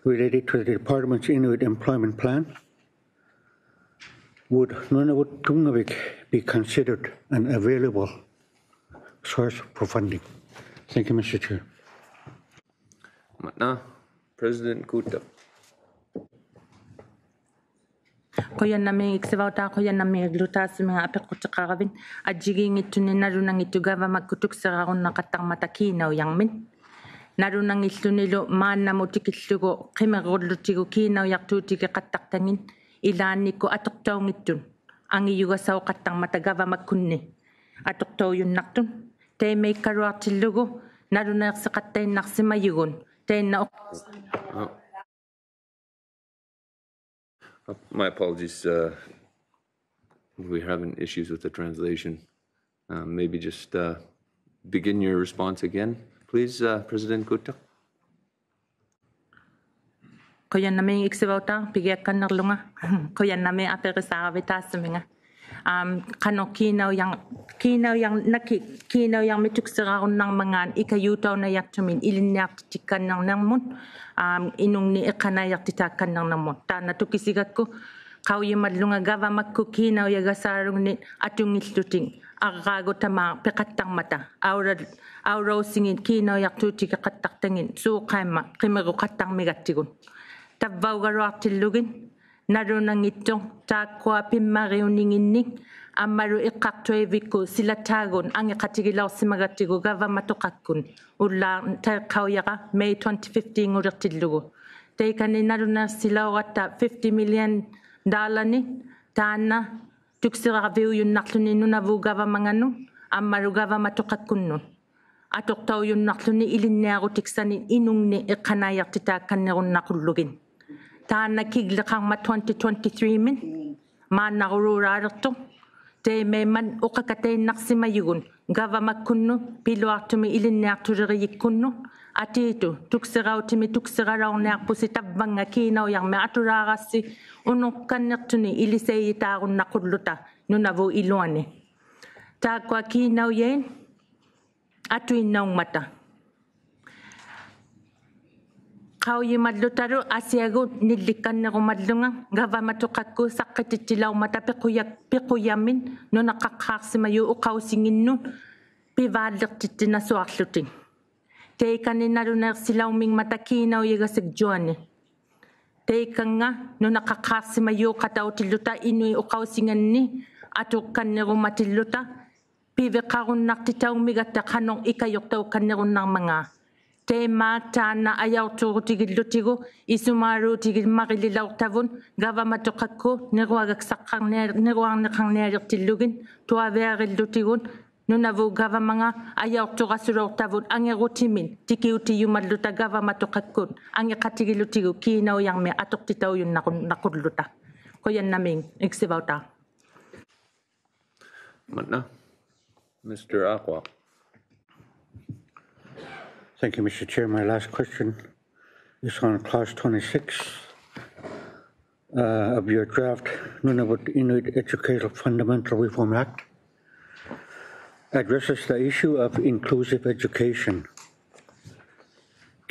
related to the department's Inuit employment plan. Would Nunavut Tunngavik be considered an available source for funding? Thank you, Mister Chair. Maanna, President Kucak. Qujannamiik iksivautaa, qujannamiik iglutaasumik apiqqutiqaravit. Ajjigiinngittunik nalunanngittuq gavamakkut tuksirarunnaqattarmata kiinaujarmit. Nalunanngillunilu maannamut tikillugu qimirullutigu kiinaujaqtuutigiqattaqtangit ilaannikkut atuqtaunngittunik angijugasauqattarmata gavamakkunni atuqtaujunnaqtut. Taimaikkaluaqtillugu nalunaiqsiqattainnaqsimajugut tainna uq- Oh. Uh, my apologies. Uh, we're having issues with the translation. Uh, maybe just, uh, begin your response again, please, uh, President Kucak. Qujannamiik iksivautaa, pigiakkannirlunga. Qujannamiik apirisaaravit taassuminga. Um, qanuq kiinaujar-, kiinaujar-, naki-, kiinaujarmit tuksirarunnarmangaat ikajuutaunajaqtumit ilinniaqtitikkannirnirmut, um, inungnik iqqanaijaqtitaakkannirnirmut. Taanna tukisigakku qaujimallunga gavamakkut kiinaujagasaalunnit atunngillutik arraagut tamaat piqattarmata aula-, aulausingit kiinaujaqtuutigiqattaqtangit suuqaimma qimiruqattarmigattigut. Tavvaugaluaqtillugit nalunanngittuq taakkua pimmariuninginnik ammalu iqqaqtuivikkut silataagut angiqatigilauqsimagattigu gavamatuqakkut ullaaq taiqqaujara May twenty fifteen-nguliqtillugu. Taikani nalunaiqsilauratta fifty million dollar-nit taanna tuksiraviujunnaqłuni Nunavut gavamanganut ammalu gavamatuqakkunnut atuqtaujunnaqłuni ilinniarutiksanit inungnik iqqanaijaqtitaakkannirunnaqqullugit. Taanna kigliqarmat twenty twenty-three-mit maannaruluulaaliqtuq. Taimaimmat uqakatainnaqsimajugut gavamakkunnut piluaqtumit ilinniaqtulirijikkunnut. Atiitut tuksirautimit tuksiralaurniaqpusi tavvannga kiinaujarmit atulaarassi unuqqanniqtunik ilisaijjitaarunnaqulluta Nunavut iluani. Taakkua kiinaujait atuinnaungmata. Qaujimallutalu asiagut nillikkannirumallunga gavamatuqakkut saqqitittilaurmata piquja-, piqujamit nunaqaqqaaqsimajuq uqausinginnut pivaalliqtittinasuaqłutik. Taikani nalunaiqsilaurmingmata kiinaujagasakjuani. Taikannga nunaqaqqaaqsimajuuqatautilluta inuit uqausinganni atuqkannirumatilluta piviqarunnaqtitaumigatta qanuq ikajuqtaukannirunnarmangaat. Taimaak taanna ajauqturutigillutigu isumaaluutigimmarililauqtavut gavamatuqakkut niruagaksaqqarnia-, niruarniqarnialiqtillugit tuaviarillutigu Nunavut gavamanga ajauqturasulauqtavut angirutimit tikiutijumalluta gavamatuqakkut angiqatigilutigu kiinaujarmit atuqtitaujunnaqu-, naqulluta. Qujannamiik iksivautaa. Maanna, Mister Aqua. Thank you, Mister Chair. My last question is on clause twenty-six, uh, of your draft Nunavut Inuit Educational Fundamental Reform Act. Addresses the issue of inclusive education.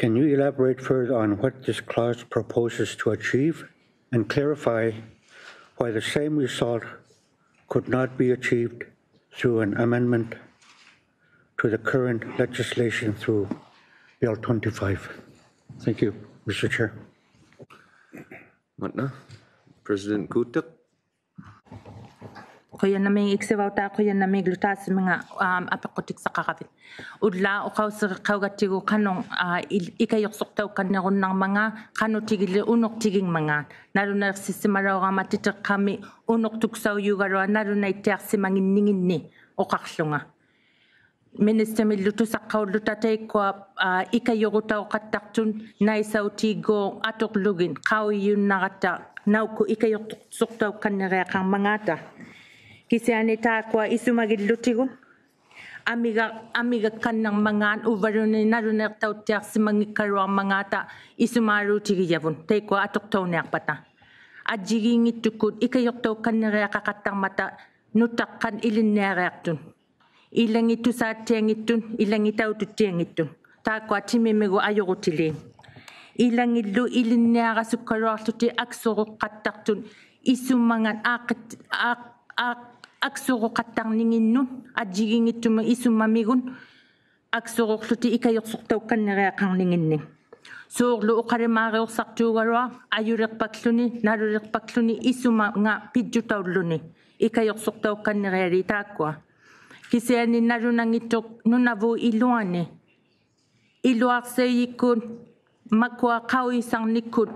Can you elaborate further on what this clause proposes to achieve and clarify why the same result could not be achieved through an amendment to the current legislation through Bill twenty-five? Thank you, Mister Chair. Maanna, President Kutiq. Qujannamiik Iksivauta, qujannamiiglu taasiminga, am, apiqqutiksaqaravit. Ullaaq uqausiriqaugatigu qanuq, aa, il-, ikajuqsuqtaukannirunnarmangaat, qanuq tigilli unuqtigingmangaat. Nalunaiqsisimalauramma titiqqami unuqtuksaujugaluaq nalunaittiaqsimanginninginni uqaqłunga. Minister-millu tusaqqaulluta taikkua, aa, ikajurutauqattaqtut naisautiiguuq atuqługit qaujijunnaratta naukkut ikajuqsuqtaukanniriaqarmangaata. Kisiani taakkua isumagillutigu amiga-, amigakkannirmangaat uvvaluunniit nalunaiqtauttiaqsimanngikkaluarmangaata isumaaluutigijavut taikkua atuqtauniaqpata. Ajjigiinngittukkut ikajuqtaukanniriaqaqattarmata nutaqqat ilinniariaqtut. Ilangit tusaattianngittut, ilangit taututtianngittut. Taakkua timimigut ajurutiliit. Ilangillu ilinniarasukkaluaqłutik aksuruqattaqtut isumangat aaqqit-, aaq-, aaq-, aksuruqattarninginnut ajjigiinngittumik isumamigut aksuruqłutik ikajuqsuqtaukkanniriaqarninginni. Suurlu uqalimaariuqsaqtuugaluaq ajuliqpakłuni, naluliqpakłuni isumanga pijjutaulluni ikajuqsuqtaukkannirialiit taakkua. Kisiani nalunanngittuq Nunavut iluani iluaqsaijikkut makua qaujisarnikkut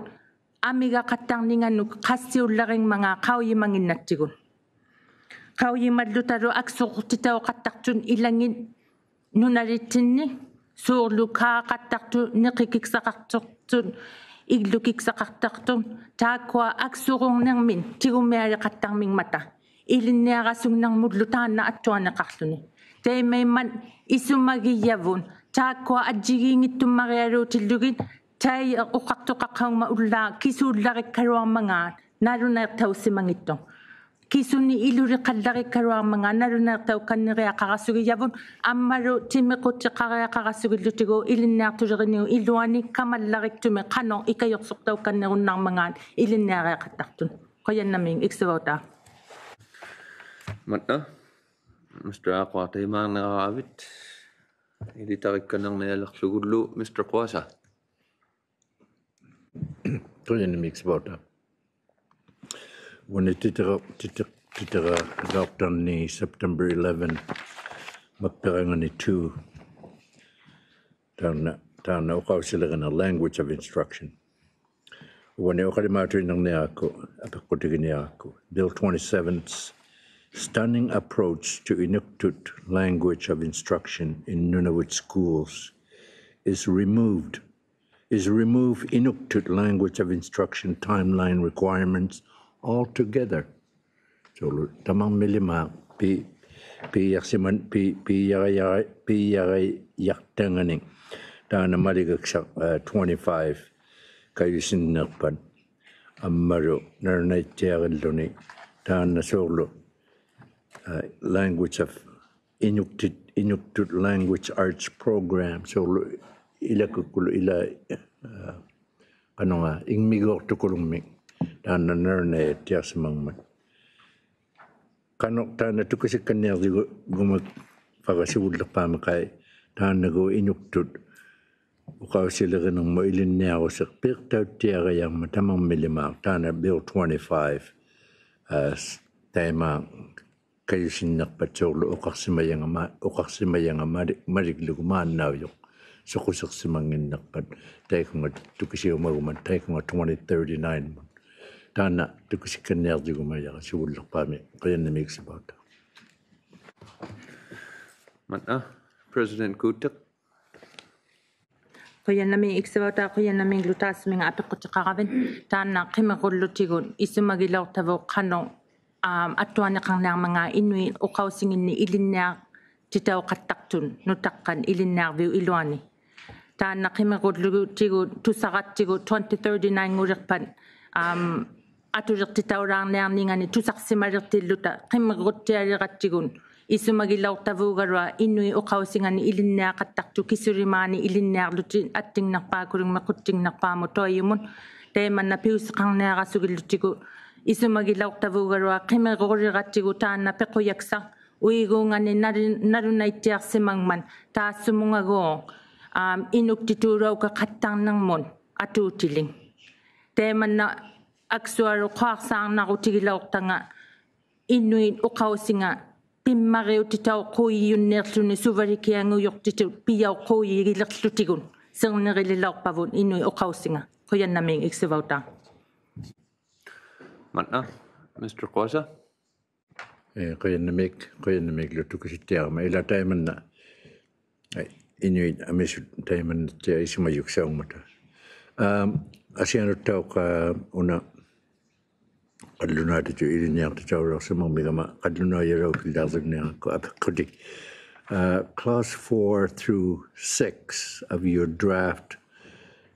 amigaqattarningannut qassiullaringmangaat qaujimanginnattigut. Qaujimallutalu aksuruqtitauqattaqtut ilangit nunalittinni, suurlu kaaqattaqtut, niqikiksaqaqtaqtut, iglukiksaqaqtaqtut, taakkua aksururnirmit tigumialiqattarmingmata ilinniarasungnirmullu taanna attuaniqaqłuni. Taimaimmat isumagijavut taakkua ajjigiinngittummarialuutillugit, tai uqaqtuqaqaungmat ullaaq kisuullarikkaluarmangaat nalunaiqtausimanngittuq. Kisuni iluliqallarikkaluarmangaat nalunaiqtaukkanniriaqarasugijavut ammalu timiqutiqariaqarasugillutigu ilinniaqtuliriniuk iluani kamallariktumik qanuq ikajuqsuqtaukkannirunnarmangaat ilinniariaqattaqtut. Qujannamiik Iksivauta. Maanna, Mister Aqua, taimaarniaraavit. Ilitarikkanirnialiqługulu, Mister Quasa. Qujannamiik Iksivauta. Uani titira-, titi-, titira-, doctor-ni September eleven, makpirangani two. Taanna, taanna uqausiliriniq language of instruction. Uani uqalimaatuinnirniarakku, apiqqutiginiarakku. Bill twenty-seven's stunning approach to Inuktitut language of instruction in Nunavut schools is removed, is remove Inuktitut language of instruction timeline requirements altogether. Suurlu tamarmilimaaq pi-, piiaqsiman-, pi-, piiarija-, piiarijaqtanganik. Taanna maligaksaq, aa, twenty-five kajusinnirpat. Ammalu nalunaittiarilluni. Taanna suurlu, aa, language of Inuktitut, Inuktitut language arts program. Suurlu ilakukkulu ila, aa, qanuq ingmiguuqtukulummik taanna nalunaittiaqsimangmat. Qanuq taanna tukusikkanniarjuguma faqasivulliqpaami qai taannagu Inuktitut uqausiliriniq ilinniarusiq piiqtauttiarijarmat tamarmilimaaq taanna Bill twenty-five, aa, s-, taimaaq kajusinnirpat suurlu uqaqsimajanga ma-, uqaqsimajanga mali-, maliglugu maannaujuq suqusiqsimannginnirpat taikunga tukisiumagumat taikunga twenty thirty-nine-mut. Taanna tukusikkanniarjugumajara sivulliqpaami. Qujannamiik Iksivauta. Maanna, President Kutiq. Qujannamiik Iksivauta, qujannamiiglu taasiminga apiqqutiqaravit. Taanna qimirrullutigu isumagilauqtavut qanuq, aa, attuaniqarniarmangaat inuit uqausinginni ilinniaqtitauqattaqtut nutaqqat ilinniarviup iluani. Taanna qimirrullutigu tusarattigu twenty thirty-nine-nguliqpat, am, atuliqtitaulaarniarningani tusaqsimaliqtilluta qimirruttialirattigu Isumagilauqtavuugaluaq inuit uqausingani ilinniaqattaqtut kisulimaani ilinniarlutik attingnaqpaakulungmik quttingnaqpaamut tuajumut. Taimanna piusiqarniarasugillutigu isumagilauqtavuugaluaq qimiguliqatigu taanna piqujaksaq uiguungani nalu-, nalunaittiaqsimangmat taassumungaguuq, am, inuktituulaukaqattarnirmut atuutilik. Taimanna aksualu quaqsaarnarutigilauqtanga inuit uqausinga pimmariutitauquujijunniiqłuni suvalikiangujuqtitut pijauquujigiliqłutigut sirnirililauqpavut inuit uqausinga. Qujannamiik Iksivautaa. Maanna, Mister Quasa. Eh, qujannamiik, qujannamiiglu tukisittiarama. Ilaa taimanna, eh, inuit amisut taimannattiaq isumajuksaungmata. Am, asianuttauq, ah, una qallunaatitut ilinniaqtitaulauqsimangmat igama qallunaajalaugillaarlugniarakku apiqqutik. Uh, clause four through six of your draft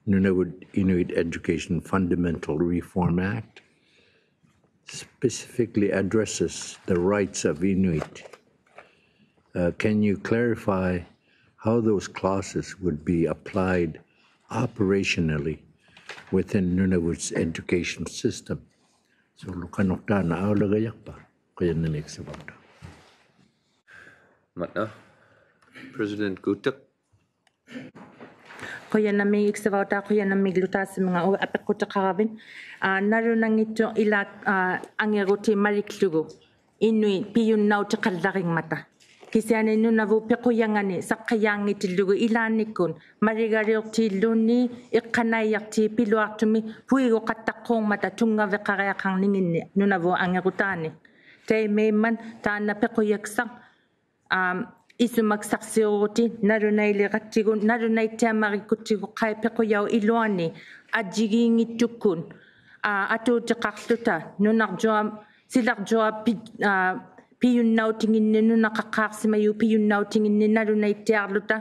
Nunavut Inuit Education Fundamental Reform Act specifically addresses the rights of Inuit. Uh, can you clarify how those clauses would be applied operationally within Nunavut's education system? So, qanuq taanna aulagajaqpa? Qujannamiik Iksivautaa. Maanna, President Gutek. Qujannamiik Iksivautaa, qujannamiiglu taassumunga u-, apiqqutiqaravit. Aa, nalunanngittuq ilaa, aa, angirutit maliklugu inuit pijunnautiqallaringmata. Kisiani Nunavut piqujangani saqqijaanngitillugu ilaannikkut maligaliuqtiilluunniit iqqanaijaqtiit piluaqtumik puiguqattaqquungmata tunngaviqariaqarninginni Nunavut angirutaani. Taimaimmat taanna piqujaksaq, am, isumaksaqsiurutit nalunailiqatigu, nalunaittiamarikkutigu qai piqujaup iluani ajjigiinngittukkut, aa, atuutiqaqłuta nunarjuaq, silarjuaq pi-, aa, pijunnautinginni, nunaqaqqaaqsimajuq pijunnautinginni nalunaittiarluta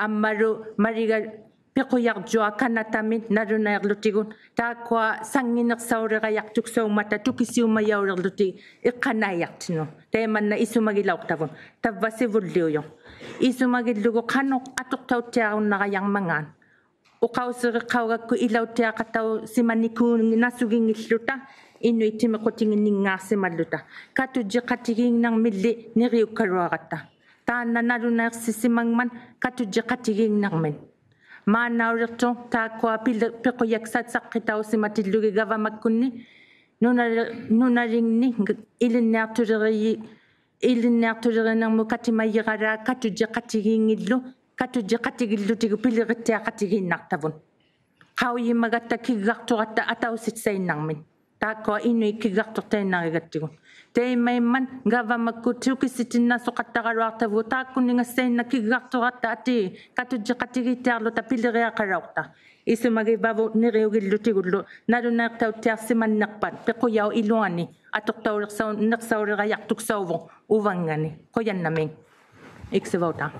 ammalu maliga piqujarjuaq kanatamit nalunaiqłutigu, taakkua sannginiqsaulirajaqtuksaungmata tukisiumajaulirlutik iqqanaijaqtinut. Taimanna isumagilauqtavut. Tavva sivulliujuq. Isumagillugu qanuq atuqtauttiarunnarajarmangaat. Uqausiriqaugakku ilauttiaqatausimanikuunnasuginngilluta inuit timiqutinginninngaaqsimalluta. Katujjiqatigiingnirmilli niriukkaluaratta. Taanna nalunaiqsisimangmat katujjiqatigiingnirmit. Maannauliqtuq taakkua pili-, piqujaksat saqqitausimatillugit gavamakkunni nunali-, nunalingni ilinniaqtuliri-, ilinniaqtulirinirmut katimajiralaat katujjiqatigiinngillu, katujjiqatigillutigu pilirittiaqatigiinnaqtavut. Qaujimagatta kiggaqturatta atausiksainnarmit. Taakkua inuit kiggaqtuqtainnarigattigu. Taimaimmat gavamakkut tukisitinnasuqattaraluaqtavut taakkuninga sainna kiggaqturatta atii katujjiqatigiittiarluta piliriaqalauqta. Isumagivavut niriugillutigullu nalunaiqtauttiaqsimanniqpat piqujaup iluani atuqtauliqsau-, niqsaulirajaqtuksauvuq uvangngani. Qujannamiik Iksivautaa.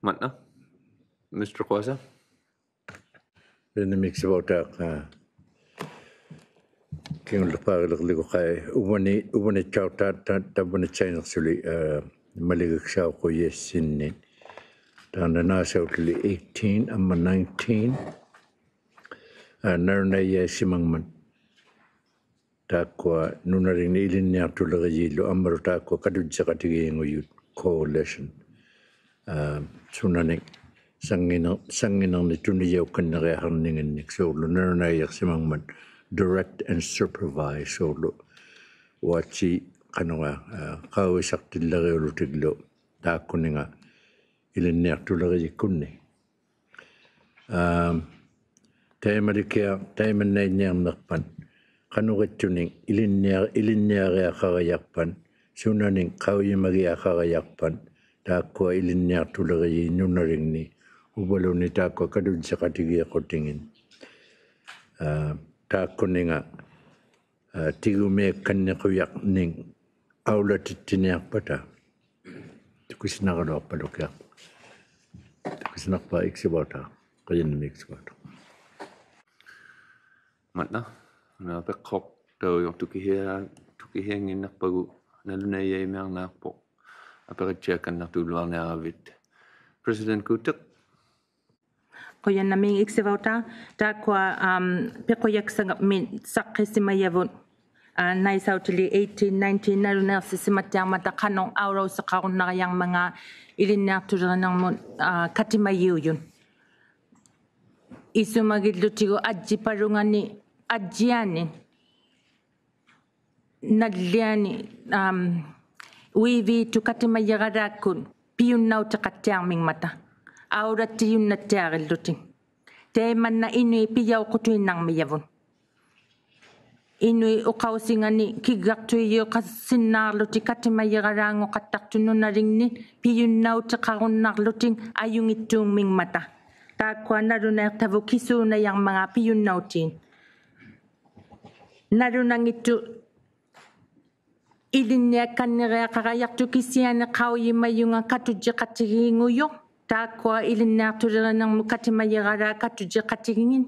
Maanna, Mister Quasa. Qujannamiik Iksivautaa, aa, kingulliqpaagiliqligu qai uvani-, uvanittauq ta-, ta-, tavvanittaineq suli, aa, maligiksauqujassinni. Taanna naasautluli eighteen amma nineteen. Aa, nalunaijaitsimangmat taakkua nunalingni ilinniaqtulirijiillu ammalu taakkua katujjiqatigiingujut coalition. Aa, sunanik sanngini-, sannginirnik tunijaukanniriaqarninginnik suurlu nalunaijaqsimangmat direct and supervise suurlu. Uatsi qanuga, aa, qauisaqtilliriulutiglu taakkuninga ilinniaqtulirijikkunni. Am, taimalikiaq, taimannainniarniqpat, qanurittunik ilinniar-, ilinniariaqarajaqpat, sunanik qaujimagiaqarajaqpat, taakkua ilinniaqtulirijiit nunalingni, uvaluunniit taakkua katujjiqatigiiqutingit. Aa, taakkuninga, aa, tigumiakkanniqujaqnik aulatittiniaqpata. Tukisinaraluaqpaluk. Tukisinaqpa Iksivautaa. Qujannamiik Iksivautaa. Maanna, una apiqquqtaujuq tukihia-, tukihiannginnaqpagu nalunaijaimiarniaqpuq apiqittiakkanniqtut iluarniaravit. President Kuttiq. Qujannamiik Iksivautaa, taakkua, am, piqujaksagami saqqisimajavut, aa, naisautili eighteen nineteen nalunaiqsisimattiarmata qanuq aulausiqarunnariarmangaat ilinniaqtulirinirmut, aa, katimajiujut. Isumagillutigu ajjipalungani, ajjiani, nalliani, am, uiviitut katimajiralaakkut pijunnautiqattiarmingmata, aulattijunnattijagillutik. Taimanna inuit pijauqutuinnarmijavut. Inuit uqausingani kiggaqtuijuqassinnaarlutik katimajiralaannguqattaqtut nunalingni pijunnautiqarunnarlutik ajunngittuungmingmata. Taakkua nalunaiqtavut kisuunajarmangaat pijunnautiit. Nalunangittut ilinniakkanniriaqarajaqtut kisiani qaujimajunga katujjiqatigiingujuq. Taakkua ilinniaqtulirinirmut katimajiralaat katujjiqatigingit.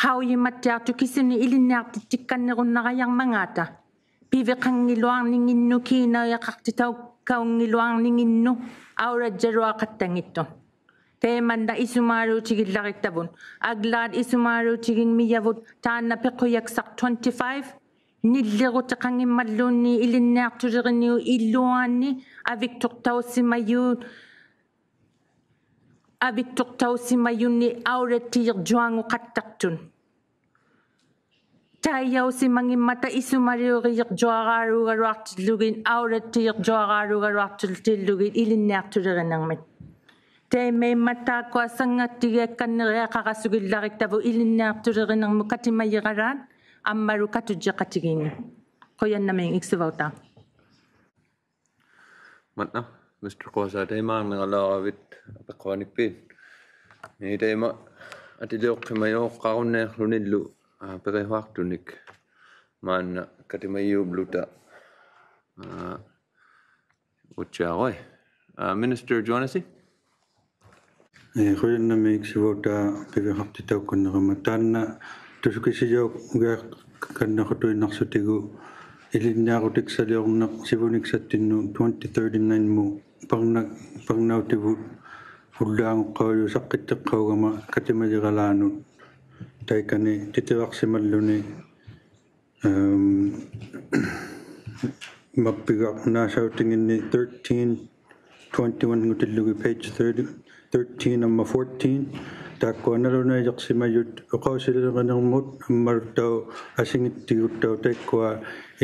Qaujimattiaqtut kisuni ilinniaqtittikkannirunarajarmangaata. Piviqanngiluarninginnut kiinaujaqaqtitaukaungiluarninginnut aulajjaluaqattanngittuq. Taimanna isumaaluutigillariktavut. Aglaat isumaaluutiginmijavut taanna piqujaksaq twenty-five. Nillirutiqanngimmalluunniit ilinniaqtuliriniuk iluani aviktuqtausimajuut, aviktuqtausimajunni aulattijirjuaannguqattaqtut. Taijausimanngimmata isumaliurijirjuaraaluugaluaqtillugit, aulattijirjuaraaluugaluaqtillugit ilinniaqtulirinirmit. Taimaimmat taakkua sanngattigiakkanniriaqarasugillariktavut ilinniaqtulirinirmut katimajiralaat ammalu katujjiqatigiinngit. Qujannamiik Iksivautaa. Maanna, Mister Quasaa, taimaarniralauravit apiqquanikpiit. Ni taima atiliuqqimajuqqarunniaqłunillu, aa, pirihuaqtunik maanna katimajiubluta, aa, utjaarui. Aa, Minister Juanasi? Ee, qujannamiik Iksivautaa piviqaqtitaukkannirama. Taanna tusukisijaugiakkanniqutuinnaqsutigu ilinniarutiksaliurniq sivuniksattinnut twenty thirty-nine-mut parna-, parnautivut ullaanguqqaujut saqqittiqqaugama katimajiralaanut. Taikani titiraqsimalluni, am, mappigaq naasautinginni thirteen twenty-one-ngutillugit page thirty, thirteen amma fourteen. Taakkua nalunaijaqsimajut uqausilirinirmut ammaluttauq asingittijuttauq taikkua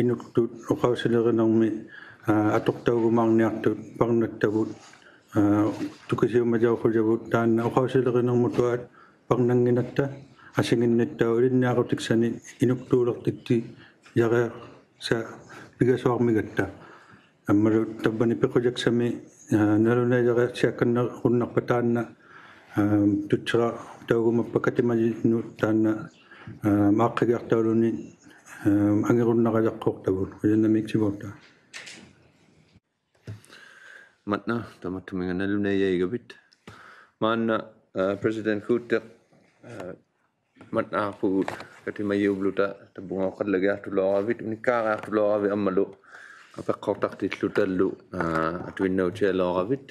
inuktut uqausilirinirmi, aa, atuqtaugumaarniaqtut parnattavut, aa, tukisiumajauqujavut taanna uqausilirinirmut uat parnannginnatta asinginnittauq ilinniarutiksani inuktuuliqtittijariaqsa pigasuarmigatta. Ammalu tavvani piqujaksami, aa, nalunaijariaqsiakkannirunnaqpa taanna, aa, tutsiqataugumappa katimajinnut taanna, aa, aaqqigiaqtauluni, aa, angirunnarajaqquuqtavut. Qujannamiik Iksivautaa. Maanna, tamattuminnga nalunaijaigavit. Maanna, aa, President Kuttiq, aa, matnaaqpugut katimajiubluta tavvunga qallagiaqtulauravit, unikkaariaqtulauravit ammalu apiqqautaqtillutalu, aa, atuinnautialauravit.